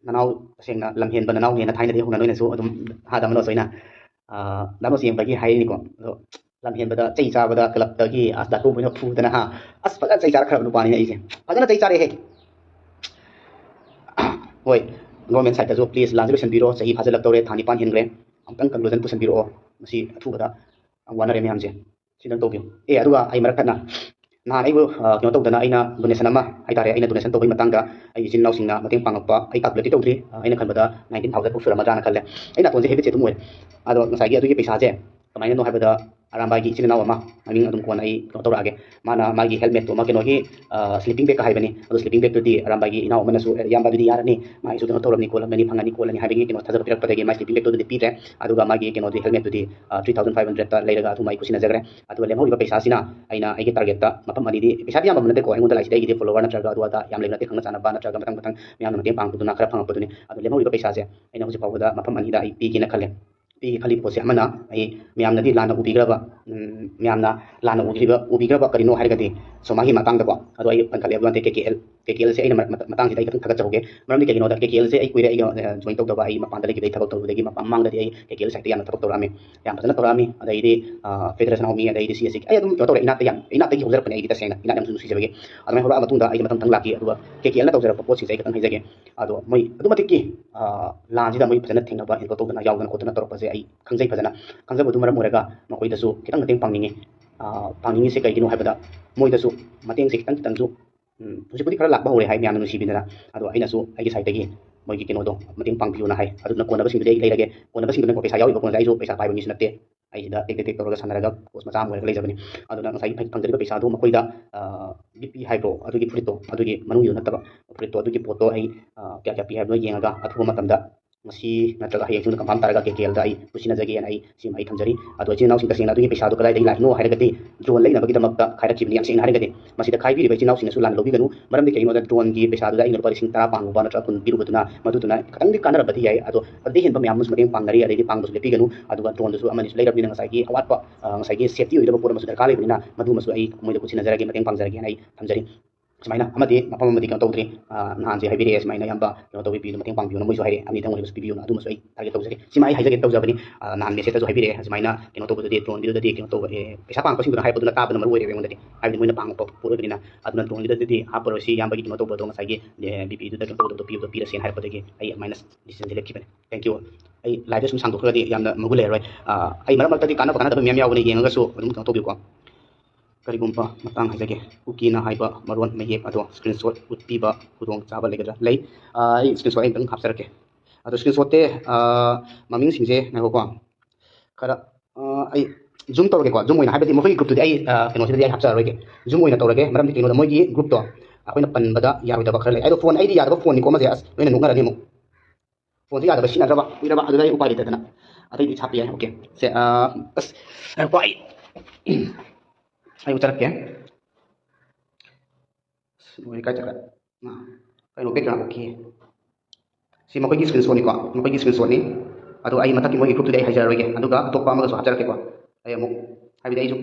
ꯅꯅꯥꯎ, ꯇꯁꯦꯡꯅ ꯂꯝ ꯍꯦꯟꯕ ꯅꯅꯥꯎ ꯍꯦꯟꯅ ꯊꯥꯏꯅꯗꯤ ꯍꯧꯅ ꯅꯣꯏꯅꯁꯨ ꯑꯗꯨꯝ ꯍꯥꯗ ꯑꯃꯅꯣꯁ ꯑꯣꯏꯅ, ꯑ, ꯗꯥ ꯅꯣꯁ ꯌꯦꯡꯕꯒꯤ ꯍꯥꯏꯔꯤꯅꯤꯀꯣ꯫ ꯑꯗꯣ ꯂꯝ ꯍꯦꯟꯕꯗ ꯆꯩ ꯆꯥꯕꯗ ꯀ꯭ꯂꯕꯇꯒꯤ ꯑꯁ ꯗꯥ ꯇꯣꯝꯕ ꯍꯣꯏꯅ ꯐꯨꯗꯅ, ꯍꯥ, ꯑꯁ ꯐꯖꯅ ꯆꯩ ꯆꯥꯔꯛꯈ꯭ꯔꯕ ꯅꯨꯄꯥꯅꯤꯅꯦ ꯑꯩꯁꯦ꯫ ꯐꯖꯅ ꯆꯩ ꯆꯥꯔꯛꯑꯦꯍꯦ꯫ ꯍꯣꯏ, ꯒꯣꯔꯃꯦꯟ ꯁꯥꯏꯠꯇꯁꯨ ꯄ꯭ꯂꯤꯖ ꯂꯥꯟꯁꯦ ꯂꯣꯏꯁꯤꯟꯕꯤꯔꯣ꯫ ꯆꯍꯤ ꯐꯥꯖꯤꯜꯂꯛꯇꯧꯔꯦ, ꯊꯥ ꯅꯤꯄꯥꯟ ꯍꯦꯟꯈ꯭ꯔꯦ꯫ ꯑꯃꯨꯛꯇꯪ ꯀꯟꯀ꯭ꯂꯨꯖꯟ ꯄꯨꯁꯤꯟꯕꯤꯔꯛꯑꯣ꯫ ꯃꯁꯤ ꯑꯊꯨꯕꯗ ꯌꯥꯝ ꯋꯥꯅꯔꯦ ꯃꯌꯥꯝꯁꯦ꯫ ꯁꯤꯗꯪ ꯇꯧꯕꯤꯌꯨ꯫ ꯑꯦ, ꯑꯗꯨꯒ ꯑꯩ ꯃꯔꯛ ꯊꯠꯅ ꯅꯍꯥꯟ ꯑꯩꯕꯨ, ꯑ, ꯀꯩꯅꯣ ꯇꯧꯗꯅ, ꯑꯩꯅ ꯗꯣꯅꯦꯁꯟ ꯑꯃ ꯍꯥꯏꯇꯥꯔꯦ, ꯑꯩꯅ ꯗꯣꯅꯦꯁꯟ ꯇꯧꯕꯒꯤ ꯃꯇꯥꯡꯗ ꯑꯩ ꯏꯆꯤꯟ ꯏꯅꯥꯎꯁꯤꯡꯅ ꯃꯇꯦꯡ ꯄꯥꯡꯉꯛꯄ ꯑꯩ ꯀꯥꯜꯀꯨꯂꯦꯠꯇꯤ ꯇꯧꯗ꯭ꯔꯤ꯫ ꯑ, ꯑꯩꯅ ꯈꯟꯕꯗ ꯅꯥꯏꯟꯇꯤꯟ ꯊꯥꯎꯖꯟꯃꯨꯛ ꯁꯨꯔꯝꯃꯗ꯭ꯔꯥꯅ ꯈꯜꯂꯦ꯫ ꯑꯩ ꯅꯥꯇꯣꯟꯁꯦ ꯍꯦꯕꯤꯠꯁꯦ ꯑꯗꯨꯝ ꯑꯣꯏꯔꯦ꯫ ꯑꯗꯣ ꯉꯁꯥꯏꯒꯤ ꯑꯗꯨꯒꯤ ꯄꯩꯁꯥꯁꯦ ꯀꯃꯥꯏꯅꯅꯣ ꯍꯥꯏꯕꯗ, ꯑꯔꯥꯝꯕꯥꯏꯒꯤ ꯏꯆꯤꯟ ꯏꯅꯥꯎ ꯑꯃ, ꯃꯃꯤꯡ ꯑꯗꯨꯝ ꯀꯣꯟꯅ ꯑꯩ ꯀꯩꯅꯣ ꯇꯧꯔꯛꯑꯒꯦ꯫ ꯃꯥꯅ ꯃꯥꯒꯤ ꯍꯦꯜꯃꯦꯠꯇꯣ ꯑꯃ ꯀꯩꯅꯣꯒꯤ ꯁ꯭ꯂꯤꯄꯤꯡ ꯕꯦꯒꯀ ꯍꯥꯏꯕꯅꯤ, ꯑꯗꯣ ꯁ꯭ꯂꯤꯄꯤꯡ ꯕꯦꯒꯇꯨꯗꯤ ꯑꯔꯥꯝꯕꯥꯏꯒꯤ ꯏꯅꯥꯎ ꯑꯃꯅꯁꯨ, "ꯑꯦ, ꯏꯌꯥꯝꯕ, ꯑꯗꯨꯗꯤ ꯌꯥꯔꯅꯤ, ꯃꯥꯒꯤꯁꯨ ꯀꯩꯅꯣ ꯇꯧꯔꯕꯅꯤ ꯈꯣꯠꯂꯕꯅꯤ, ꯐꯪꯉꯅꯤ ꯈꯣꯠꯂꯅꯤ" ꯍꯥꯏꯕꯒꯤ ꯀꯩꯅꯣ ꯊꯥꯖꯕ ꯄꯤꯔꯛꯄꯗꯒꯤ ꯃꯥꯒꯤ ꯁ꯭ꯂꯤꯄꯤꯡ ꯕꯦꯒꯇꯨ ꯑꯗꯨꯗꯤ ꯄꯤꯗ꯭ꯔꯦ꯫ ꯑꯗꯨꯒ ꯃꯥꯒꯤ ꯀꯩꯅꯣꯗꯤ, ꯍꯦꯜꯃꯦꯠꯇꯨꯗꯤ ꯊ꯭ꯔꯤ ꯊꯥꯎꯖꯟ ꯐꯥꯏꯚ ꯍꯟꯗ꯭ꯔꯦꯗꯇ ꯂꯩꯔꯒ ꯑꯗꯨꯝ ꯑꯩ ꯈꯨꯠꯁꯤꯟꯅꯖꯈ꯭ꯔꯦ꯫ ꯑꯗꯨꯒ ꯂꯦꯝꯍꯧꯔꯤꯕ ꯄꯩꯁꯥꯁꯤꯅ ꯑꯩꯅ ꯑꯩꯒꯤ ꯇꯥꯔꯒꯦꯠꯇ ꯃꯐꯝ ꯑꯅꯤꯗꯤ, ꯄꯩꯁꯥꯗꯤ ꯌꯥꯝꯕ ꯅꯠꯇꯦꯀꯣ, ꯑꯩꯉꯣꯟꯗ ꯂꯥꯛꯏꯁꯤꯗ ꯑꯩꯒꯤꯗꯤ ꯐꯣꯂꯣꯋꯔ ꯅꯠꯇ꯭ꯔꯒ ꯑꯗꯨ ꯑꯗꯥ ꯌꯥꯝ ꯂꯩꯕ ꯅꯠꯇꯦ, ꯈꯪꯅ ꯆꯥꯟꯅꯕ ꯅꯠꯇ꯭ꯔꯒ ꯃꯊꯪ ꯃꯊꯪ ꯃꯌꯥꯝꯅ ꯃꯇꯦꯡ ꯄꯥꯡꯕꯗꯨꯅ ꯈꯔ ꯐꯪꯉꯛꯄꯗꯨꯅꯤ꯫ ꯑꯗꯣ ꯂꯦꯝꯍꯧꯔꯤꯕ ꯄꯩꯁꯥꯁꯦ ꯑꯩꯅ ꯍꯧꯖꯤꯛ ꯐꯥꯎꯕꯗ ꯃꯐꯝ ꯑꯅꯤꯗ ꯑꯩ ꯄꯤꯒꯦꯅ ꯈꯜꯂꯦ꯫ ꯄꯤꯒꯦ ꯈꯜꯂꯤꯕ ꯄꯣꯠꯁꯦ ꯑꯃꯅ ꯑꯩ ꯃꯌꯥꯝꯅꯗꯤ ꯂꯥꯟꯅ ꯎꯕꯤꯈ꯭ꯔꯕ, ꯎꯝ, ꯃꯌꯥꯝꯅ ꯂꯥꯟꯅ ꯎꯕꯤꯈ꯭ꯔꯤꯕ, ꯎꯕꯤꯈ꯭ꯔꯕ ꯀꯔꯤꯅꯣ ꯍꯥꯏꯔꯒꯗꯤ ꯁꯣꯃꯥꯒꯤ ꯃꯇꯥꯡꯗꯀꯣ, ꯑꯗꯣ ꯑꯩ ꯄꯟꯈꯠꯂꯦꯕ ꯅꯠꯇꯦ, ꯀꯦ ꯀꯦ ꯑꯦꯜ, ꯀꯦ ꯀꯦ ꯑꯦꯜꯁꯦ ꯑꯩꯅ ꯃ-, ꯃꯇ-, ꯃꯇꯥꯡꯁꯤꯗ ꯑꯩ ꯈꯤꯇꯪ ꯊꯥꯒꯠꯆꯍꯧꯒꯦ꯫ ꯃꯔꯝꯗꯤ ꯀꯩꯒꯤꯅꯣꯗ ꯀꯦ ꯀꯦ ꯑꯦꯜꯁꯦ ꯑꯩ ꯀꯨꯏꯔꯦ ꯑꯩꯒ, ꯑ, ꯖꯣꯏꯟ ꯇꯧꯗꯕ, ꯑꯩ ꯃꯄꯥꯟꯗ ꯂꯩꯈꯤꯕꯗꯒꯤ ꯊꯕꯛ ꯇꯧꯕꯗꯒꯤ ꯃꯄꯥꯟ ꯃꯃꯥꯡꯗꯗꯤ ꯑꯩ ꯀꯦ ꯀꯦ ꯑꯦꯜ ꯁꯥꯏꯠꯇ ꯌꯥꯝꯅ ꯊꯕꯛ ꯇꯧꯔꯛꯑꯝꯃꯤ, ꯌꯥꯝ ꯐꯖꯅ ꯇꯧꯔꯛꯑꯝꯃꯤ꯫ ꯑꯗꯩꯗꯤ, ꯑ, ꯐꯦꯗꯔꯦꯁꯟ ꯑꯣꯐ ꯃꯤ, ꯑꯗꯩꯗꯤ ꯁꯤ ꯑꯦꯁ ꯁꯤ, ꯑꯩ ꯑꯗꯨꯝ ꯀꯩꯅꯣ ꯇꯧꯔꯦ, ꯏꯅꯥꯠꯇ ꯌꯥꯝ, ꯏꯅꯥꯠꯇꯒꯤ ꯍꯧꯖꯔꯛꯄꯅꯦ ꯑꯩꯗꯤ ꯇꯁꯦꯡꯅ, ꯏꯅꯥꯠ ꯌꯥꯝ ꯅꯨꯡꯁꯤꯖꯕꯒꯤ꯫ ꯑꯗꯨꯃꯥꯏꯅ ꯍꯧꯔꯛꯑ ꯃꯇꯨꯡꯗ ꯑꯩꯁꯦ ꯃꯊꯪ ꯃꯊꯪ ꯂꯥꯛꯈꯤ꯫ ꯑꯗꯨꯒ ꯀꯦ ꯀꯦ ꯑꯦꯜꯅ ꯇꯧꯖꯔꯛꯄ ꯄꯣꯠꯁꯤꯡꯁꯦ ꯑꯩ ꯈꯤꯇꯪ ꯍꯥꯏꯖꯒꯦ꯫ ꯑꯗꯣ ꯃꯣꯏ ꯑꯗꯨ ꯃꯇꯤꯛꯀꯤ, ꯑ, ꯂꯥꯟꯁꯤꯗ ꯃꯣꯏ ꯐꯖꯅ ꯊꯦꯡꯅꯕ, ꯍꯦꯟꯗꯣꯛ ꯇꯧꯗꯅ ꯌꯥꯎꯗꯅ ꯈꯣꯠꯇꯅ ꯇꯧꯔꯛꯄꯁꯦ ꯑꯩ ꯈꯪꯖꯩ ꯐꯖꯅ꯫ ꯈꯪꯖꯕꯗꯨ ꯃꯔꯝ ꯑꯣꯏꯔꯒ ꯃꯈꯣꯏꯗꯁꯨ ꯈꯤꯇꯪ ꯃꯇꯦꯡ ꯄꯥꯡꯅꯤꯡꯉꯤ꯫ ꯑ, ꯄꯥꯡꯅꯤꯡꯉꯤꯁꯦ ꯀꯩꯒꯤꯅꯣ ꯍꯥꯏꯕꯗ ꯃꯣꯏꯗꯁꯨ ꯃꯇꯦꯡꯁꯦ ꯈꯤꯇꯪ ꯈꯤꯇꯪꯁꯨ, ꯎꯝ, ꯍꯧꯖꯤꯛꯄꯨꯗꯤ ꯈꯔ ꯂꯥꯛꯄ ꯍꯧꯔꯦ ꯍꯥꯏ ꯃꯌꯥꯝꯅ ꯅꯨꯡꯁꯤꯕꯤꯗꯅ꯫ ꯑꯗꯣ ꯑꯩꯅꯁꯨ ꯑꯩꯒꯤ ꯁꯥꯏꯠꯇꯒꯤ ꯃꯣꯏꯒꯤ ꯀꯩꯅꯣꯗꯣ ꯃꯇꯦꯡ ꯄꯥꯡꯕꯤꯌꯨꯅ ꯍꯥꯏ꯫ ꯑꯗꯨꯅ ꯀꯣꯟꯅꯕꯁꯤꯡꯗꯨꯗꯤ ꯑꯩ ꯂꯩꯔꯒꯦ, ꯀꯣꯟꯅꯕꯁꯤꯡꯗꯨꯅ ꯄꯩꯁꯥ ꯌꯥꯎꯔꯤꯕ ꯀꯣꯟꯁꯦ, ꯑꯩꯁꯨ ꯄꯩꯁꯥ ꯄꯥꯏꯕ ꯃꯤꯁꯨ ꯅꯠꯇꯦ꯫ ꯑꯩꯁꯤꯗ ꯇꯦꯛ ꯇꯦꯛ ꯇꯦꯛ ꯇꯧꯔꯒ ꯁꯥꯟꯅꯔꯒ ꯀꯣꯆ ꯃꯆꯥ ꯑꯃ ꯑꯣꯏꯔꯒ ꯂꯩꯖꯕꯅꯤ꯫ ꯑꯗꯨꯅ ꯉꯁꯥꯏꯒꯤ ꯐꯪ-, ꯐꯪꯖꯔꯤꯕ ꯄꯩꯁꯥꯗꯨ ꯃꯈꯣꯏꯗ, ꯑ, ꯕꯤ ꯄꯤ ꯍꯥꯏꯕ꯭ꯔꯣ, ꯑꯗꯨꯒꯤ ꯐꯨꯔꯤꯠꯇꯣ, ꯑꯗꯨꯒꯤ ꯃꯅꯨꯡꯒꯤꯗꯣ ꯅꯠꯇꯕ ꯐꯨꯔꯤꯠꯇꯣ, ꯑꯗꯨꯒꯤ ꯄꯣꯠꯇꯣ ꯑꯩ, ꯑ, ꯀꯌꯥ ꯀꯌꯥ ꯄꯤ ꯍꯥꯏꯕꯅꯣ ꯌꯦꯡꯉꯒ ꯑꯊꯨꯕ ꯃꯇꯝꯗ ꯉꯁꯤ ꯅꯠꯇ꯭ꯔꯒ ꯍꯌꯦꯡꯁꯤꯗ ꯀꯟꯐꯥꯔꯝ ꯇꯥꯔꯒ ꯀꯦ ꯀꯦ ꯑꯦꯜꯗ ꯑꯩ ꯄꯨꯁꯤꯟꯅꯖꯒꯦꯅ ꯑꯩ ꯁꯤꯃ ꯑꯩ ꯊꯝꯖꯔꯤ꯫ ꯑꯗꯣ ꯏꯆꯤꯟ ꯏꯅꯥꯎꯁꯤꯡ ꯇꯁꯦꯡꯅ ꯑꯗꯨꯒꯤ ꯄꯩꯁꯥꯗꯣ ꯀꯗꯥꯏꯗꯒꯤ ꯂꯥꯛꯏꯅꯣ ꯍꯥꯏꯔꯒꯗꯤ ꯗ꯭ꯔꯣꯟ ꯂꯩꯅꯕꯒꯤꯗꯃꯛꯇ ꯈꯥꯏꯔꯛꯈꯤꯕꯅꯤ꯫ ꯌꯥꯝ ꯁꯦꯡꯅ ꯍꯥꯏꯔꯒꯗꯤ ꯃꯁꯤꯗ ꯈꯥꯏꯕꯤꯔꯤꯕ ꯏꯆꯤꯟ ꯏꯅꯥꯎꯁꯤꯡꯅꯁꯨ ꯂꯥꯟꯅ ꯂꯧꯕꯤꯒꯅꯨ꯫ ꯃꯔꯝꯗꯤ ꯀꯩꯒꯤꯅꯣꯗ ꯗ꯭ꯔꯣꯟꯒꯤ ꯄꯩꯁꯥꯗꯨꯗ ꯑꯩꯅ ꯂꯨꯄꯥ ꯂꯤꯁꯤꯡ ꯇꯔꯥ ꯄꯥꯡꯂꯨꯕ ꯅꯠꯇ꯭ꯔꯒ ꯀꯨꯟ ꯄꯤꯔꯨꯕꯗꯨꯅ ꯃꯗꯨꯗꯨꯅ ꯈꯤꯇꯪꯗꯤ ꯀꯥꯟꯅꯔꯕꯗꯤ ꯌꯥꯏ, ꯑꯗꯣ ꯑꯗꯨꯗꯩ ꯍꯦꯟꯕ ꯃꯌꯥꯝ ꯑꯃꯁꯨ ꯃꯇꯦꯡ ꯄꯥꯡꯅꯔꯤ꯫ ꯑꯗꯩꯗꯤ ꯄꯥꯡꯕꯁꯨ ꯂꯦꯞꯄꯤꯒꯅꯨ꯫ ꯑꯗꯨꯒ ꯗ꯭ꯔꯣꯟꯗꯨꯁꯨ ꯑꯃꯅꯤꯁꯨ ꯂꯩꯔꯕꯅꯤꯅ ꯉꯁꯥꯏꯒꯤ ꯑꯋꯥꯠꯄ, ꯑ, ꯉꯁꯥꯏꯒꯤ ꯁꯦꯐꯇꯤ ꯑꯣꯏꯒꯗꯕ ꯄꯣꯠ ꯑꯃꯁꯨ ꯗꯔꯀꯥꯔ ꯂꯩꯕꯅꯤꯅ ꯃꯗꯨꯃꯁꯨ ꯑꯩ ꯃꯣꯏꯗ ꯈꯨꯠꯁꯤꯟꯅꯖꯔꯒꯦ, ꯃꯇꯦꯡ ꯄꯥꯡꯖꯔꯒꯦꯅ ꯑꯩ ꯊꯝꯖꯔꯤ꯫ ꯁꯨꯃꯥꯏꯅ ꯑꯃꯗꯤ ꯃꯐꯝ ꯑꯃꯗꯤ ꯀꯩꯅꯣ ꯇꯧꯗ꯭ꯔꯤ, ꯑ, ꯅꯍꯥꯟꯁꯦ ꯍꯥꯏꯕꯤꯔꯛꯑꯦ, ꯁꯨꯃꯥꯏꯅ ꯏꯌꯥꯝꯕ ꯀꯩꯅꯣ ꯇꯧꯕꯤꯌꯨ, ꯃꯇꯦꯡ ꯄꯥꯡꯕꯤꯌꯨꯅ ꯃꯣꯏꯁꯨ ꯍꯥꯏꯔꯛꯑꯦ, ꯑꯃꯅꯤ ꯊꯪꯕꯗꯁꯨ ꯄꯤꯕꯤꯌꯨꯅ, ꯑꯗꯨꯃꯁꯨ ꯑꯩ ꯇꯥꯔꯒꯦꯠ ꯇꯧꯖꯒꯦ꯫ ꯁꯤꯃ ꯑꯩ ꯍꯥꯏꯖꯒꯦ ꯇꯧꯖꯕꯅꯤ꯫ ꯑ, ꯅꯍꯥꯟ ꯃꯦꯁꯦꯖꯇꯁꯨ ꯍꯥꯏꯕꯤꯔꯛꯑꯦ, ꯁꯨꯃꯥꯏꯅ ꯀꯩꯅꯣ ꯇꯧꯕꯗꯨꯗꯤ, ꯗ꯭ꯔꯣꯟꯒꯤꯗꯨꯗꯗꯤ ꯀꯩꯅꯣ ꯇꯧꯕ, ꯑꯦ, ꯄꯩꯁꯥ ꯄꯥꯡꯉꯛꯄꯁꯤꯡꯗꯨꯅ ꯍꯥꯏꯔꯛꯄꯗꯨꯅ ꯇꯥꯕꯅ ꯃꯔꯨ ꯑꯣꯏꯔꯦꯕ ꯑꯩꯉꯣꯟꯗꯗꯤ, ꯍꯥꯏꯕꯗꯤ ꯃꯣꯏꯅ ꯄꯥꯡꯉꯛꯄ ꯄꯣꯠ ꯑꯣꯏꯕꯅꯤꯅ꯫ ꯑꯗꯨꯅ ꯗ꯭ꯔꯣꯟꯒꯤꯗꯨꯗꯗꯤ ꯍꯥꯞꯄꯔꯣꯏꯁꯤ, ꯏꯌꯥꯝꯕꯒꯤ ꯀꯩꯅꯣ ꯇꯧꯕꯗꯣ, ꯉꯁꯥꯏꯒꯤ, ꯑꯦ, ꯕꯤ ꯄꯤꯗꯨꯗ ꯀꯩꯅꯣ ꯇꯧꯕꯗꯣ ꯄꯤꯕꯗꯣ ꯄꯤꯔꯁꯦꯅ ꯍꯥꯏꯔꯛꯄꯗꯒꯤ ꯑꯩ ꯑꯗꯨꯃꯥꯏꯅ ꯗꯤꯁꯤꯖꯟꯁꯦ ꯂꯦꯞꯈꯤꯕꯅꯤ꯫ Thank you꯫ ꯑꯩ ꯂꯥꯏꯐꯇ ꯁꯨꯝ ꯁꯥꯡꯗꯣꯛꯈ꯭ꯔꯒꯗꯤ ꯌꯥꯝꯅ ꯃꯒꯨꯟ ꯂꯩꯔꯔꯣꯏ꯫ ꯑ, ꯑꯩ ꯃꯔꯛ ꯃꯔꯛꯇꯗꯤ ꯀꯥꯟꯅꯕ ꯀꯥꯟꯅꯗꯕ ꯃꯌꯥꯝ ꯌꯥꯎꯕꯅꯦ, ꯌꯦꯡꯉꯒꯁꯨ ꯑꯗꯨꯝ ꯀꯩꯅꯣ ꯇꯧꯕꯤꯌꯨꯀꯣ꯫ ꯀꯔꯤꯒꯨꯝꯕ ꯃꯇꯥꯡ ꯍꯥꯏꯖꯒꯦ, ꯀꯨꯀꯤꯅ ꯍꯥꯏꯕ ꯃꯔꯣꯟ ꯃꯌꯦꯛ ꯑꯗꯣ ꯁ꯭ꯀ꯭ꯔꯤꯟꯁꯣꯠ ꯎꯠꯄꯤꯕ ꯈꯨꯗꯣꯡꯆꯥꯕ ꯂꯩꯒꯗ꯭ꯔꯥ? ꯂꯩ꯫ ꯑ, ꯑꯩ ꯁ꯭ꯀ꯭ꯔꯤꯟꯁꯣꯠ ꯑꯩ ꯑꯝꯇꯪ ꯍꯥꯞꯆꯔꯛꯀꯦ꯫ ꯑꯗꯣ ꯁ꯭ꯀ꯭ꯔꯤꯟꯁꯣꯠꯇꯤ, ꯑ, ꯃꯃꯤꯡꯁꯤꯡꯁꯦ ꯉꯥꯏꯈꯣꯀꯣ, ꯈꯔ, ꯑ, ꯑꯩ ꯖꯨꯝ ꯇꯧꯔꯒꯦꯀꯣ, ꯖꯨꯝ ꯑꯣꯏꯅ, ꯍꯥꯏꯕꯗꯤ ꯃꯈꯣꯏꯒꯤ ꯒ꯭ꯔꯨꯞꯇꯨꯗꯤ ꯑꯩ, ꯑ, ꯀꯩꯅꯣꯁꯤꯗꯗꯤ ꯑꯩ ꯍꯥꯞꯆꯔꯔꯣꯏꯒꯦ꯫ ꯖꯨꯝ ꯑꯣꯏꯅ ꯇꯧꯔꯒꯦ, ꯃꯔꯝꯗꯤ ꯀꯩꯅꯣꯗ ꯃꯣꯏꯒꯤ ꯒ꯭ꯔꯨꯞꯇꯣ ꯑꯩꯈꯣꯏꯅ ꯄꯟꯕꯗ ꯌꯥꯔꯣꯏꯗꯕ ꯈꯔ ꯂꯩ꯫ ꯑꯗꯣ ꯐꯣꯟ, ꯑꯩꯗꯤ ꯌꯥꯗꯕ ꯐꯣꯟꯅꯤꯀꯣ ꯑꯃꯁꯦ, ꯑꯁ, ꯂꯣꯏꯅ ꯅꯣꯛꯅꯔꯅꯤ ꯑꯃꯨꯛ꯫ ꯐꯣꯟꯁꯦ ꯌꯥꯗꯕ, ꯁꯤꯖꯤꯟꯅꯗ꯭ꯔꯕ ꯀꯨꯏꯔꯕ, ꯑꯗꯨꯗ ꯑꯩ ꯎꯄꯥꯏ ꯂꯩꯇꯗꯅ꯫ ꯑꯇꯩꯗꯤ ꯍꯥꯞꯄ ꯌꯥꯏ꯫ ꯑꯣꯀꯦ꯫ ꯁꯦ, ꯑ, ꯑꯁ, ꯉꯥꯏꯈꯣꯀꯣ, ꯑꯩ, ꯑꯩ ꯎꯠꯆꯔꯛꯀꯦ꯫ ꯑꯁ, ꯂꯣꯏꯔꯦ, ꯀꯥꯏ ꯆꯠꯈ꯭ꯔꯦ? ꯑ, ꯀꯩꯅꯣ, background, ꯑꯣꯀꯦ꯫ ꯁꯤ ꯃꯈꯣꯏꯒꯤ screenshotꯅꯤꯀꯣ, ꯃꯈꯣꯏꯒꯤ screenshotꯅꯤ꯫ ꯑꯗꯣ ꯑꯩ ꯃꯊꯛꯀꯤ ꯃꯣꯏꯒꯤ ꯒ꯭ꯔꯨꯞꯇꯨꯗꯤ ꯑꯩ ꯍꯥꯏꯖꯔꯔꯣꯏꯒꯦ, ꯑꯗꯨꯒ ꯑꯇꯣꯞꯄ ꯑꯃꯒꯁꯨ ꯍꯥꯞꯆꯔꯛꯀꯦꯀꯣ꯫ ꯑꯩ ꯑꯃꯨꯛ, ꯍꯥꯏꯕꯗꯤ ꯑꯩꯁꯨ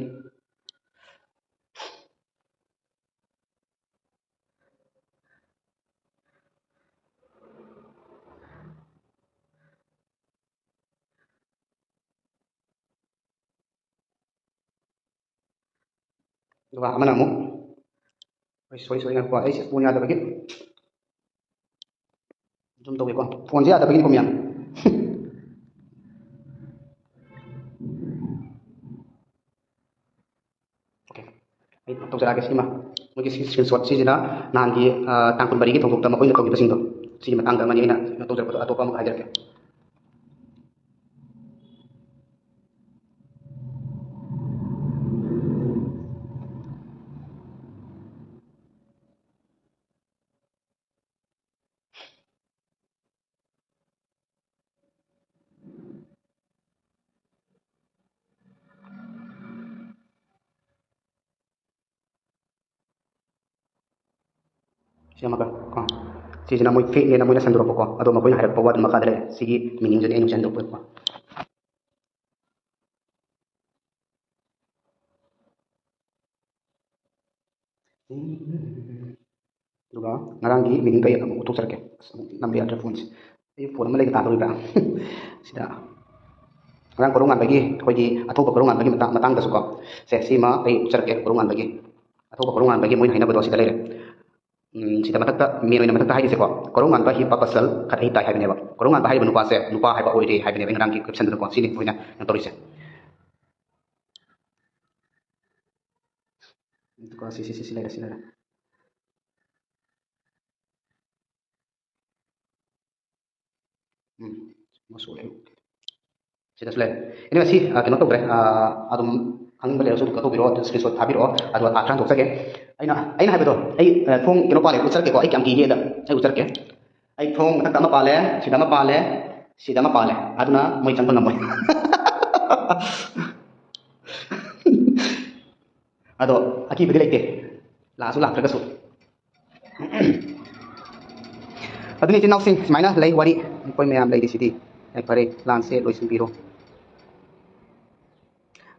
ꯑꯗꯨꯒ ꯑꯃꯅ ꯑꯃꯨꯛ, ꯑꯩ, ꯁꯣꯔꯤ, ꯁꯣꯔꯤ, ꯉꯥꯏꯈꯣꯀꯣ, ꯑꯩꯁꯦ ꯐꯣꯟ ꯌꯥꯗꯕꯒꯤ ꯖꯨꯝ ꯇꯧꯒꯦꯀꯣ, ꯐꯣꯟꯁꯦ ꯌꯥꯗꯕꯒꯤꯅꯤꯀꯣ ꯃꯌꯥꯝ꯫ ꯑꯣꯀꯦ, ꯑꯩ ꯇꯧꯖꯔꯛꯑꯒꯦ꯫ ꯁꯤꯃ, ꯃꯣꯏꯒꯤ ꯁꯤ screenshot, ꯁꯤꯁꯤꯅ ꯅꯍꯥꯟꯒꯤ, ꯑ, ꯇꯥꯡ ꯀꯨꯟꯃꯔꯤꯒꯤ ꯊꯧꯗꯣꯛꯇ ꯃꯈꯣꯏꯅ ꯇꯧꯈꯤꯕꯁꯤꯡꯗꯣ, ꯁꯤꯒꯤ ꯃꯇꯥꯡꯗ ꯑꯃꯅꯤ ꯑꯩꯅ ꯇꯧꯖꯔꯛꯄꯗꯣ, ꯑꯇꯣꯞꯄ ꯑꯃꯒ ꯍꯥꯏꯖꯔꯛꯀꯦ꯫ ꯁꯤ ꯑꯃꯒ ꯀꯣ, ꯁꯤꯁꯤꯅ ꯃꯣꯏ fakeꯅꯦꯅ ꯃꯣꯏꯅ ꯁꯟꯗꯣꯔꯛꯄꯀꯣ, ꯑꯗꯣ ꯃꯈꯣꯏꯅ ꯍꯥꯏꯔꯛꯄ ꯋꯥꯗꯨ ꯃꯈꯥꯗ ꯂꯩꯔꯦ꯫ ꯁꯤꯒꯤ meaningꯗꯨꯗꯤ ꯑꯩꯅ ꯍꯧꯖꯤꯛ ꯍꯟꯗꯣꯛꯄ꯫ ꯑꯗꯨꯒ ꯉꯔꯥꯡꯒꯤ meaningꯗꯣ ꯑꯩ ꯑꯃꯨꯛ ꯎꯠꯊꯣꯛꯆꯔꯛꯀꯦ꯫ ꯑꯁ, ꯑꯃꯨꯛ ꯅꯝꯕ ꯌꯥꯗ꯭ꯔꯦ ꯐꯣꯟꯁꯦ꯫ ꯑꯩ ꯐꯣꯟ ꯑꯃ ꯂꯩꯒꯦ ꯇꯥꯗꯧꯔꯤꯕ꯭ꯔꯥ? ꯁꯤꯗ ꯉꯔꯥꯡ ꯀꯣꯔꯧꯉꯥꯟꯕꯒꯤ, ꯑꯩꯈꯣꯏꯒꯤ ꯑꯊꯧꯕ ꯀꯣꯔꯧꯉꯥꯟꯕꯒꯤ ꯃꯇꯥꯡ-, ꯃꯇꯥꯡꯗꯁꯨꯀꯣ, ꯁꯦ, ꯁꯤꯃ ꯑꯩ ꯎꯠꯆꯔꯛꯀꯦ꯫ ꯀꯣꯔꯧꯉꯥꯟꯕꯒꯤ, ꯑꯊꯧꯕ ꯀꯣꯔꯧꯉꯥꯟꯕꯒꯤ ꯃꯣꯏꯅ ꯍꯥꯏꯅꯕꯗꯣ ꯁꯤꯗ ꯂꯩꯔꯦ꯫ ꯎꯝ, ꯁꯤꯗ ꯃꯊꯛꯇ, main ꯑꯣꯏꯅ ꯃꯊꯛꯇ ꯍꯥꯏꯔꯤꯁꯦꯀꯣ, "ꯀꯣꯔꯧꯉꯥꯟꯕ ꯍꯤ ꯄꯥꯄ ꯁꯜ ꯈꯠ ꯑꯍꯤ ꯇꯥꯏ" ꯍꯥꯏꯕꯅꯦꯕ꯫ ꯀꯣꯔꯧꯉꯥꯟꯕ ꯍꯥꯏꯔꯤꯕ ꯅꯨꯄꯥꯁꯦ ꯅꯨꯄꯥ ꯍꯥꯏꯕ ꯑꯣꯏꯔꯦ ꯍꯥꯏꯕꯅꯦꯕ ꯑꯩ ꯉꯔꯥꯡꯒꯤ captionꯗꯨꯗꯀꯣ꯫ ꯁꯤꯅꯤ ꯑꯩꯈꯣꯏꯅ ꯀꯩꯅꯣ ꯇꯧꯔꯤꯁꯦ꯫ ꯑꯗꯨꯒ ꯁꯤ, ꯁꯤ, ꯁꯤ, ꯁꯤ ꯂꯩꯔꯦ, ꯁꯤ ꯂꯩꯔꯦ꯫ ꯎꯝ, ꯃꯆꯨ ꯑꯩ ꯁꯤꯗꯁꯨ ꯂꯩꯔꯦ꯫ ꯑꯦꯅꯤ, ꯁꯤ ꯑ, ꯀꯩꯅꯣ ꯇꯧꯗ꯭ꯔꯦ꯫ ꯑ, ꯑꯗꯨꯝ ꯈꯪꯅꯤꯡꯕ ꯂꯩꯔꯁꯨ ꯑꯗꯨꯝ ꯀꯩꯅꯣ ꯇꯧꯕꯤꯔꯛꯑꯣ, ꯑꯗꯨ ꯁ꯭ꯀ꯭ꯔꯤꯟ ꯁꯣꯠ ꯊꯥꯕꯤꯔꯛꯑꯣ꯫ ꯑꯗꯣ ꯑꯥꯔꯊ ꯍꯟꯗꯣꯛꯆꯒꯦ꯫ ꯑꯩꯅ ꯑꯩꯅ ꯍꯥꯏꯕꯗꯣ, ꯑꯩ ꯑ, ꯊꯣꯡ ꯀꯩꯅꯣ ꯄꯥꯜꯂꯦ, ꯎꯠꯆꯔꯛꯀꯦꯀꯣ꯫ ꯑꯩ ꯀꯌꯥꯝ ꯀꯤꯒꯦꯗ ꯑꯩ ꯎꯠꯆꯔꯛꯀꯦ꯫ ꯑꯩ ꯊꯣꯡ ꯃꯊꯛꯇ ꯑꯃ ꯄꯥꯜꯂꯦ, ꯁꯤꯗ ꯑꯃ ꯄꯥꯜꯂꯦ, ꯁꯤꯗ ꯑꯃ ꯄꯥꯜꯂꯦ꯫ ꯑꯗꯨꯅ ꯃꯣꯏ ꯆꯪꯕ ꯉꯝꯃꯣꯏ꯫ ꯑꯗꯣ ꯑꯀꯤꯕꯗꯤ ꯂꯩꯇꯦ, ꯂꯥꯛꯑꯁꯨ ꯂꯥꯛꯇ꯭ꯔꯒꯁꯨ꯫ ꯑꯗꯨꯅꯤ, ꯏꯆꯤꯟ ꯏꯅꯥꯎꯁꯤꯡ, ꯁꯨꯃꯥꯏꯅ ꯂꯩ ꯋꯥꯔꯤ꯫ ꯑꯩꯈꯣꯏ ꯃꯌꯥꯝ ꯂꯩꯔꯤꯁꯤꯗꯤ꯫ ꯑꯦ, ꯐꯔꯦ, ꯂꯥꯟꯁꯦ ꯂꯣꯏꯁꯤꯟꯕꯤꯔꯣ꯫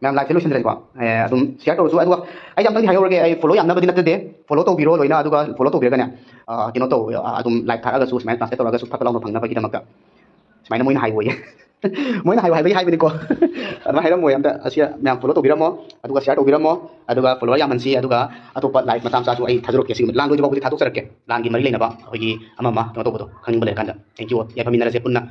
ꯃꯌꯥꯝ, ꯂꯥꯏꯐꯁꯦ ꯂꯣꯏꯁꯤꯟꯗ꯭ꯔꯗꯤꯀꯣ, ꯑꯦ, ꯑꯗꯨꯝ ꯁꯤꯌꯔ ꯇꯧꯔꯁꯨ꯫ ꯑꯗꯨꯒ ꯑꯩ ꯑꯝꯇꯪꯗꯤ ꯍꯥꯏꯍꯧꯔꯒꯦ, ꯑꯩ ꯐꯣꯂꯣ ꯌꯥꯝꯅꯕꯗꯤ ꯅꯠꯆꯗꯦ, ꯐꯣꯂꯣ ꯇꯧꯕꯤꯔꯣ ꯂꯣꯏꯅ꯫ ꯑꯗꯨꯒ ꯐꯣꯂꯣ ꯇꯧꯕꯤꯔꯒꯅꯦ, ꯑ, ꯀꯩꯅꯣ ꯇꯧ, ꯑ, ꯑꯗꯨꯝ ꯂꯥꯏꯛ ꯊꯥꯔꯛꯑꯒꯁꯨ, ꯁꯨꯃꯥꯏꯅ ꯇ꯭ꯔꯥꯟꯁꯂꯦꯠ ꯇꯧꯔꯒꯁꯨ ꯐꯠ ꯐꯠ ꯂꯥꯎꯅ ꯐꯪꯅꯕꯒꯤꯗꯃꯛꯇ꯫ ꯁꯨꯃꯥꯏꯅ ꯃꯣꯏꯅ ꯍꯥꯏꯕ ꯑꯣꯏꯌꯦ꯫ ꯃꯣꯏꯅ ꯍꯥꯏꯕ ꯍꯥꯏꯕꯒꯤ ꯍꯥꯏꯕꯅꯤꯀꯣ꯫ ꯑꯗꯨꯃꯥꯏꯅ ꯍꯥꯏꯔꯝꯃꯣꯏ ꯑꯝꯇ꯫ ꯑꯁꯤ ꯃꯌꯥꯝ ꯐꯣꯂꯣ ꯇꯧꯕꯤꯔꯝꯃꯣ, ꯑꯗꯨꯒ ꯁꯤꯌꯔ ꯇꯧꯕꯤꯔꯝꯃꯣ, ꯑꯗꯨꯒ ꯐꯣꯂꯣꯋꯔ ꯌꯥꯝꯍꯟꯁꯤ, ꯑꯗꯨꯒ ꯑꯇꯣꯞꯄ ꯂꯥꯏꯐ ꯃꯆꯥ ꯃꯆꯥꯁꯨ ꯑꯩ ꯊꯥꯖꯔꯛꯀꯦ꯫ ꯁꯤꯒꯨꯝꯕ ꯂꯥꯟ ꯂꯣꯏꯗ꯭ꯔꯤꯐꯥꯎꯕꯗꯤ ꯊꯥꯗꯣꯛꯆꯔꯛꯀꯦ, ꯂꯥꯟꯒꯤ ꯃꯔꯤ ꯂꯩꯅꯕ ꯑꯩꯈꯣꯏꯒꯤ ꯑꯃ ꯑꯃ ꯀꯩꯅꯣ ꯇꯧꯕꯗꯣ, ꯈꯪꯅꯤꯡꯕ ꯂꯩꯔꯀꯥꯟꯗ꯫ ꯊꯦꯡꯀ꯭ꯌꯨ, ꯌꯥꯏꯐꯃꯤꯟꯅꯔꯁꯦ ꯄꯨꯟꯅ꯫